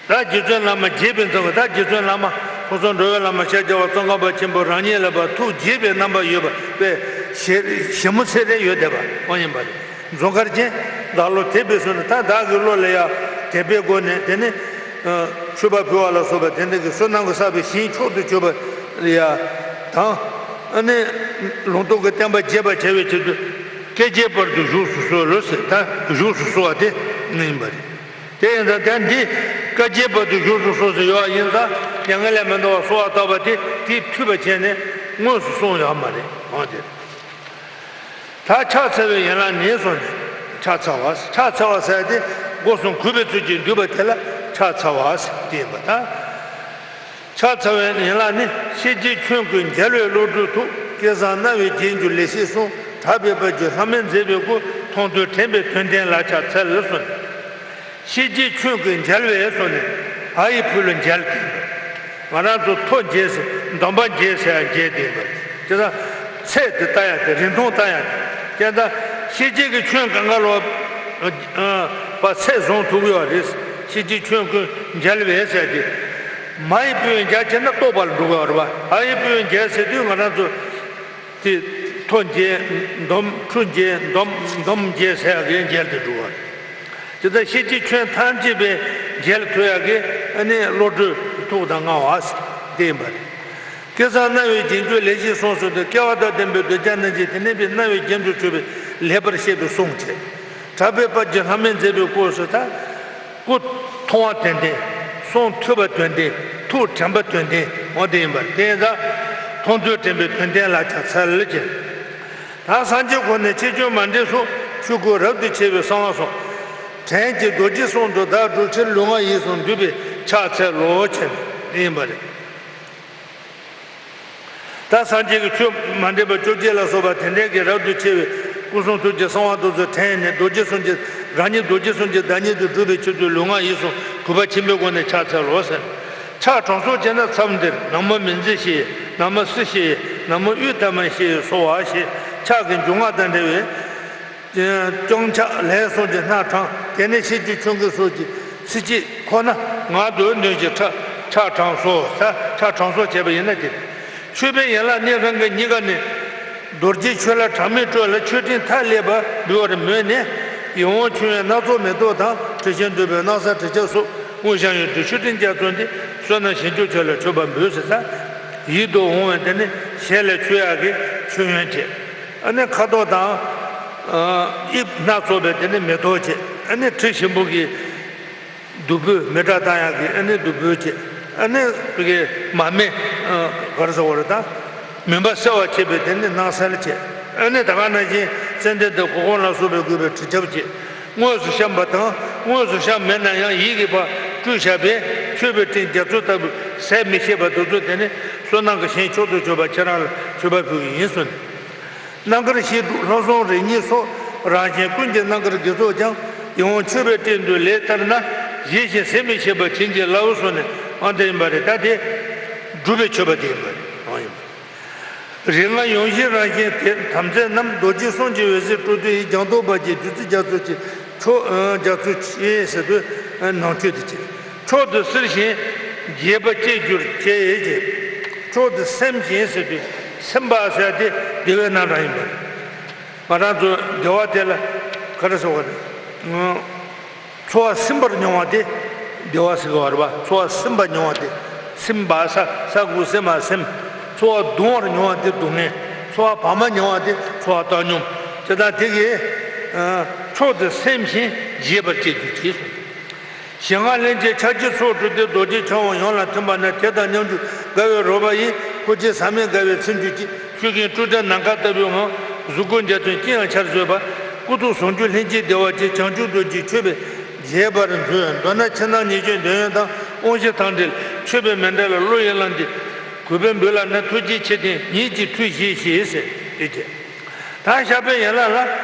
ད་རྗེ་བཙུན་བླ་མ་དགྱེས་པའི་འཛུམ་དཀར། ད་རྗེ་བཙུན་བླ་མ་ཁོ་ཚོ་འགྲོ་བའི་བླ་མ་ཤཱཀྱ་པ་ཙོང་ཁ་པ་ཆེན་པོ་རང་ཉིད་ལ་ཕར་ཐུགས་དགྱེས་པའི་རྣམ་པ་ཡོད་པ་པས་ཞེ་ཞེ་མོ་ཚེ་རེ་ཡོད་བསྡད་པ་ཁོང་ཡིན་པ་རེད། འཛུམ་དཀར་ཅན། བདག་བློ་དད་པའི་བསོད་ནམས། ད་བདག་གི་བློ་ལ་ཡ་དད་པའི་སྒོ་ནས་དེ་ནི། ཨ། མཆོད་པ་ཕུལ་བ་ལ་སོགས་པ་དེ་འདྲ་གི་བསོད་ནམས་ཀྱི་བསགས་པའི་ཞིང་མཆོག་ཏུ་གྱུར་པ་ལ་ཡ་དང་། ཨ་ནི་ལུང་རྟོགས་ཀྱི་བསྟན་པ་རྒྱས་པར་བྱ་བའི་ཕྱིར་དུ། བསྐལ་བརྒྱའི་བར་དུ་བཞུགས་སུ་གསོལ་ལོ་ཟེར། ད་བཞུགས་སུ་གསོལ་བ་དེ་ཡིན་པ་རེད། དེ་ཡིན་ཙང་དེ་འདི་བསྐལ་བརྒྱའི་བར་དུ་བཞུགས་སུ་གསོལ་ཟེར་ཡོད་པ་ཡིན་ཙང་མྱ་ངན་ལས་མི་འདའ་བར་གསོལ་བ་བཏབ་པ་དེ་དེས་འཐུས་པ་བྱས་ནས་དངོས་སུ་གསུངས་ཡོད་མ་རེད། འོ་དེ། ད་ཕྱག་འཚལ་བའི་ཡན་ལག་ནི་གསུངས་ནས། ཕྱག་འཚལ་བ། ཕྱག་འཚལ་བ་ཟེར་ཏེ་སྒོ་གསུམ་གུས་པའི་ཚུལ་གྱིས་འདུས་པ་དེ་ལ་ཕྱག་འཚལ་བ་ཟེར་ཏེ་ཡིན་པ་དང་། ཕྱག་འཚལ་བའི་ཡན་ལག་ནི། ཤེས་བྱའི་ཆོས་ཀུན་མཇལ་བའི་བློ་གྲོས་ཐུགས། བསྐལ་བཟང་རྣ་བས་བརྒྱན་གྱུར་ལེགས་ཤེས་གསུམ། གྲགས་པའི་དཔལ་གྱུར་ལྷ་མོས་མཛེས་པའི་སྐུ། མཐོང་ཐོས་དྲན་པས་དོན་བསྟན་ལ་ཕྱག་འཚལ་གསུངས་ནས། ཤེས་བྱའི་ཆོས་ཀུན་མཇལ་བའི་སོགས་ནས་བ་ཡི་ཕུ་ལ་མཇལ་ཏེ། ང་རང་ཚོ་ཐོ་མཇལ་ཟེར། འདོམས་པ་མཇལ་ཟེར་ཡང་མཇལ་ཏེ་ཡིན་པ། དེ་དང་ཚད་དེ་ལྟ་ཡ་དེ། རིང་ཐུང་ལྟ་ཡ་དེ། དེ་དང་ཤེས་བྱའི་གི་ཆོས་གང་ག་ལོ་པ་ཚད་བཟུང་ཐུབ་ཡོད་རེད། ཤེས་བྱའི་ཆོས་ཀུན་མཇལ་བའི་ཟེར་ཏེ། མ་ཡི་ཕུ་ཡི་མཇལ་བྱས་ན་རྟོགས་པ་ལ་འགྲོ་གི་ཡོད་རེད་པ། བ་ཡི་ཕུ་ཡི་མཇལ་ཟེར་དུས་ང་རང་ཚོ། དེ་ཐོ་མཇལ། འདོམས། ཁྲུ་མཇལ། འདོམས། འདོམས་མཇལ་ཟེར་ཡག་གི་མཇལ་དུ་འགྲོ་བ་རེད། དེ་ལྟར་ཤེས་བྱའི་ཆོས་ཐམས་ཅད་པའི་མཇལ་ཐུབ་ཡག་གི་ཨ་ནི་བློ་གྲོས་ཐུགས་དང་མངའ་བ་དེ་ཡིན་པ་རེད། བསྐལ་བཟང་རྣ་བས་བརྒྱན་གྱུར་ལེགས་ཤེས་གསུམ་ཟེར་དུས་སྐལ་བ་དང་ལྡན་པའི་གདུལ་བྱ་རྣམས་ཀྱི་དེ་ནས་པའི་རྣ་བས་རྒྱན་དུ་གྱུར་པའི་ལེགས་པར་བཤད་པའི་གསུང་བྱས། གྲགས་པའི་དཔལ་གྱུར་ལྷ་མོས་མཛེས་པའི་སྐུ་ཟེར་ད། སྐུ་མཐོང་བ་དོན་ལྡན། གསུང་ཐོས་པ་དོན་ལྡན། ཐུགས་དྲན་པ་དོན་ལྡན། འོ་དེ་ཡིན་པ་རེད། དེ་ཡིན་ཙང་། མཐོང་ཐོས་དྲན་པས་དོན་ལྡན་ལ་ཕྱག་འཚལ་ཅེས། ད་སངས་རྒྱས་ཁོ་ནས་ཆེ་ཆུང་མ་འདྲེས་སུ། ཆོས་སྐུ་རབ་ཏུ་ཕྱེ་བའི་གསང་བ་སོགས། དྲན་གྱི་རྡོ་རྗེ་གསུམ་དུ་བདག་སྒྲུབ་ཕྱིར། ལུས་ངག་ཡིད་གསུམ་འདུས་པས་ཕྱག་འཚལ་ལོ་ཅེས་ཡིན་པ་རེད། ད་སངས་རྒྱས་ཀྱི་ཆོས་མ་འདྲེས་པ་བཅོ་བརྒྱད་ལ་སོགས་པ་དེ་འདྲའི་གི་རབ་ཏུ་ཕྱེ་བའི་སྐུ་གསུང་ཐུགས་ཀྱི་གསང་བ་དེ་ཚོ་དྲན་ནས་རྡོ་རྗེ་གསུམ་གྱི་རང་ཉིད་རྡོ་རྗེ་གསུམ་གྱི་བདག་ཉིད་དུ་སྒྲུབ་པའི་ཕྱིར་དུ་ལུས་ངག་ཡིད་གསུམ་གུས་པ་ཆེན་པོའི་སྒོ་ནས་ཕྱག་འཚལ་ལོ་ཟེར། ཕྱག་དྲང་སྲོལ་བྱས་ན་མཚམས་འདིར། ན་མོ་མི་འཛི་ཞེས། ན་མོ་སི་ཞེས། ན་མོ་ཨུཏྟམ་ཞེས་སོ་བ་ཞེས་ཕྱག་གི་འཇུག་ངོགས་དང་འབྲེལ་བའི། བརྐྱང་ཕྱག་ལན་གསུམ་གྱི་སྣ་དྲངས། དེ་ནས་ཤེས་བྱའི་ཆོས་ཀུན་སོགས་ཀྱི་ཚིགས་བཅད་ཁོ་ན་ངག་ཏུ་འདོན་ཞིང་ཕྱག་དྲང་སྲོལ། ཕྱག་དྲང་སྲོལ་བྱས་པ་ཡིན་ན་དེ། མཆོད་པའི་ཡན་ལག་ནི་རང་གི་གཉིས་ཀ་ནི། རྡོ་རྗེ་ཆོས་ལ་གྲངས་མེད་སྤྲོས་ལ། མཆོད་སྤྲིན་མཐའ་ཀླས་པ་འབུལ་བར་མོས་ནས། ཡིད་འོང་མཆོད་ཡོན་སྣ་ཚོགས་མེ་ཏོག་དང་། དྲི་ཞིམ་དུད་པའི་སྣང་གསལ་དྲི་ཆབ་སོགས་དབུར་བཞེངས་ཡོད་དུས་མཆོད་སྤྲིན་རྒྱ་མཚོ་འདི་བསོད་ནམས་ཞིང་མཆོག་ཁྱོད་ལ་མཆོད་པར་འབུལ་ཟེར་ས། ཡིད་དུ་འོང་བའི་དེ་ནི་ཞལ་ལས་མཆོད་ཡག་གི་མཆོད་ཡོན་བྱས། ཨ་ནི་ཁ་དོག་དང་། ཨ། དབྱིབས་སྣ་ཚོགས་པའི་དེ་ནི་མེ་ཏོག་བྱས། ཨ་ནི་དྲི་ཞིམ་པོ་གི་བདུག་སྤོས་མེ་སྲེག་བཏང་ཡག་གི་ཨ་ནི་བདུག་སྤོས་བྱས། ཨ་ནི་བི་གའི་མར་མེ། ཨ། ག་རེ་ཟེར་བ་རེད་ད། མུན་པ་སེལ་བར་བྱེད་པའི་དེ་ནི་སྣང་གསལ་བྱས། ཨ་ནི་ད་ག་ནང་བཞིན་ཙན་དན་དང་གུར་གུམ་ལ་སོགས་པས་བསྐུས་པའི་དྲི་ཆབ་བྱས། དངོས་སུ་བཤམས་པ་དང་། དངོས་སུ་བཤམས་མེད་ན་ཡང་ཡིད་ཀྱིས་ཕར་སྤྲུལ་བཞག་པས་མཆོད་པའི་སྤྲིན་རྒྱ་མཚོ་ལྟ་བུའི་ཟད་མི་ཤེས་པ་དེ་ཚོ་དེ་ནི་བསོད་ནམས་ཀྱི་ཞིང་མཆོག་ཏུ་གྱུར་པ་ཁྱེད་རང་ལ་མཆོད་པ་ཕུལ་གྱི་ཡིན་གསུངས་ནས། རྣམ་དཀར་ཞི་ཁྲོ་ལྷ་བསངས་རིམ་གཉིས་སོགས། རང་གཞན་ཀུན་གྱི་རྣམ་དཀར་དགེ་ཚོགས་ཀྱང་། ཡིད་འོང་མཆོད་པའི་སྤྲིན་དུ་ལེགས་བསྟར་ན། བཞེས་ཤིང་ཟད་མི་ཤེས་པ་བྱིན་གྱིས་བརླབ་གསུངས་ནས། ཨ། དེ་ཡིན་པ་རེད། ད་དེ་སྒྲུབ་པའི་མཆོད་པ་དེ་ཡིན་པ་རེད། ཨ། ཡིན་པ། རིགས་ལྔ་ཡོངས་བཞིའི་རང་བཞིན་དེ་དམ་རྫས་རྣམས། རྡོ་རྗེ་གསུམ་གྱི་འོད་ཟེར་སྤྲོ་བསྡུ་ཡིས། སྦྱངས་བརྡུངས་པར་བགྱི་བདུད་རྩི་རྒྱ་མཚོ་ཆེ། མཆོག་རྒྱ་མཚོ་ཆེ་ཟེར་དུས་ནང་མཆོད་དེ་བྱས། མཆོག་ཏུ་གསིལ་ཞིང་ རྒྱས་པ་སྐྱེ་གྱུར་ཅིག་ཅེས། མཆོག་ཏུ་སེམས་ཤིང་ཟེར་དུས་སེམས་པ་ཟེར་དེ་བདེ་བའི་རྣམ་གྲངས་ཡིན་པ་རེད། ང་རང་ཚོ་བདེ་བ་དེ་ལ་ག་རེ་ཟེར་བ་རེད། ཚོར་བ་སིམ་པར་མྱོང་བ་དེ་བདེ་བ་ཟེར་གྱི་ཡོད་རེད་པ། ཚོར་བ་སིམ་པར་མྱོང་བ་དེ་སིམ་པ་ས་ས་ཁུག་སེམས་མ་སིམ། ཚོར་བ་གདུང་བར་མྱོང་བ་དེ་སྡུག་བསྔལ། ཚོར་བ་བར་མ་མྱོང་བ་དེ་ཚོར་བ་བཏང་སྙོམས། དེ་དག་དེ་གིས་མཆོག་ཏུ་སེམས་ཤིང་རྒྱས་པར་བྱེད་དུ་བྱེད་གསུངས། ཞི་བ་ལྷན་ཅིག་ཕྱག་རྒྱའི་ཚོགས་དྲུག་སྟེ། རྡོ་རྗེ་འཆང་དབང་ཡོངས་ལ་ཐིམ་པ་ན། དེ་དང་མཉམ་སྤྱོད་དགའ་བའི་རོལ་པ་ཡིས། ཁོ་ཆེ་ཟག་མེད་དགའ་བའི་ཚིམ་བཅུག་ཅིང་། ཆུ་རྒན་སྤྲོས་བྲལ་ནམ་མཁའ་ལྟ་བུའི་ངང་། གཟུགས་སྐུ་འཇའ་ཚོན་ཅི་ཡང་འཆར་བཟོད་པ། སྐུ་ཐུགས་ཟུང་འཇུག་ལྷན་སྐྱེས་བདེ་བ་ཆེ། བྱང་ཆུབ་རྡོ་རྗེའི་མཆོད་པས་རྒྱས་པར་མཛོད། མདོར་ན་ཕྱི་ནང་ཉེས་སྤྱོད་འདོད་ཡོན་དང་། དབང་ཤེས་ཐང་འབྲས་མཆོད་པའི་མཎྜལ་བློ་ཡིས་བླངས་ཏེ། གུས་པས་འབུལ་ལགས་ན་ཐུགས་རྗེ་ཆེ། དེ་ཉིད་ཀྱི་མཐུས་བཞེས་ཤིག་ཟེར་དེ་བྱས། ད་བཤགས་པའི་ཡན་ལག་ལ།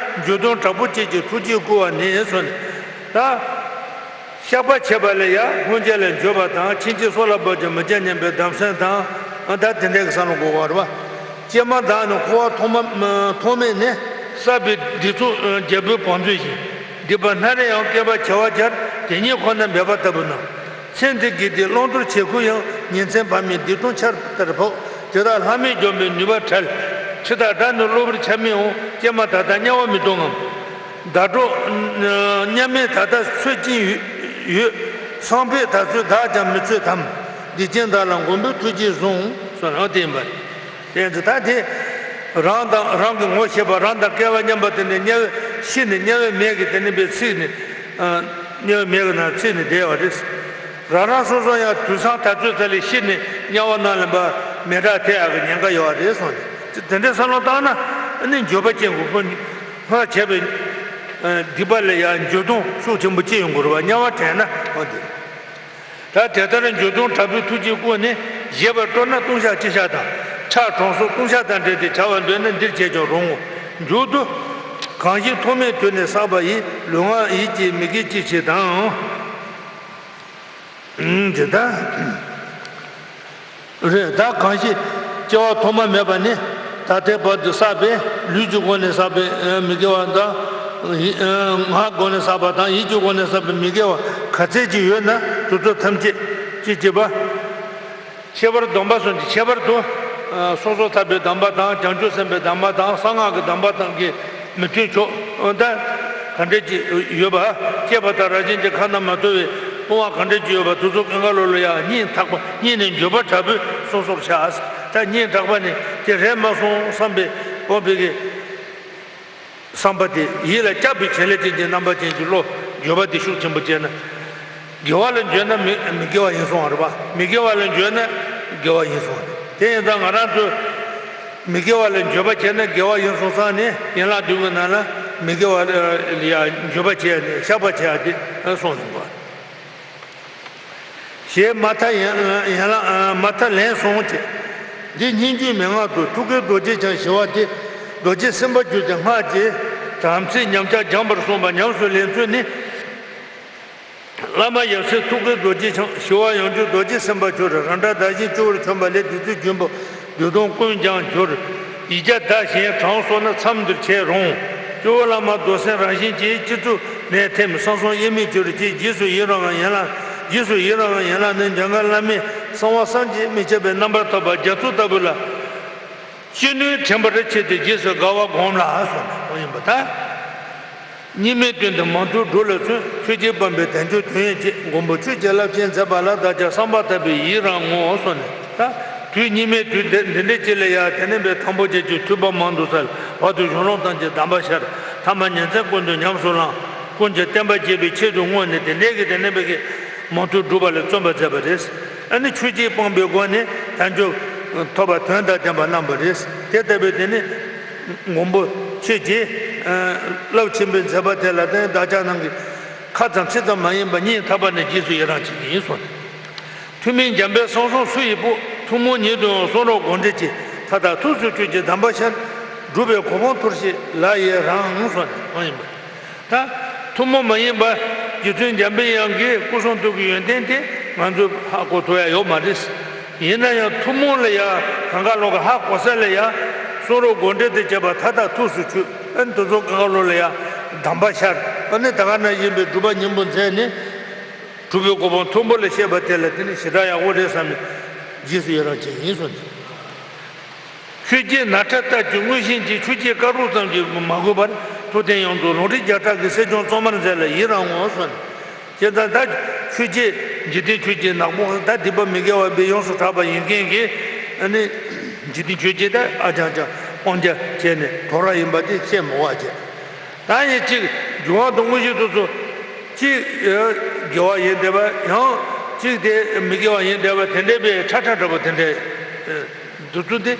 འགྱོད་གདུང་དྲག་པོ་བསྐྱེད་ཅིང་ཐུགས་རྗེས་བསྐུལ་བ་ནི་གསུངས་ནས། ད་བཤགས་པ་བྱེད་པ་ལ་ཡང་སྔོན་ཆད་ལ་འགྱོད་པ་དང་། ཕྱིན་ཆད་སྲོག་ལ་བབ་ཀྱང་མི་སྐྱབས་སྙམ་པའི་གདམས་ཟེར་དང་། ད་དེ་འདྲའི་གི་བསམ་བློ་འཁོར་བ་རེད་པ། ཀྱེ་མ་བདག་ནི་འཁོར་བ་ཐོག་མ་ཐོག་མེད་ནས། བསགས་པའི་སྡིག་ཚོགས་རྒྱལ་པོའི་བང་མཛོད་བཞིན། སྡིག་པ་སྣ་རེ་ཡང་བསྐལ་པ་བྱེ་བ་བརྒྱར། དེ་ཉིད་ཁོ་ནར་འབད་པ་ལྟ་བུ་ན། ཚེ་འདི་བགེགས་སྡིག་བླང་དོར་བྱེད་ཁུར་ཡང་། ཉིན་མཚན་བར་མའི་སྡིག་ལྟུང་ཆར་ལྟར་ཕོག་དེ་དག་ལྷག་མེད་འཇོམས་པའི་ནུས་པ་བྲལ། འཆི་བདག་དགྲ་ནི་བསླུ་བར་བྱ་མི་འོང་། ཀྱེ་མ་ད་ལྟ་དམྱལ་བ་མི་གཏོང་ངམ། བདག་འགྲོ་མཉམ་མེད་ད་ལྟ་འཚོལ་གྱིན་ཡོད། སང་ཕོད་ད་ཚོད་བདག་ཀྱང་མི་འཚོལ་དམ། སྡིག་ཅན་བདག་ལ་མགོན་པོས་ཐུགས་རྗེས་བཟུང་། གསུངས་ནའང་དེ་ཡིན་པ་རེད། དེ་ཚོ་ད་དེ་རང་དང་རང་གི་ངོ་ཤེས་པ། རང་དང་སྐལ་བ་མཉམ་པ། དེ་ནས་དམྱལ་བའི་ཤི་ནས་དམྱལ་བའི་མེ་གི་དེ་ནས་པའི་ཚིག་ནས་དམྱལ་བའི་མེ་གི་ནང་ཚིག་ནས་བསྡད་པ་རེད། རང་རང་སོ་སོ་ཡང་དུས་སང་ད་ཚོད་ཚ་ལས་ཤི་ནས་དམྱལ་བ་ནང་ལ་མེ་སྲེག་ཐེབས་ཡག་གི་ཉེན་ཁ་ཡོད་རེད་གསུངས་ནས། དེ་འདྲའི་བསམ་བློ་བཏང་ན་ཨ་ནི་འགྱོད་པ་ཅན་གྱི་སྔར་བྱས་པའི་སྡིག་པ་ལ་ཡང་འགྱོད་གདུང་ཤུགས་ཆེན་པོ་སྐྱེ་ཡོང་གི་རེད་པ། དམྱལ་བ་དྲན་ན་འོ་དེ། ད་དེ་ལྟར་འགྱོད་གདུང་དྲག་པོས་ཐུགས་རྗེས་བསྐུལ་ནས། བཞེས་པར་སྤྲོ་ན་ལྟུང་བཤགས་ཅི་བྱ་དང་། ཁྲག་དྲོངས་སོགས་ལྟུང་བཤགས་དང་འབྲེལ་ཏེ་བྱ་བ་འདོད་ན་འདིར་བྱས་ཀྱང་རུང་ངོ་། མཇུག་ཏུ། གང་ཞིག་ཐོག་མེད་དུས་ནས་བསགས་པ་ཡི། ལུས་ངག་ཡིད་ཀྱིས་མི་དགེ་ཅི་བྱས་དང་། ཨུམ། དེ་ལྟར་རེད། ད་གང་ཞིག་སྐྱེ་བ་ཐོག་མ་མེད་པ་ནས་ད་ལྟའི་བར་དུ་བསགས་པའི་ལུས་ཀྱི་སྒོ་ནས་བསགས་པའི་མི་དགེ་བ་དང་། ཡིད་ངག་སྒོ་ནས་བསགས་པ་དང་ཡིད་ཀྱི་སྒོ་ནས་བསགས་པའི་མི་དགེ་བ་ག་ཚད་ཅིག་ཡོད་ན་དེ་ཚོ་ཐམས་ཅད་ཅི་བྱེད་པ། ཁྱད་པར་སྡོམ་པ་གསུམ་གྱི་ཁྱད་པར་དུ། སོ་སོར་ཐར་པའི་སྡོམ་པ་དང་། བྱང་ཆུབ་སེམས་དཔའི་སྡོམ་པ་དང་། གསང་སྔགས་ཀྱི་སྡོམ་པ་དང་གི་མི་མཐུན་ཕྱོགས་ད་ག་འདྲས་ཅིག་ཡོད་པ། སྐྱེས་པ་དང་རང་བཞིན་གྱི་ཁམས་ན་མ་ཐོ་བའི་སྤོང་བ་ག་འདྲས་ཅིག་ཡོད་པ། དེ་ཚོ་ཀུན་དགའ་བློ་ལ་ཡང་སྙིང་ཐག་པ་སྙིང་ནས་འགྱོད་པ་དྲག་པོས་སོ་སོར་བཤགས། ད་སྙིང་ཐག་པ་ནས་དེ་རེད་མ་སོང་བསམ་པའི་སྤོང་བའི་གི་བསམ་པ་དེ་ཡིད་ལ་སྐྱབས་པའི་བྱེད་ལས་ཅན་གྱི་རྣམ་པ་ཅན་གྱི་བློ་འགྱོད་པ་དེ་ཤུགས་ཆེན་པོ་བྱས་ན། དགེ་བ་ལ་འགྱོད་ན་མི་མི་དགེ་བ་ཡིན་གསུང་བ་རེད་པ། མི་དགེ་བ་ལ་འགྱོད་ན་དགེ་བ་ཡིན་གསུང་བ་རེད། དེ་ཡིན་ཙང་ང་རང་ཚོས་མི་དགེ་བ་ལ་འགྱོད་པ་བྱས་ན་དགེ་བ་ཡིན་གསུང་ཙང་ནས་ཡན་ལག་བདུན་གྱི་ནང་ལ་མི་དགེ་བ་ལ་ཡང་འགྱོད་པ་བྱས་ནས་བཤགས་པ་བྱས་ཡ་དེ་གསུངས་ཡོང་གི་རེད། ཞེས་མ་ཐ་ཡན་ཡན་ལག་མ་ཐ་ལན་གསུངས་བྱས། འདི་སྙན་བརྒྱུད་མན་ངག་ཏུ་ཐུགས་ཀའི་རྡོ་རྗེ་འཆང་ཞི་བ་སྟེ། རྡོ་རྗེ་སེམས་དཔའ་གྱུར་ཏེ་སྔགས་ཀྱི་དམ་ཚིག་ཉམས་ཆག་སྦྱངས་པར་གསུངས་པ། ཉམས་སུ་ལེན་ཚུལ་ནི། བླ་མ་ཡབ་སྲས་ཐུགས་ཀའི་རྡོ་རྗེ་འཆང་ཞི་བ་ཡང་གཅིག་རྡོ་རྗེ་སེམས་དཔའ་གྱུར། རང་སྒྲ་བདག་བཞིན་སྤྱི་བོར་བྱོན་པ་ལས་བདུད་རྩིའི་རྒྱུན་པོ་བདུད་སྟོང་ཀུན་ཀྱང་གྱུར། ཡིག་བརྒྱ་བཟླས་ཤིང་གྲངས་བསགས་ན་མཚམས་འདིར་བྱས་རུང་། སྤྱི་བོ་བླ་མ་རྡོར་སེམས་རང་བཞིན་གྱིས་སྤྱི་གཙུག་ནས་ཐིམ། གསང་གསུམ་དབྱེར་མེད་གྱུར་ཅིག་རྗེས་སུ་ཡི་རང་བའི་ཡན་ལག་རྗེས་སུ་ཡི་རང་བའི་ཡན་ལག་ནི་འཇམ་མགོན་བླ་མའི་གསང་བ་བསམ་གྱིས་མི་ཁྱབ་པའི་རྣམ་པར་ཐར་པ་རྒྱ་མཚོ་ལྟ་བུ་ལ། ཅི་ནུས་དྲན་པར་བྱས་ཏེ་རྗེས་སུ་དགའ་བ་བསྒོམ་ལ་གསུངས་པ་ཡིན་པ་དང་། གཉིས་མེད་དོན་དུ་མང་ཐོས་སྒྲུབ་ལ་བརྩོན། ཆོས་ཀྱི་དབང་པོས་དལ་འབྱོར་དོན་ཡོད་ཅེས། མགོན་པོ་ཆོས་ཀྱི་རླབས་ཆེན་མཛད་པ་ལ། བདག་ཀྱང་བསམ་པ་ཐག་པས་ཡི་རང་ངོ་། གསུངས་ནས་ད་དུས་གཉིས་མེད་དུས་འདི་འདི་འདྲའི་ཅིག་ལ་ཡང་དེ་ནས་འབད་དང་པོ་རྗེས་ཀྱི་ཐོས་པ་མང་དུ་གསན། བར་དུ་གཞུང་ལུགས་ཐམས་ཅད་གདམས་པར་ཤར། ཐ་མ་ཉིན་མཚན་ཀུན་ཏུ་ཉམས་སུ་བླངས། ཀུན་གྱི་བསྟན་པ་རྒྱས་པའི་ཆེད་དུ་བསྔོས་ནས་དེ་འདྲའི་གི་དེ་ནས་འབད་གི་མང་ཐོས་སྒྲུབ་པ་ལ་བརྩོན་པར་མཛད་པ་རེད། ཨ་ནི་ཆོས་ཀྱི་དབང་པོའི་སྒོ་ནས་དལ་འབྱོར་ཐོབ་པ་དོན་དང་ལྡན་པ་གནང་བ་རེད། དེ་ལྟ་བུའི་དེ་ནི་མགོན་པོ་ཆོས་ཀྱི་རླབས་ཆེན་པོའི་མཛད་པ་དེ་ལ་བརྟེན་བདག་ཅག་རྣམས་ཀྱིས་ཁ་ཙམ་ཚིག་ཙམ་མ་ཡིན་པར་སྙིང་ཐག་པ་ནས་རྗེས་སུ་ཡི་རང་བྱེད་ཀྱི་ཡིན་གསུངས་ཏེ། ཐུན་མིན་འཇམ་དཔལ་གསང་གསུམ་སུ་ཡིས་ཕུལ། ཐུན་མོང་ཉིད་དུ་ཡང་གསུང་རབ་དགོངས་འགྲེལ་གྱི། མཐའ་དག་ཐུགས་སུ་ཆུད་ཅིང་གདམས་པར་ཤར། སྒྲུབ་པའི་གོ་འཕང་ཐོབ་ཕྱིར་ལག་ཡི་རང་གསུངས་ནས་གསུངས་ཡིན་པ། ད་ཐུན་མོང་མ་ཡིན་པ་རྗེ་བཙུན་འཇམ་པའི་དབྱངས་ཀྱི་སྐུ་གསུང་ཐུགས་ཀྱི་ཡོན་ཏན་དེ་ང་ཚོས་ཧ་གོ་ཐུབ་ཡ་ཡོད་མ་རེད། ཡིན་ན་ཡང་ཐུན་མོང་ལ་ཡ་གང་ག་ལོག་གི་ཧ་གོ་ས་ལ་ཡ་གསུང་རབ་དགོངས་འགྲེལ་དུ་བྱས་པ་མཐའ་དག་ཐུགས་སུ་ཆུད། ཨ་ནི་དེ་ཚོ་གང་ག་ལོག་ལ་ཡ་གདམས་པར་ཤར། ཨ་ནི་ད་ག་ནང་བཞིན་པའི་སྒྲུབ་པ་སྙིང་པོ་མཛད་ནས། གྲུབ་པའི་གོ་འཕང་མཐོན་པོ་ལ་བཤད་པ་དེ་ལ་དེ་ནི་ཞེ་དྲག་ཡག་པོ་རེད་བསམ་ནས་རྗེས་སུ་ཡི་རང་བྱས་ཡིན་གསུངས་ནས། ཆོས་བརྒྱད་ནག་ཁྲ་ལྟར་གྱི་མངོན་ཤེས་ཀྱི་ཆོས་བརྒྱད་དཀར་པོ་ཙམ་གྱིས་མ་གོས་པར་ཐུབ་བསྟན་ཡོངས་རྫོགས་ལུང་རིགས་བརྒྱ་ཕྲག་གིས་སྲིད་སྐྱོང་གཙང་མར་མཛད་ལ་ཡི་རང་ངོ་གསུངས་ནས། བྱས་ཙང་ད་ཆོས་བརྒྱད་འཇིག་རྟེན་ཆོས་བརྒྱད་ནག་པོ་ད་སྡིག་པ་མི་དགེ་བ་པས་ཡོངས་སུ་གྲགས་པ་ཡིན་མཁན་གྱི་ཨ་ནི་འཇིག་རྟེན་ཆོས་བརྒྱད་ད་ཨ་ཅང་ཅང་དབང་བརྒྱ་བྱས་ནས་དོ་ར་ཡིན་པ་དེ་བཤད་མི་དགོས་པ་བྱས། ད་ཡིན་གཅིག་འབྱུང་བ་དང་དངོས་གཞི་དེ་ཚོ་གཅིག་དགེ་བ་ཡིན་བསྡད་པ་ཡང་གཅིག་དེ་མི་དགེ་བ་ཡིན་བསྡད་པ་དེ་འདྲའི་པའི་ཁྲ་ཁྲ་འདྲ་པོ་དེ་འདྲའི་འདུག་ཚུལ་དེ་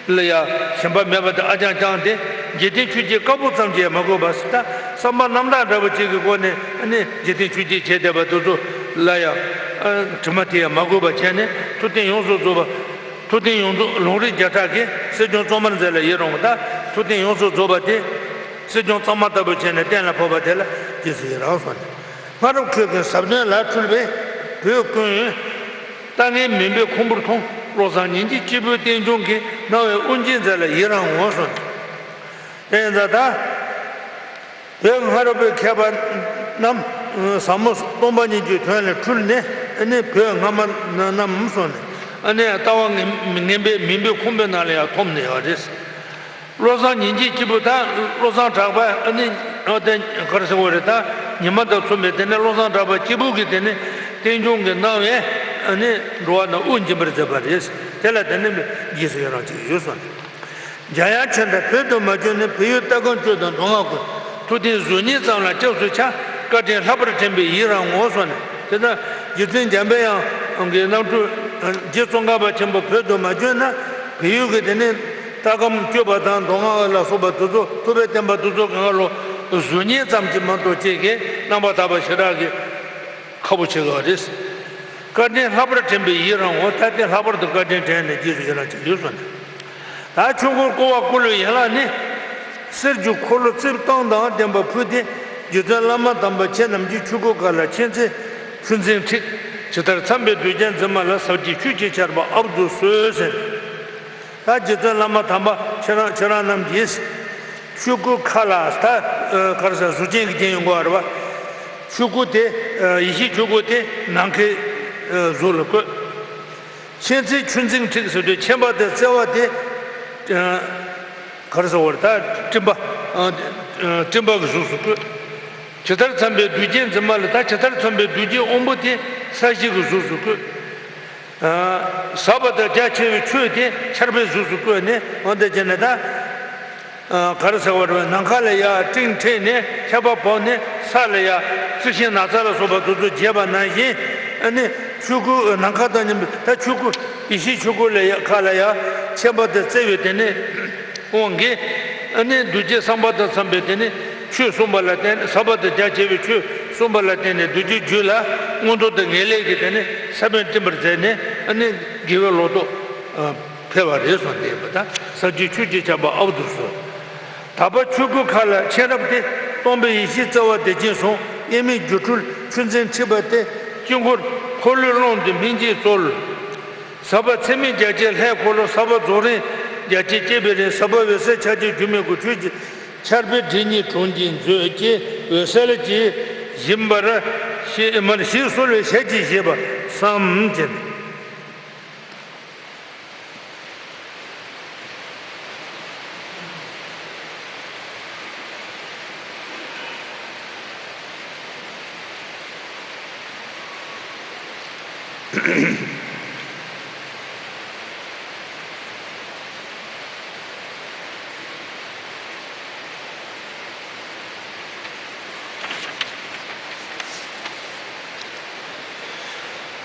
ལ་ཡང་ཞེན་པ་མེད་པ་དང་ཨ་ཅང་ཅང་དེ་འཇིག་རྟེན་ཆོས་བརྒྱད་དཀར་པོ་ཙམ་གྱིས་མ་གོས་པ་ཟེར་ད་བསམ་པ་རྣམ་དག་འདྲ་པོ་གཅིག་གི་སྒོ་ནས་ཨ་ནི་འཇིག་རྟེན་ཆོས་བརྒྱད་བྱས་བསྡད་པ་དེ་ཚོ་ལ་ཡང་དྲི་མ་དེ་ཡང་མ་གོས་པ་བྱས་ནས་ཐུབ་བསྟན་ཡོངས་སུ་རྫོགས་པ། ཐུབ་བསྟན་ཡོངས་རྫོགས་ལུང་རིགས་བརྒྱ་ཕྲག་གིས་སྲིད་སྐྱོང་གཙང་མར་མཛད་ལ་ཡི་རང་ངོ་། ད་ཐུབ་བསྟན་ཡོངས་སུ་རྫོགས་པ་དེ་སྲིད་སྐྱོང་གཙང་མ་ལྟ་བུ་བྱས་ནས་གཏན་ལ་ཕབ་པ་དེ་ལ་རྗེས་སུ་ཡི་རང་གསུངས་ནས། སྔ་རབས་ཁོས་ཀྱང་ཟབ་དོན་ལ་འཁྲུལ་པའི་བོད་ཀུན་ལྟ་ངན་མུན་པའི་ཁུང་བུར་མཐོང་བློ་བཟང་ཉིན་གྱི་སྐྱེས་བུ་རྟེན་འབྱུང་གིས་སྣང་བའི་དབུགས་འབྱིན་མཛད་ལ་ཡི་རང་ངོ་གསུངས་ནས། དེ་ཡིན་ཙང་ད། བོད་སྔ་རབས་པའི་མཁས་པ་རྣམས་ཟབ་མོ་སྟོང་པ་ཉིད་ཀྱི་དོན་ལས་འཁྲུལ་ནས་ཨ་ནི་བོད་སྔ་མ་རྣམས་སོང་ནས་ཨ་ནི་ལྟ་བ་ངན་པའི་མུན་པའི་ཁུང་བུའི་ནང་ལ་ཡང་འཐོམས་ནས་ཡོད་རེད། བློ་བཟང་ཉིན་གྱི་སྐྱེས་བུ་དང་བློ་བཟང་གྲགས་པ་ཨ་ནི་ཨ་དེ་ག་རེ་ཟེར་བ་རེད་ད་ཉི་མ་དང་མཚུངས་པའི་དེ་ནས་བློ་བཟང་གྲགས་པ་སྐྱེས་བུ་གིས་དེ་ནས་རྟེན་འབྱུང་གི་སྣང་བས་ཨ་ནི་འགྲོ་བ་རྣམས་དབུགས་འབྱིན་པར་མཛད་པ་རེད། དེ་ལ་དེ་ནས་རྗེས་སུ་ཡི་རང་བྱེད་ཀྱི་ཡོད་གསུངས་ནས། འཇམ་དབྱངས་ཆོས་དང་བོད་དུ་མ་བྱོན་ནས་བོད་ཡུལ་ལྟ་སྒོམ་སྤྱོད་དང་མདོ་སྔགས་ཀུན། ཐུབ་བསྟན་གཟུགས་བརྙན་ཙམ་ལ་སྐྱབས་སུ་ཆ། བཀའ་དྲིན་ལྷག་པར་དྲན་པས་ཡི་རང་ངོ་། གསུངས་ནས་དེ་ལྟར་རྗེ་བཙུན་འཇམ་པའི་དབྱངས་ཀྱི་རྣམ་འཕྲུལ་རྗེ་ཙོང་ཁ་པ་ཆེན་པོ་བོད་དུ་མ་བྱོན་ན་བོད་ཡུལ་གྱི་དེ་ནས་ལྟ་སྒོམ་སྤྱོད་པ་དང་མདོ་སྔགས་ལ་སོགས་པ་དེ་ཚོ་ཐུབ་པའི་བསྟན་པ་དེ་ཚོ་གང་ག་ལོ་གཟུགས་བརྙན་ཙམ་གྱིས་མ་གཏོགས་ཅིག་གིས་རྣམ་པར་དག་པ་ཞེ་དྲག་གི་ཁག་པོ་ཆེ་ག་རེད། བཀའ་དྲིན་ལྷག་པར་དྲན་པས་ཡི་རང་ངོ་། ད་དེ་ལྷག་པར་དུ་བཀའ་དྲིན་དྲན་ནས་རྗེས་སུ་ཡི་རང་བྱེད་ཡོད་གསུངས་ནས། ད་ཆོས་འཁོར་བསྐོར་བ་བསྐོར་བའི་ཡན་ལག་ནི། གསེར་གྱི་འཁོར་ལོ་རྩིབས་སྟོང་དང་ལྡན་པ་ཕུལ་ཏེ་རྗེ་བཙུན་བླ་མ་དམ་པ་ཁྱེད་རྣམས་ཀྱི་ཆོས་སྐུ་མཁའ་ལ་མཁྱེན་བརྩེ་ཆུ་འཛིན་འཁྲིགས། ཇི་ལྟར་འཚམས་པའི་གདུལ་བྱའི་འཛིན་མ་ལ། ཟབ་རྒྱས་ཆོས་ཀྱི་ཆར་པ་དབབ་ཏུ་གསོལ་ཟེར། ད་རྗེ་བཙུན་བླ་མ་དམ་པ་ཁྱེད་རང་ཁྱེད་རང་རྣམས་ཀྱིས་ཆོས་སྐུ་མཁའ་ལ་ད་ག་རེ་ཟེར་གཟུགས་ཅན་གྱི་རྒྱན་ཡོང་གི་ཡོད་རེད་བ། ཆོས་སྐུ་དེ་ཡེ་ཤེས་ཆོས་སྐུ་དེ་ནམ་མཁའི་གཟུགས་ལ་བཀོད། མཁྱེན་བརྩེ་ཆུ་འཛིན་འཁྲིགས་ཟེར་དུས་མཁྱེན་པ་དང་བརྩེ་བ་དེ་ག་རེ་ཟེར་བ་རེད་ད་སྤྲིན་པ་སྤྲིན་པ་གི་གཟུགས་སུ་བཀོད། ཇི་ལྟར་འཚམས་པའི་གདུལ་བྱའི་འཛིན་མ་ལ། ད་ཇི་ལྟར་འཚམས་པའི་གདུལ་བྱའི་དབང་པོ་དེ་ས་གཞི་གི་གཟུགས་སུ་བཀོད། ཟབ་པ་དང་རྒྱ་ཆེ་བའི་ཆོས་དེ་ཆར་པའི་གཟུགས་སུ་བཀོད་ནས་འོ་དེ་བྱས་ནས་ད་ག་རེ་ཟེར་བ་རེད། ནམ་མཁའ་ལ་ཡར་སྤྲིན་འཁྲིགས་ནས་ཆར་པ་བབས་ནས་ས་ལ་ཡར་རྩི་ཤིང་ནགས་ཚལ་ལ་སོགས་པ་དེ་ཚོ་རྒྱས་པ་ནང་བཞིན་ཨ་ནི་ཆོས་སྐུ་ནམ་མཁའ་དང་མཉམ་པའི་ད་ཆོས་སྐུ་ཡེ་ཤེས་ཆོས་སྐུ་ལ་ཡར་མཁའ་ལ་ཡར་མཁྱེན་པ་དང་བརྩེ་བའི་དེ་ནས། དབང་གིས། ཨ་ནི་གདུལ་བྱའི་བསམ་པ་དང་འཚམས་པའི་དེ་ནི་ཆོས་གསུངས་པ་ལ་བརྟེན་ནས་ཟབ་པ་དང་རྒྱ་ཆེ་བའི་ཆོས་གསུངས་པ་ལ་བརྟེན་ནས་གདུལ་བྱའི་རྒྱུད་ལ་མངོན་མཐོ་དང་ངེས་ལེགས་ཀྱི་དེ་ནི་ས་བོན་སྤྲིན་པར་མཛད་ནས་ཨ་ནི་དགེ་བའི་ལོ་ཏོག་འཕེལ་བ་རེད་གསུངས་ཏེ་ཡིན་པ་དང་ཟབ་རྒྱས་ཆོས་ཀྱི་ཆར་པ་དབབ་ཏུ་གསོལ། དག་པ་ཆོས་སྐུ་མཁའ་ལ་མཁྱེན་རབ་སྟེ། སྟོང་པའི་ཡེ་ཤེས་རྩ་བ་བདེ་ཆེན་གསུང་། དབྱེར་མེད་སྒྱུ་འཕྲུལ་ཆུ་འཛིན་འཁྲིགས་པ་སྟེ། དཀྱིལ་འཁོར་འཁོར་ལོའི་ཀློང་དུ་སྨིན་བྱེད་གཙོལ། ཟབ་པ་ཚད་མེད་རྒྱ་ཆེར་ལྷའི་འཁོར་ལོ། ཟབ་པ་རྫོགས་རིམ་རྒྱ་ཆེར་བསྐྱེད་པའི་རིང་། ཟབ་པ་འོད་གསལ་ཕྱག་རྒྱའི་རྒྱུ་མའི་སྐུ། ཆོས་ཀྱི་ཆར་པའི་སྒྲིབ་གཉིས་དྲོངས་ཀྱིས་མཛོད་ཅེས་འོད་གསལ་གྱིས་བཞེངས་པར་ཞེས་མར་ཞེས་གསོལ་བའི་ཞལ་གྱིས་བཞེས་པ་བསམ་གྱིན།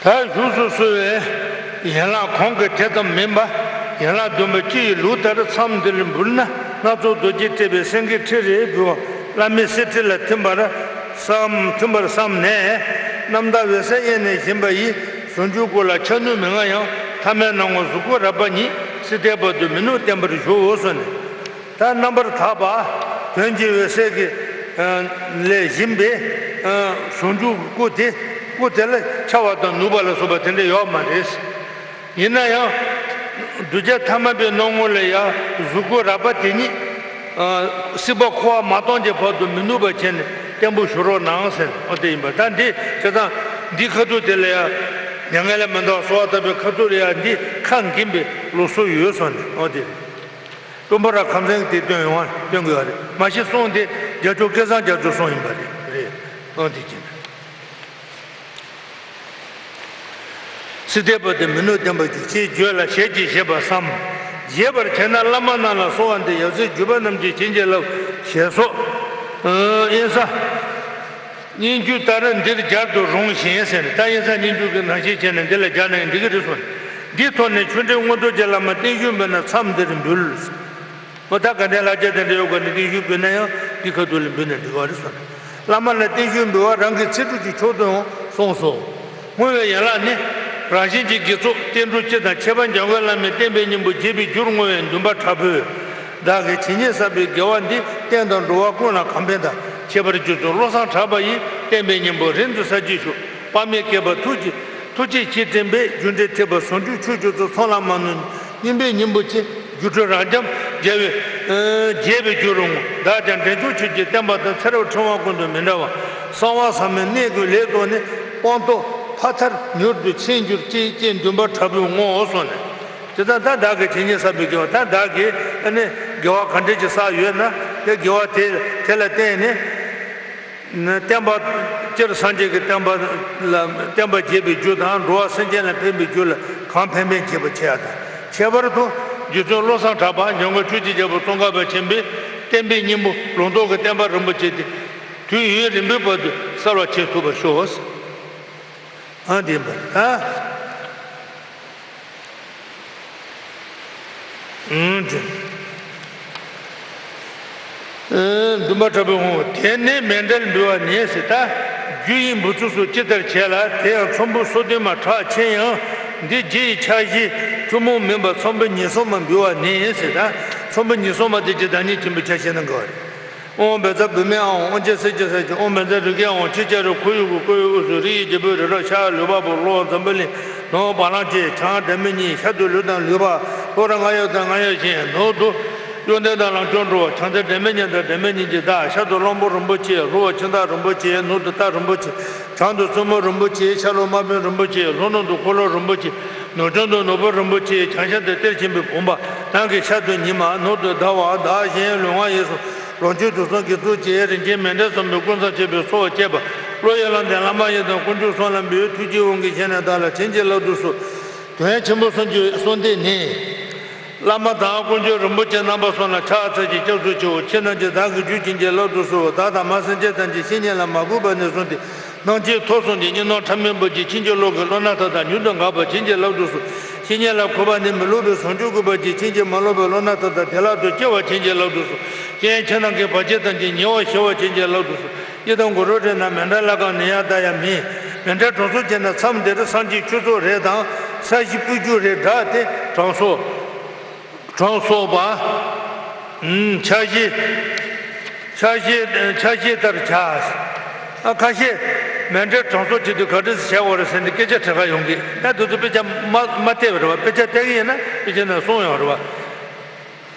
ད་བཞུགས་སུ་གསོལ་བའི་ཡན་ལག་གོང་གི་དེ་ཙམ་མིན་པ་ཡན་ལག་བདུན་པ་སྤྱི་ཡི་ལུགས་ལྟར་མཚམས་འདིར་འབུལ་ན། སྣ་ཚོགས་རྡོ་རྗེས་སྤྲས་པའི་སེང་གེའི་ཁྲི་རེ་འབུལ་བ་བླ་མའི་གསེར་ཁྲི་ལ་ཐིམ་པར་བསམ་ཐིམ་པར་བསམ་ནས། རྣམ་དག་འོད་གསལ་དབྱིངས་ནས་བཞེངས་པ་ཡི། ཟུང་འཇུག་སྐུ་ལ་ཆ་ནུབ་མི་མངའ་ཡང་། ཐ་མལ་སྣང་ངོར་གཟུགས་སྐུ་རགས་པ་ཉིད། སྲིད་མཐའི་བར་དུ་མི་ནུབ་བརྟན་པར་བཞུགས་གསུངས་ནས། ད་རྣམ་པར་དག་པ་དོན་གྱི་འོད་གསལ་གྱི་ལས་བཞེངས་པའི་ཟུང་འཇུག་སྐུ་དེ་སྐུ་དེ་ལ་ཆགས་པ་དང་ནུབ་པ་ལ་སོགས་པ་དེ་འདྲ་ཡོད་མ་རེད། ཡིན་ན་ཡང་གདུལ་བྱ་ཐ་མལ་པའི་སྣང་ངོ་ལ་ཡང་གཟུགས་སྐུ་རགས་པ་དེ་ཉིད་སྲིད་པ་འཁོར་བ་མ་སྟོངས་ཀྱི་བར་དུ་མི་ནུབ་པ་བྱས་ནས་བརྟན་པོ་བཞུགས་རོགས་གནང་ཟེར་ཨོ་དེ་ཡིན་པ། ད་འདི་བྱས་ཙང་ འདི་ཁ་ཐུག་དེ་ལ་ཡང་མྱ་ངན་ལས་མི་འདའ་བར་གསོལ་བ་བཏབ་པའི་ཁ་ཐུག་ལ་ཡང་འདི་ཁ་འགིམ་པའི་ལུགས་སྲོལ་ཡོད་སོང་ནས། འོ་དེ་རེད། སྟོན་པ་རབ་ཁམས་ཚན་གྱིས་དེ་སྟོན་ཡོང་བ་སྟོན་དགོས་པ་རེད། མ་གཞི་གསུང་དེ་རྒྱལ་མཆོག་སྐལ་བཟང་རྒྱ་མཚོའི་གསུང་ཡིན་པ་རེད། རེད། འོ་དེ་བྱས་ན། སྲིད་མཐའི་བར་དུ་མི་ནུབ་བསྟན་པ་རྒྱས། ཅེས་བརྗོད་ལ་ཞལ་གྱིས་བཞེས་པར་བསམ། བཞེས་པར་བྱས་ན་བླ་མ་རྣམས་ལ་གསོལ་བ་འདེབས། ཡབ་སྲས་བརྒྱུད་པ་རྣམས་ཀྱིས་བྱིན་གྱིས་བརླབ། ཞེས་སོགས། ཨེ་ས། སྙན་བརྒྱུད་ལྟར་འདིར་སྦྱར་དུ་རུང་ཞིང་ཟེར་ནས། ད་ཡིན་ས་སྙན་བརྒྱུད་ཀྱི་ནང་བཞིན་བྱས་ནས་འདི་ལ་སྦྱར་ན་ཡང་འགྲིག་གི་རེད་གསུངས་ནས། འདི་ཐོག་ནས་ཆོས་འབྲེལ་མངོན་རྟོགས་ཀྱི་བླ་མ་བརྟན་བཞུགས་འབུལ་ན་མཚམས་འདིར་འབུལ། འོ་ད་དགའ་ལྡན་ལྷ་བརྒྱ་དང་འབྲེལ་ཡོད་དགོས་ན་བརྟན་བཞུགས་འབུལ་ན་ཡང་འདི་ཁ་ཐུག་ལ་འབུལ་ན་འགྲིག་གི་རེད་གསུངས་ནས། བླ་མ་ལ་བརྟན་བཞུགས་འབུལ་བ་རང་གི་ཚིག་འབྲུ་གཅིག་ཆོག་ཏུ་ཡང་གསུངས་སོ། བསྔོ་བའི་ཡན་ལག་ནི། རང་གཞན་གྱི་དགེ་ཚོགས་བསྟན་འགྲོ་སྤྱི་དང་། ཁྱད་པར་འཇམ་མགོན་བླ་མའི་བསྟན་པའི་སྙིང་པོ་རྒྱས་པའི་རྒྱུར་བསྔོ་བའི་འདུན་པ་དྲག་པོས། བདག་གིས་ཇི་སྙེད་བསགས་པའི་དགེ་བ་འདི། བསྟན་དང་འགྲོ་བ་ཀུན་ལ་གང་ཕན་དང་། ཁྱད་པར་རྒྱུ་མཚན་བློ་བཟང་གྲགས་པ་ཡི། བསྟན་པའི་སྙིང་པོ་རིང་དུ་གསལ་བྱེད་ཤོག། དཔག་མེད་མཁས་པ་ཐུགས་ཀྱི་ཐུགས་རྗེ་ཆེ་དྲན་པས། རྒྱུ་འབྲས་ཐེག་པ་ཟུང་འཇུག་ཆོས་ཀྱི་གཙོ། ཚོགས་ལ་མ་ནོར་སྙིང་པོའི་སྙིང་པོ་ཆེ། སྒྱུ་འཕྲུལ་རབ་འབྱམས་རྒྱས་པའི་ཨ་རྒྱས་པའི་རྒྱུར་བསྔོ། བདག་ཀྱང་འབྲས་ཆུང་ཆོས་ཀྱི་བསྟན་པ་དང་། ཚེ་རབས་ཕྲེང་བ་ཀུན་ཏུ་མི་འབྲལ་བར། གསང་བ་ཟབ་མོའི་གནས་ཀུན་ལེགས་རྟོགས་ནས། སྤངས་རྟོགས་ཕ་མཐར་མྱུར་དུ་ཕྱིན་གྱུར་ཅིག། ཅེས་འདུན་པ་དྲག་པོས་བསྔོའོ་གསུངས་ནས། དེ་ལྟར་ད་བདག་གིས་ཇི་སྙེད་བསགས་པའི་དགེ་བ། ད་བདག་གིས་ཨ་ནི་དགེ་བ་ག་འདྲ་ཅིག་བསགས་ཡོད་ན། དེ་དགེ་བ་དེ་དེ་ལ་བརྟེན་ནས། བསྟན་པ། སྤྱིར་སངས་རྒྱས་ཀྱི་བསྟན་པ་ལ། བསྟན་པ་རྒྱས་པའི་རྒྱུ་དང་། འགྲོ་བ་སེམས་ཅན་ལ་ཕན་པའི་རྒྱུ་ལ་གང་ཕན་ཕན་བྱེད་པ་བྱེད་ཡ་དང་། ཁྱད་པར་དུ་རྗེ་བཙུན་བློ་བཟང་གྲགས་པ་འཇམ་མགོན་ཆོས་ཀྱི་རྒྱལ་པོ་ཙོང་ཁ་པ་ཆེན་པོའི་བསྟན་པའི་སྙིང་པོ་ལུང་རྟོགས་ཀྱི་བསྟན་པ་རིན་པོ་ཆེ་དེ་དུས་ཡུན་རིང་པོའི་བར་དུ་གསལ་བར་བྱེད་ཐུབ་པར་ཤོག། ཨ་འདི་འབད་ཨ། འདུན་པ་དྲག་པོས་བསྔོ། དེ་ནས་མཎྜལ་འབུལ་བ་ནི་ཟེར། ད་རྒྱུ་ཡི་འབུལ་ཚུལ་སོགས་ཇི་ལྟར་བྱས་ལ། དེ་ཡང་ཚོམ་བུ་སོ་བདུན་མ་གྲགས་ཆེ་ཡང་། འདི་རྗེ་ཡི་ཕྱག་བཞེས་ཐུན་མོང་མིན་པ་ཚོམ་བུ་ཉེར་གསུམ་མ་འབུལ་བ་ནི་ཟེར། ད་ཚོམ་བུ་ཉེར་གསུམ་མ་དེ་རྗེ་བདག་ཉིད་ཆེན་པོའི་ཕྱག་བཞེས་གནང་གི་བ་རེད། ཨོཾ་བཛྲ་བྷཱུ་མི་ཨཱཿཧཱུྃ། ཨོཾ་ཨ་སྱ་ཙྪ་ས་ཅི། ཨོཾ་བཛྲ་རིག་གེ་ཨཱཿཧཱུྃ། ཕྱི་ལྕགས་རི་ཁོར་ཡུག་གི་བཀོད་པའི་དབུས་སུ་རི་ཡི་རྒྱལ་པོའི་རི་རབ། ཤར་ལུས་འཕགས་པོ། ལྷོ་འཛམ་བུ་གླིང་། ནུབ་བ་ལང་སྤྱོད། བྱང་སྒྲ་མི་སྙན། ཤར་དུ་ལུས་དང་ལུས་འཕགས། ལྷོ་རུ་རྔ་ཡབ་དང་རྔ་ཡབ་གཞན། ནུབ་ཏུ་གཡོན་ཏན་དང་ལང་ཀྱོག་འགྲོ་བ། བྱང་མཐར་སྒྲ་མི་སྙན་དང་སྒྲ་མི་སྙན་གྱི་བདག། ཤར་དུ་གླང་པོ་རིན་པོ་ཆེ། ལྷོ་བོ་ཁྱིམ་བདག་རིན་པོ་ཆེ། ནུབ་ཏུ་རྟ་རིན་པོ་ཆེ། བྱང་དུ་བཙུན་མོ་རིན་པོ་ཆེ། ཤར་ལུ་དམག་དཔོན་རིན་པོ་ཆེ། ལྷོ་ནུབ་ཏུ་འཁོར་ལོ་རིན་པོ་ཆེ། ནུབ་བྱང་དུ་ནོར་བུ་རིན་པོ་ཆེ། བྱང་ཤར་དུ་གཏེར་ཆེན་པོའི་བུམ་པ། ནང་གི་ཤར་དུ་ཉི་མ། ནུབ་ཏུ་ཟླ་བ། བདག་གཞན་ལུས་ངག་ཡིད་གསུམ། ལོངས་སྤྱོད་དུག་གསུམ་གྱིས་གཙོ་བྱས། རིན་ཆེན་མཎྜལ་བཟང་པོས་ཀུན་བཟང་བྱེད་པའི་ཚོགས་བཅས་པ། བློ་ཡི་བླ་ནི་བླ་མ་ཡི་དམ། དཀོན་མཆོག་གསུམ་ལ་འབུལ། ཐུགས་ཀྱི་དབང་གིས་བཞེས་ནས་བདག་ལ་བྱིན་གྱིས་བརླབ་ཏུ་གསོལ། དོན་ཆེན་པོ་གསུམ་གྱི་གསོལ་འདེབས་ནི། བླ་མ་དང་དཀོན་མཆོག་རིན་པོ་ཆེ་རྣམ་པ་གསུམ་ལ་ཕྱག་འཚལ་ཞིང་སྐྱབས་སུ་མཆིའོ། ཁྱེད་རྣམས་ཀྱིས་བདག་གི་རྒྱུད་བྱིན་གྱིས་བརླབ་ཏུ་གསོལ། བདག་དང་མ་སེམས་ཅན་ཐམས་ཅད་བཤེས་གཉེན་ལ་མ་གུས་པ་ནས་བཟུང་སྟེ། སྣང་མཆེད་ཐོབ་གསུམ་གྱི་གཉིས་སྣང་ཕྲ་མེན་པོ་ཆེའི་ཕྱིན་ཅི་ལོག་གི་བློ་སྣ་དག་དང་མྱུར་དུ་འགག་པར་བྱིན་གྱིས་བརླབ་ཏུ་གསོལ། བཤེས་གཉེན་ལ་གུས་པ་ནས་མི་སློབ་པའི་ཟུང་འཇུག་དགོས་པ་ཅིག་ཕྱིན་ཅི་མ་ལོག་པའི་བློ་སྣ་དག་དང་བདེ་བླག་ཏུ་སྐྱེ་བར་བྱིན་གྱིས་བརླབ་ཏུ་གསོལ། ཅན་ཁྱེད་རྣམས་ཀྱིས་བར་ཆད་ཐམས་ཅད་ཉེ་བར་ཞི་བར་བྱིན་གྱིས་བརླབ་ཏུ་གསོལ། ཡི་དམ་གུ་རུ་རེ་ན་མཎྜལ་ལྷ་ཁང་ནི་ཡང་ད་ཡང་མིན། མཎྜལ་དྲང་སྲོང་བྱས་ན་མཚམས་འདིར་སངས་རྒྱས་ཆོས་ཚོགས་རེ་དང་ས་གཞི་སྤོས་རྒྱུ་རེ་བསྒྲགས་ཏེ་དྲང་སྲོང་། དྲང་སྲོང་པ། ཕྱག་བཞེས། ཕྱག་བཞེས་ཕྱག་བཞེས་ལྟར་བྱ། ཨ་ཁ་ཤས་མཎྜལ་དྲང་སྲོང་བྱེད་དུས་ག་འདྲ་ཞིག་བྱ་དགོས་རེད་ཟེར་ནས་སྐད་ཆ་དྲི་ཁ་ཡོང་གི། ད་དེ་ཚོ་དཔེ་ཆ་མ་མ་བལྟས་པ་རེད་བ། དཔེ་ཆ་བལྟས་ཀྱི་ཡིན་ན་དཔེ་ཆ་ནང་གསུངས་ཡོང་རེད་བ།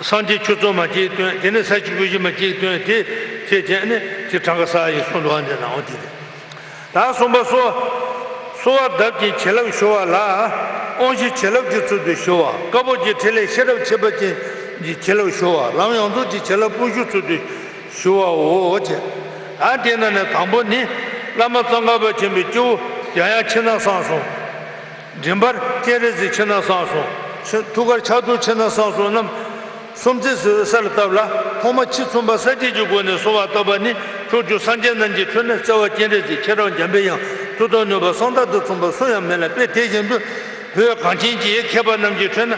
སངས་རྒྱས་ཆོས་ཚོགས་མ་གཅིག་བཏོན། དེ་ནས་ས་གཞི་སྤོས་གཞི་མ་གཅིག་བཏོན། དེ་བྱས་བྱས་ནས་དེ་གྲངས་ཀ་ས་ཡི་གསུང་དུ་བ་འདི་ནའང་དེ་རེད། ད་གསུམ་པ་གསོལ། གསོལ་བ་གདབ་ཅིང་བྱིན་རླབས་ཞུ་བ་ལ། དབང་བཞི་བྱིན་རླབས་ཀྱི་ཚུལ་དུ་ཞུ་བ། བཀའ་བབས་ཀྱི་ཕྲིན་ལས་ཤེས་རབ་ཆེན་པོ་ཅན་གྱི་བྱིན་རླབས་ཞུ་བ། ལམ་ཡོངས་རྫོགས་ཀྱི་བྱིན་རླབས་དབང་ཕྱུག་ཚུལ་དུ་ཞུ་བའོ། ཅེས། ད་དེ་ནང་ནས་དང་པོ་ནི། བླ་མ་ཙོང་ཁ་པ་ཆེན་པོའི་སྐྱེ་བོ་ཡང་ཡང་ཕྱི་ནང་གསང་གསུམ། མགྲིན་པར་སྤྱན་རས་གཟིགས་ཕྱི་ནང་གསང་གསུམ། ཕྱི་ཐུགས་ཀར་ཕྱག་རྡོར་ཕྱི་ནང་གསང་གསུམ་རྣམས། སུམ་བརྩེགས་སུ་ས་ལ་བཏབ་ལ། ཐོག་མ་ཕྱི་མཚུངས་པ་གསལ་བྱེད་ཀྱི་སྒོ་ནས་གསོལ་བ་བཏབ་པ་ནི། ཕྱོགས་བཅུ་སངས་རྒྱས་རྣམས་ཀྱི་ཁྲོད་ན། རྩ་བ་སྤྱན་རས་གཟིགས། ཁྱེད་རང་འཇམ་པའི་དབྱངས། མཐུ་དང་ནུས་པ་གསང་བདག་དང་མཚུངས་པ་སུ་ཡང་མེད་ལ། དཔེ་དེ་བཞིན་དུ་བོད་གངས་ཅན་གྱི་མཁས་པ་རྣམས་ཀྱི་ཁྲོད་ན།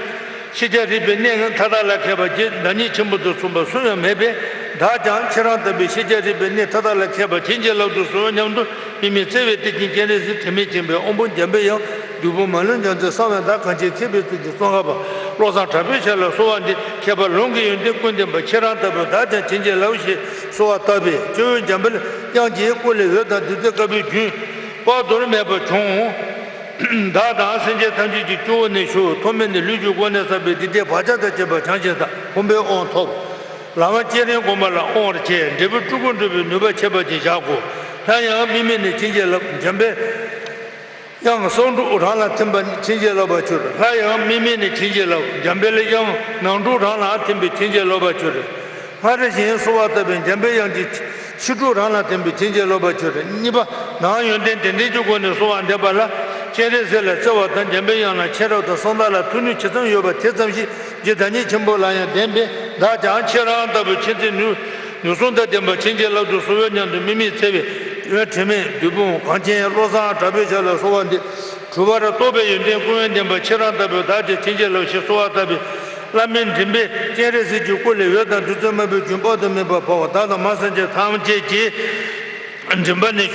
ཤེས་བྱ་རིག་པའི་གནས་མཐའ་དག་ལ་མཁས་པ་རྗེ་བདག་ཉིད་ཆེན་པོ་དང་མཚུངས་པ་སུ་ཡང་མེད་པས། བདག་ཀྱང་ཁྱེད་རང་ལྟ་བུའི་ཤེས་བྱ་རིག་པའི་གནས་མཐའ་དག་ལ་མཁས་པ་བྱིན་གྱིས་བརླབ་ཏུ་གསོལ་སྙམ་དུ། དམིགས་མེད་བརྩེ་བའི་གཏེར་ཆེན་སྤྱན་རས་གཟིགས། དྲི་མེད་མཆིམས་ཕུ་དབང་པོ་འཇམ་པའི་དབྱངས། བདུད་དཔུང་མ་ལུས་ལྗང་ཚུལ་གསང་བའི་བདག་གངས་ཅན་མཁས་པའི་གཙུག་གི་ཙོང་ཁ་པ། བློ་བཟང་གྲགས་པའི་ཞབས་ལ་གསོལ་བ་འདེབས། མཁས་པ་ལུང་གི་ཡོན་ཏན་ཀུན་ལྡན་པ། ཁྱེད་རང་ལྟ་བུ་བདག་ཀྱང་བྱིན་གྱིས་བརླབས་ཞེས་གསོལ་བ་བཏབ་པས། སྤྱི་བོའི་འཇམ་དཔལ་དབྱངས་ཀྱི་བཀོད་ལས་འོད་དང་བདུད་རྩིའི་དཀར་པོའི་རྒྱུན་དཔག་ཏུ་མེད་པ་བྱུང་། བདག་དང་སེམས་ཅན་ཐམས་ཅད་ཀྱི་སྤྱི་བོ་ནས་ཞུགས། ཐོག་མེད་ནས་ལུས་ཀྱི་སྒོ་ནས་བསགས་པའི་སྡིག་སྒྲིབ་བག་ཆགས་དང་བཅས་པ་བྱང་ཞིང་དག་ཕུང་པོའི་དབང་ཐོབ། ལམ་བསྐྱེད་རིམ་བསྒོམ་པ་ལ་དབང་བར་བྱས། འབྲས་བུ་སྤྲུལ་སྐུ་འགྲུབ་པའི་ནུས་པ་ཁྱད་པར་ཅན་བཞག་གོ། སླར་ཡང་དམིགས་མེད་ནས་བྱིན་གྱིས་བརླབས། འཇམ་དཔལ། དབྱངས་གསང་སྒྲུབ་རང་ལ་ཐིམ་པ་ནི་བྱིན་གྱིས་བརླབས་པར་གྱུར། ལྷ་ཡང་དམིགས་མེད་ནི་བྱིན་གྱིས་བརླབས། འཇམ་དཔལ་དབྱངས་ནང་སྒྲུབ་རང་ལ་ཐིམ་པས་བྱིན་གྱིས་བརླབས་པར་གྱུར། སྔར་བཞིན་གསོལ་བ་བཏབ་པས་འཇམ་དཔལ་དབྱངས་ཀྱི་ཕྱི་སྒྲུབ་རང་ལ་ཐིམ་པས་བྱིན་གྱིས་བརླབས་པར་གྱུར། གཉིས་པ། ནང་ཡོན་ཏན་དེ་འདྲའི་གི་སྒོ་ནས་གསོལ་བ་འདེབས་པ་ལ། སྤྱན་རས་གཟིགས་ལ་བརྩེ་བ་དང་། འཇམ་དཔལ་དབྱངས་ལ་མཁྱེན་རབ་དང་། གསང་བདག་ལ་མཐུ་ནུས་ཇི་ཙམ་ཡོད་པ་དེ་ཙམ་ཞིག་རྗེ་བདག་ཉིད་ཆེན་པོ་ལ་ཡང་ལྡན་པས། བདག་ཀྱང་ཁྱེད་རང་ལྟ་བུའི་མཁྱེན་བརྩེ་ནུས་ནུས་གསུམ་དང་ལྡན་པ་བྱིན་གྱིས་བརླབ་ཏུ་གསོལ་བའི་སྙམ་དུ། དམིགས་མེད་བརྩེ་བའི་དྲི་མེད་བདུད་དཔུང་གངས་ཅན་བློ་བཟང་གྲགས་པའི་ཞབས་ལ་གསོལ་བ་འདེབས། གྲུབ་པ་རྟོགས་པའི་ཡོན་ཏན་ཀུན་ལྡན་པ་ཁྱེད་རང་ལྟ་བུའི་བདག་ཀྱང་བྱིན་གྱིས་བརླབས་ཤིག་གསོལ་བ་བཏབ་པས། བླ་མའི་མགྲིན་པའི་སྤྱན་རས་གཟིགས་ཀྱི་སྐུ་ལས་འོད་དང་བདུད་རྩི་དམར་པོའི་རྒྱུན་དཔག་ཏུ་མེད་པ་བབས། བདག་དང་མ་སེམས་ཅན་ཐམས་ཅད་ཀྱི་མགྲིན་པ་ནས་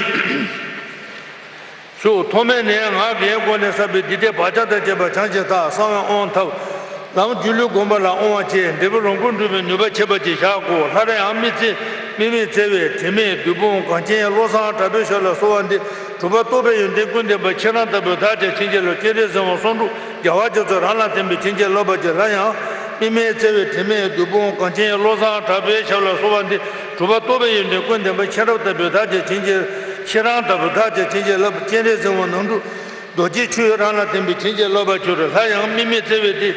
ཞུགས། ཐོག་མེད་ནས་ངག་གི་སྒོ་ནས་བསགས་པའི་སྡིག་སྒྲིབ་བག་ཆགས་དང་བཅས་པ་བྱང་ཞིང་དག། གསང་བའི་དབང་ཐོབ། ལམ་སྒྱུ་ལུས་བསྒོམ་པ་ལ་དབང་བ་ཆེ། འབྲས་བུ་རང་གུན་འགྲུབ་པའི་ནུས་པ་ཆེ་བ་ཅིག་བཞག་གོ། སླར་ཡང་དམིགས་བརྩེ་དམིགས་མེད་བརྩེ་བའི་དྲི་མེད་བདུད་དཔུང་གངས་ཅན་བློ་བཟང་གྲགས་པའི་ཞབས་ལ་གསོལ་བ་འདེབས། གྲུབ་པ་རྟོགས་པའི་ཡོན་ཏན་ཀུན་ལྡན་པ་ཁྱེད་རང་ལྟ་བུའི་བདག་ཀྱང་བྱིན་གྱིས་བརླབས། སྤྱན་རས་གཟིགས་དབང་གསང་སྒྲུབ་རྒྱལ་བ་རྒྱ་མཚོ་རང་ལ་བརྟེན་པས་བྱིན་གྱིས་བརླབས་པར་གྱུར། སླར་ཡང་དམིགས་མེད་བརྩེ་བའི་དྲི་མེད་བདུད་དཔུང་གངས་ཅན་བློ་བཟང་གྲགས་པའི་ཞབས་ལ་གསོལ་བ་འདེབས། གྲུབ་པ་རྟོགས་པའི་ཡོན་ཏན་ཀུན་ལྡན་པ་ཁྱེད་རང་ལྟ་བུའི་བདག་ཀྱང་བྱིན་གྱིས་ཁྱེད་རང་ལྟ་བུ་བདག་ཀྱང་བྱིན་གྱིས་བརླབས། སྤྱན་རས་གཟིགས་དབང་ནང་སྒྲུབ་རྡོ་རྗེ་ཆོས་རང་ལ་བརྟེན་པས་བྱིན་གྱིས་བརླབས་པར་གྱུར། སླར་ཡང་དམིགས་མེད་བརྩེ་བའི་དྲི་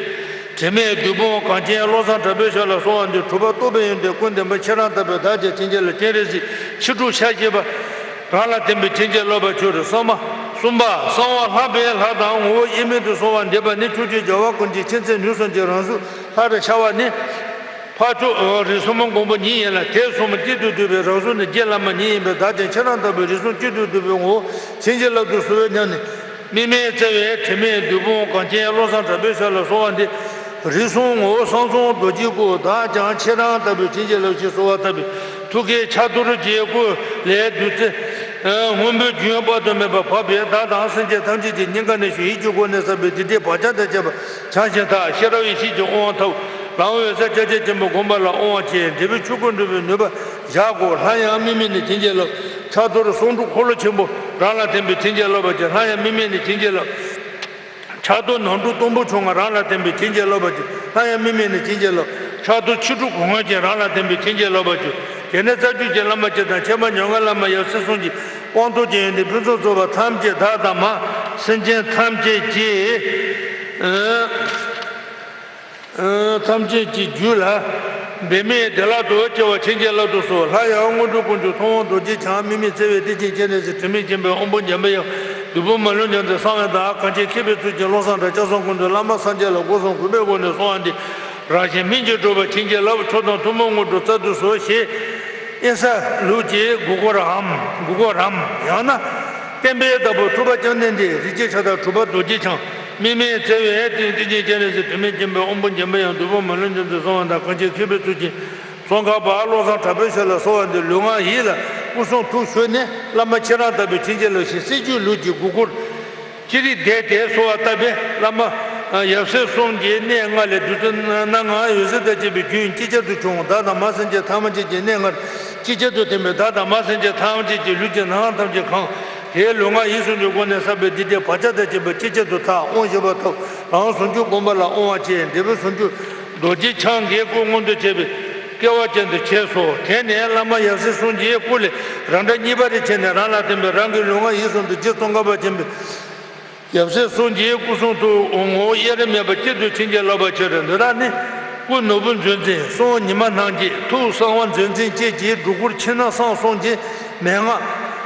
དྲི་མེད་བདུད་དཔུང་གངས་ཅན་བློ་བཟང་གྲགས་པའི་ཞབས་ལ་གསོལ་བ་འདེབས། གྲུབ་པ་རྟོགས་པའི་ཡོན་ཏན་ཀུན་ལྡན་པ་ཁྱེད་རང་ལྟ་བུའི་བདག་ཀྱང་བྱིན་གྱིས་བརླབས། སྤྱན་རས་གཟིགས་ཕྱི་སྒྲུབ་ཕྱག་བཞི་པ་རང་ལ་བརྟེན་པས་བྱིན་གྱིས་བརླབས་པར་གྱུར། གསང་བ་གསུམ་པ། གསང་བ་ལྷག་པའི་ལྷ་དང་ངོ་བོ་དབྱེར་མེད་དུ་གསོལ་བ་འདེབས་པ་ནི། ཕྱོགས་བཅུའི་རྒྱལ་བ་ཀུན་གྱི་མཁྱེན་བརྩེ་ནུས་གསུམ་གྱི་རང་གཟུགས་ལྷར་ཤར་བ་ནི། འཕགས་མཆོག་རིགས་གསུམ་མགོན་པོ་ཉིད་ཡིན་ལ། དེ་གསུམ་གཅིག་ཏུ་བསྡུས་པའི་རང་གཟུགས་ནི། རྗེ་བླ་མ་ཉིད་ཡིན་པས། བདག་ཀྱང་ཁྱེད་རང་ལྟ་བུའི་རིགས་གསུམ་གཅིག་ཏུ་བསྡུས་པའི་ངོ་བོ་བྱིན་གྱིས་བརླབ་ཏུ་གསོལ་བའི་སྙམ་ནས། དམིགས་མེད་བརྩེ་བའི་དྲི་མེད་བདུད་དཔུང་གངས་ཅན་བློ་བཟང་གྲགས་པའི་ཞབས་ལ་གསོལ་བ་འདེབས། རིགས་གསུམ་ངོ་བོ་གསང་གསུམ་རྡོ་རྗེའི་སྐུ། བདག་ཀྱང་ཁྱེད་རང་ལྟ་བུའི་བྱིན་གྱིས་བརླབས་ཤིག་གསོལ་བ་བཏབ་པས། ཐུགས་ཀའི་ཕྱག་རྡོར་གྱི་སྐུ་ལས་བདུད་རྩི་སྔོན་པོའི་རྒྱུན་དཔག་ཏུ་མེད་པ་བབས་པས། བདག་དང་སེམས་ཅན་ཐམས་ཅད་ཀྱི་སྙིང་ག་ནས་ཞུགས། ཡིད་ཀྱི་སྒོ་ནས་བསགས་པའི་སྡིག་སྒྲིབ་བག་ཆགས་དང་བཅས་པ་བྱང་ཞིང་དག། ཤེས་རབ་ཡེ་ཤེས་ཀྱི་དབང་ཐོབ། ལམ་འོད་གསལ་ཕྱག་རྒྱ་ཆེན་པོ་བསྒོམ་པ་ལ་དབང་བ་ཆེ། འབྲས་བུ་ཆོས་ཀུན་འགྲུབ་པའི་ནུས་པ་བཞག་གོ། སླར་ཡང་དམིགས་མེད་ནས་བྱིན་གྱིས་བརླབས། ཕྱག་རྡོར་གསང་སྒྲུབ་འཁོར་ལོ་ཆེན་པོ་རང་ལ་བརྟེན་པས་བྱིན་གྱིས་བརླབས་པར་གྱུར། སླར་ཡང་དམིགས་མེད་ནས་བྱིན་གྱིས་བརླབས། ཕྱག་རྡོར་ནང་སྒྲུབ་སྟོང་པོ་ཆུང་ངུ་རང་ལ་བརྟེན་པས་བྱིན་གྱིས་བརླབས་པར་གྱུར། སླར་ཡང་དམིགས་མེད་ནས་བྱིན་གྱིས་བརླབས། ཕྱག་རྡོར་ཕྱི་སྒྲུབ་གོ་འཕང་ཅན་རང་ལ་བརྟེན་པས་བྱིན་གྱིས་བརླབས་པར་གྱུར། དེ་ནས་རྩ་བརྒྱུད་ཀྱི་བླ་མ་སྤྱི་དང་ཁྱད་པར་མྱ་ངན་ལས་མ་ཡབ་སྲས་གསུམ་གྱི་དབང་ཐོབ་ཀྱི་ཡོན་ཏན་ཕུན་སུམ་ཚོགས་པ་ཐམས་ཅད་བདག་དང་མ་སེམས་ཅན་ཐམས་ཅད་ཀྱི་ཨ་ཨ་ཐམས་ཅད་ཀྱི་རྒྱུད་ལ་འབད་མེད་བདེ་བླག་ཏུ་སྐྱེ་བར་བྱིན་གྱིས་བརླབ་ཏུ་གསོལ། སླར་ཡང་དངོས་གྲུབ་ཀུན་འབྱུང་ཐུབ་དབང་རྡོ་རྗེ་འཆང་། དམིགས་མེད་བརྩེ་བའི་གཏེར་ཆེན་སྤྱན་རས་གཟིགས། དྲི་མེད་མཁྱེན་པའི་དབང་པོ་འཇམ་པའི་དབྱངས། བདུད་དཔུང་མ་ལུས་མྱང་འདས་གསང་བའི་བདག། གངས་ཅན་མཁས་པའི་གཙུག་རྒྱན་བློ་བཟང་གྲགས། སྐྱབས་གསུམ་ཀུན་འདུས་བླ་མ་སངས་རྒྱས་ལ། སྒོ་གསུམ་གུས་པའི་སྒོ་ནས་གསོལ་བ་འདེབས། རང་གཞན་སྨིན་བྱེད་གྲུབ་པར་བྱིན་གྱིས་བརླབ། མཆོག་དང་ཐུན་མོང་དངོས་གྲུབ་སྩལ་དུ་གསོལ། ཞེས་ཨིན་ས་ལུགས་ཀྱི་གུ་གུ་རམ། གུ་གུ་རམ། ཡང་ན་བསྟན་པའི་བདག་པོ་ཐུབ་པ་བཅོམ་ལྡན་འདས། རིགས་ཀྱི་ཕྱག་བདག་གྲུབ་པ་རྡོ་རྗེ་འཆང་། དམིགས་མེད་བརྩེ་བའི་གཏེར་ཆེན་སྤྱན་རས་གཟིགས། དྲི་མེད་མཁྱེན་པའི་དབང་པོ་འཇམ་པའི་དབྱངས། བདུད་དཔུང་མ་ལུས་མྱང་འདས་གསང་བའི་བདག། གངས་ཅན་མཁས་པའི་གཙུག་རྒྱན་ཙོང་ཁ་པ་བློ་བཟང་གྲགས་པའི་ཞབས་ལ་གསོལ་བ་འདེབས། ལུས་ངག་ཡིད་ལ་སྐུ་གསུང་ཐུགས་ཞུགས་ནས། བླ་མ་ཁྱེད་རང་ལྟ་བུའི་བྱིན་གྱིས་བརླབས་ཤིག་སྲིད་རྒྱུད་ལུགས་ཀྱི་གུ་གུར། ཅི་རིགས་བཟླས་ཏེ་གསོལ་བ་བཏབ་པས། བླ་མ་ཡབ་སྲས་གསུམ་གྱི་གནས་ལྔ་ལས་བདུད་རྩི་སྣ་ལྔ་འོད་ཟེར་དང་བཅས་པའི་རྒྱུན་ཅི་བྱར་དུ་བྱུང་། བདག་དང་མ་སེམས་ཅན་ཐམས་ཅད་ཀྱི་གནས་ལྔར་ཅི་བྱར་དུ་ཐིམ་པས། བདག་དང་མ་སེམས་ཅན་ཐམས་ཅད་ཀྱི་ལུས་ཀྱི་ནང་ཐམས་ཅད་གང་། དེའི་ལུས་ངག་ཡིད་གསུམ་གྱི་སྒོ་ནས་བསགས་པའི་སྡིག་སྒྲིབ་བག་ཆགས་དང་བཅས་པ་ཅི་བྱར་དུ་དག། དབང་བཞི་པ་ཐོབ། རང་ཟུང་འཇུག་བསྒོམ་པ་ལ་དབང་བ་ཆེ། འབྲས་བུ་ཟུང་འཇུག་རྡོ་རྗེ་འཆང་གི་སྐུ་མངོན་དུ་བྱས་པའི་སྐལ་བ་ཅན་དུ་བྱས་སོ། དེ་ནས་བླ་མ་ཡབ་སྲས་གསུམ་གྱི་སྐུ་ལས་རང་འདྲ་གཉིས་པ་རེ་བྱས་ནས་རང་ལ་བརྟེན་པའི་རང་གི་ལུས་ངག་ཡིད་གསུམ་དུ་རྗེ་ཙོང་ཁ་པ་ཆེན་པོའི་ཡབ་སྲས་གསུམ་གྱི་སྐུ་གསུང་ཐུགས་ངོ་བོ་དབྱེར་མེད་པ་གཅིག་ཏུ་བྱིན་གྱིས་བརླབས་པར་གྱུར། འདི་དག་ནི་སྐུ་ནོར་བུ་མཛོད་འཛིན་གསང་བ་ཉི་མ་སྣང་བརྒྱད། ཐུགས་གསང་བ་མཛོད་འཛིན་བཅས་ཀྱི་སྒྲོ་སྐུར་ཕྱི་ནང་གསང་གསུམ་གྱི་མན་ངག་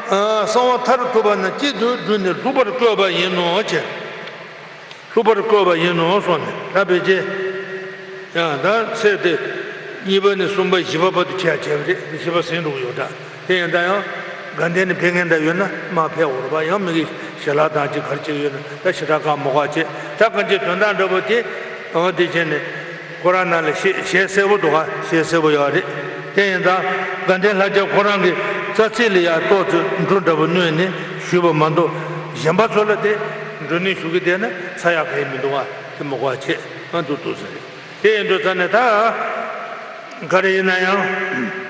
གསང་བ་མཐར་ཐུག་པ་རྣམས་གཅིག་ཏུ་བསྡུས་ནས་ལྷུག་པར་བཀོད་པ་ཡིན་ནོ་ཞེས། ལྷུག་པར་བཀོད་པ་ཡིན་ནོ་གསུངས་ནས། ད་ཕལ་ཆེར་ཡང་ད་ཚེ་འདི་གཉིས་པ་ནས་གསུམ་པ་བཞི་པ་བར་དུ་ཆད་བྱས་པ་རེད། བཞི་པ་ཟིན་འགྲོ་གི་ཡོད་འདྲ། དེ་ཡིན་ད་ཡང་དགའ་ལྡན་ནས་ཕེབས་མཁན་འདྲ་ཡོད་ན་མར་ཕེབས་འོར་བ། ཡང་མི་གི་ཞལ་ལག་དང་ཅིག་གར་ཅིག་ཡོད་ན་ད་ཞེ་དྲག་བཀའ་མོ་ག་བྱེད། ད་གང་ཅི་དོན་དག་འདྲ་པོ་དེ་འོ་དེ་བྱས་ནས་ཁོ་རང་ནང་ལ་ཤེས་ཤེས་གསལ་པོ་འདུག་ག་ཤེས་གསལ་པོ་ཡོད་རེད། དེ་ཡིན་ད་དགའ་ལྡན་ལྷ་རྒྱལ་ཁོ་རང་གི་རྩ་ཚིག་ལ་ཡང་ཏོག་ཙམ་འབྲུ་འདྲ་པོ་བསྣོན་ནས་ཞུས་པ་མ་གཏོགས་གཞན་པ་ཚོ་ལ་དེ་འབྲུ་བསྣོན་ཞུ་གི་བསྡད་ན་ཚ་ཡག་ག་ཡི་མི་འདུག་ག་དེ་མོ་ག་བྱེད་ང་འདུག་འདུག་ཟེར་རེད། དེ་ཡིན་དུས་ཙ་ནས་ད་ག་རེ་ཡིན་ན་ཡང་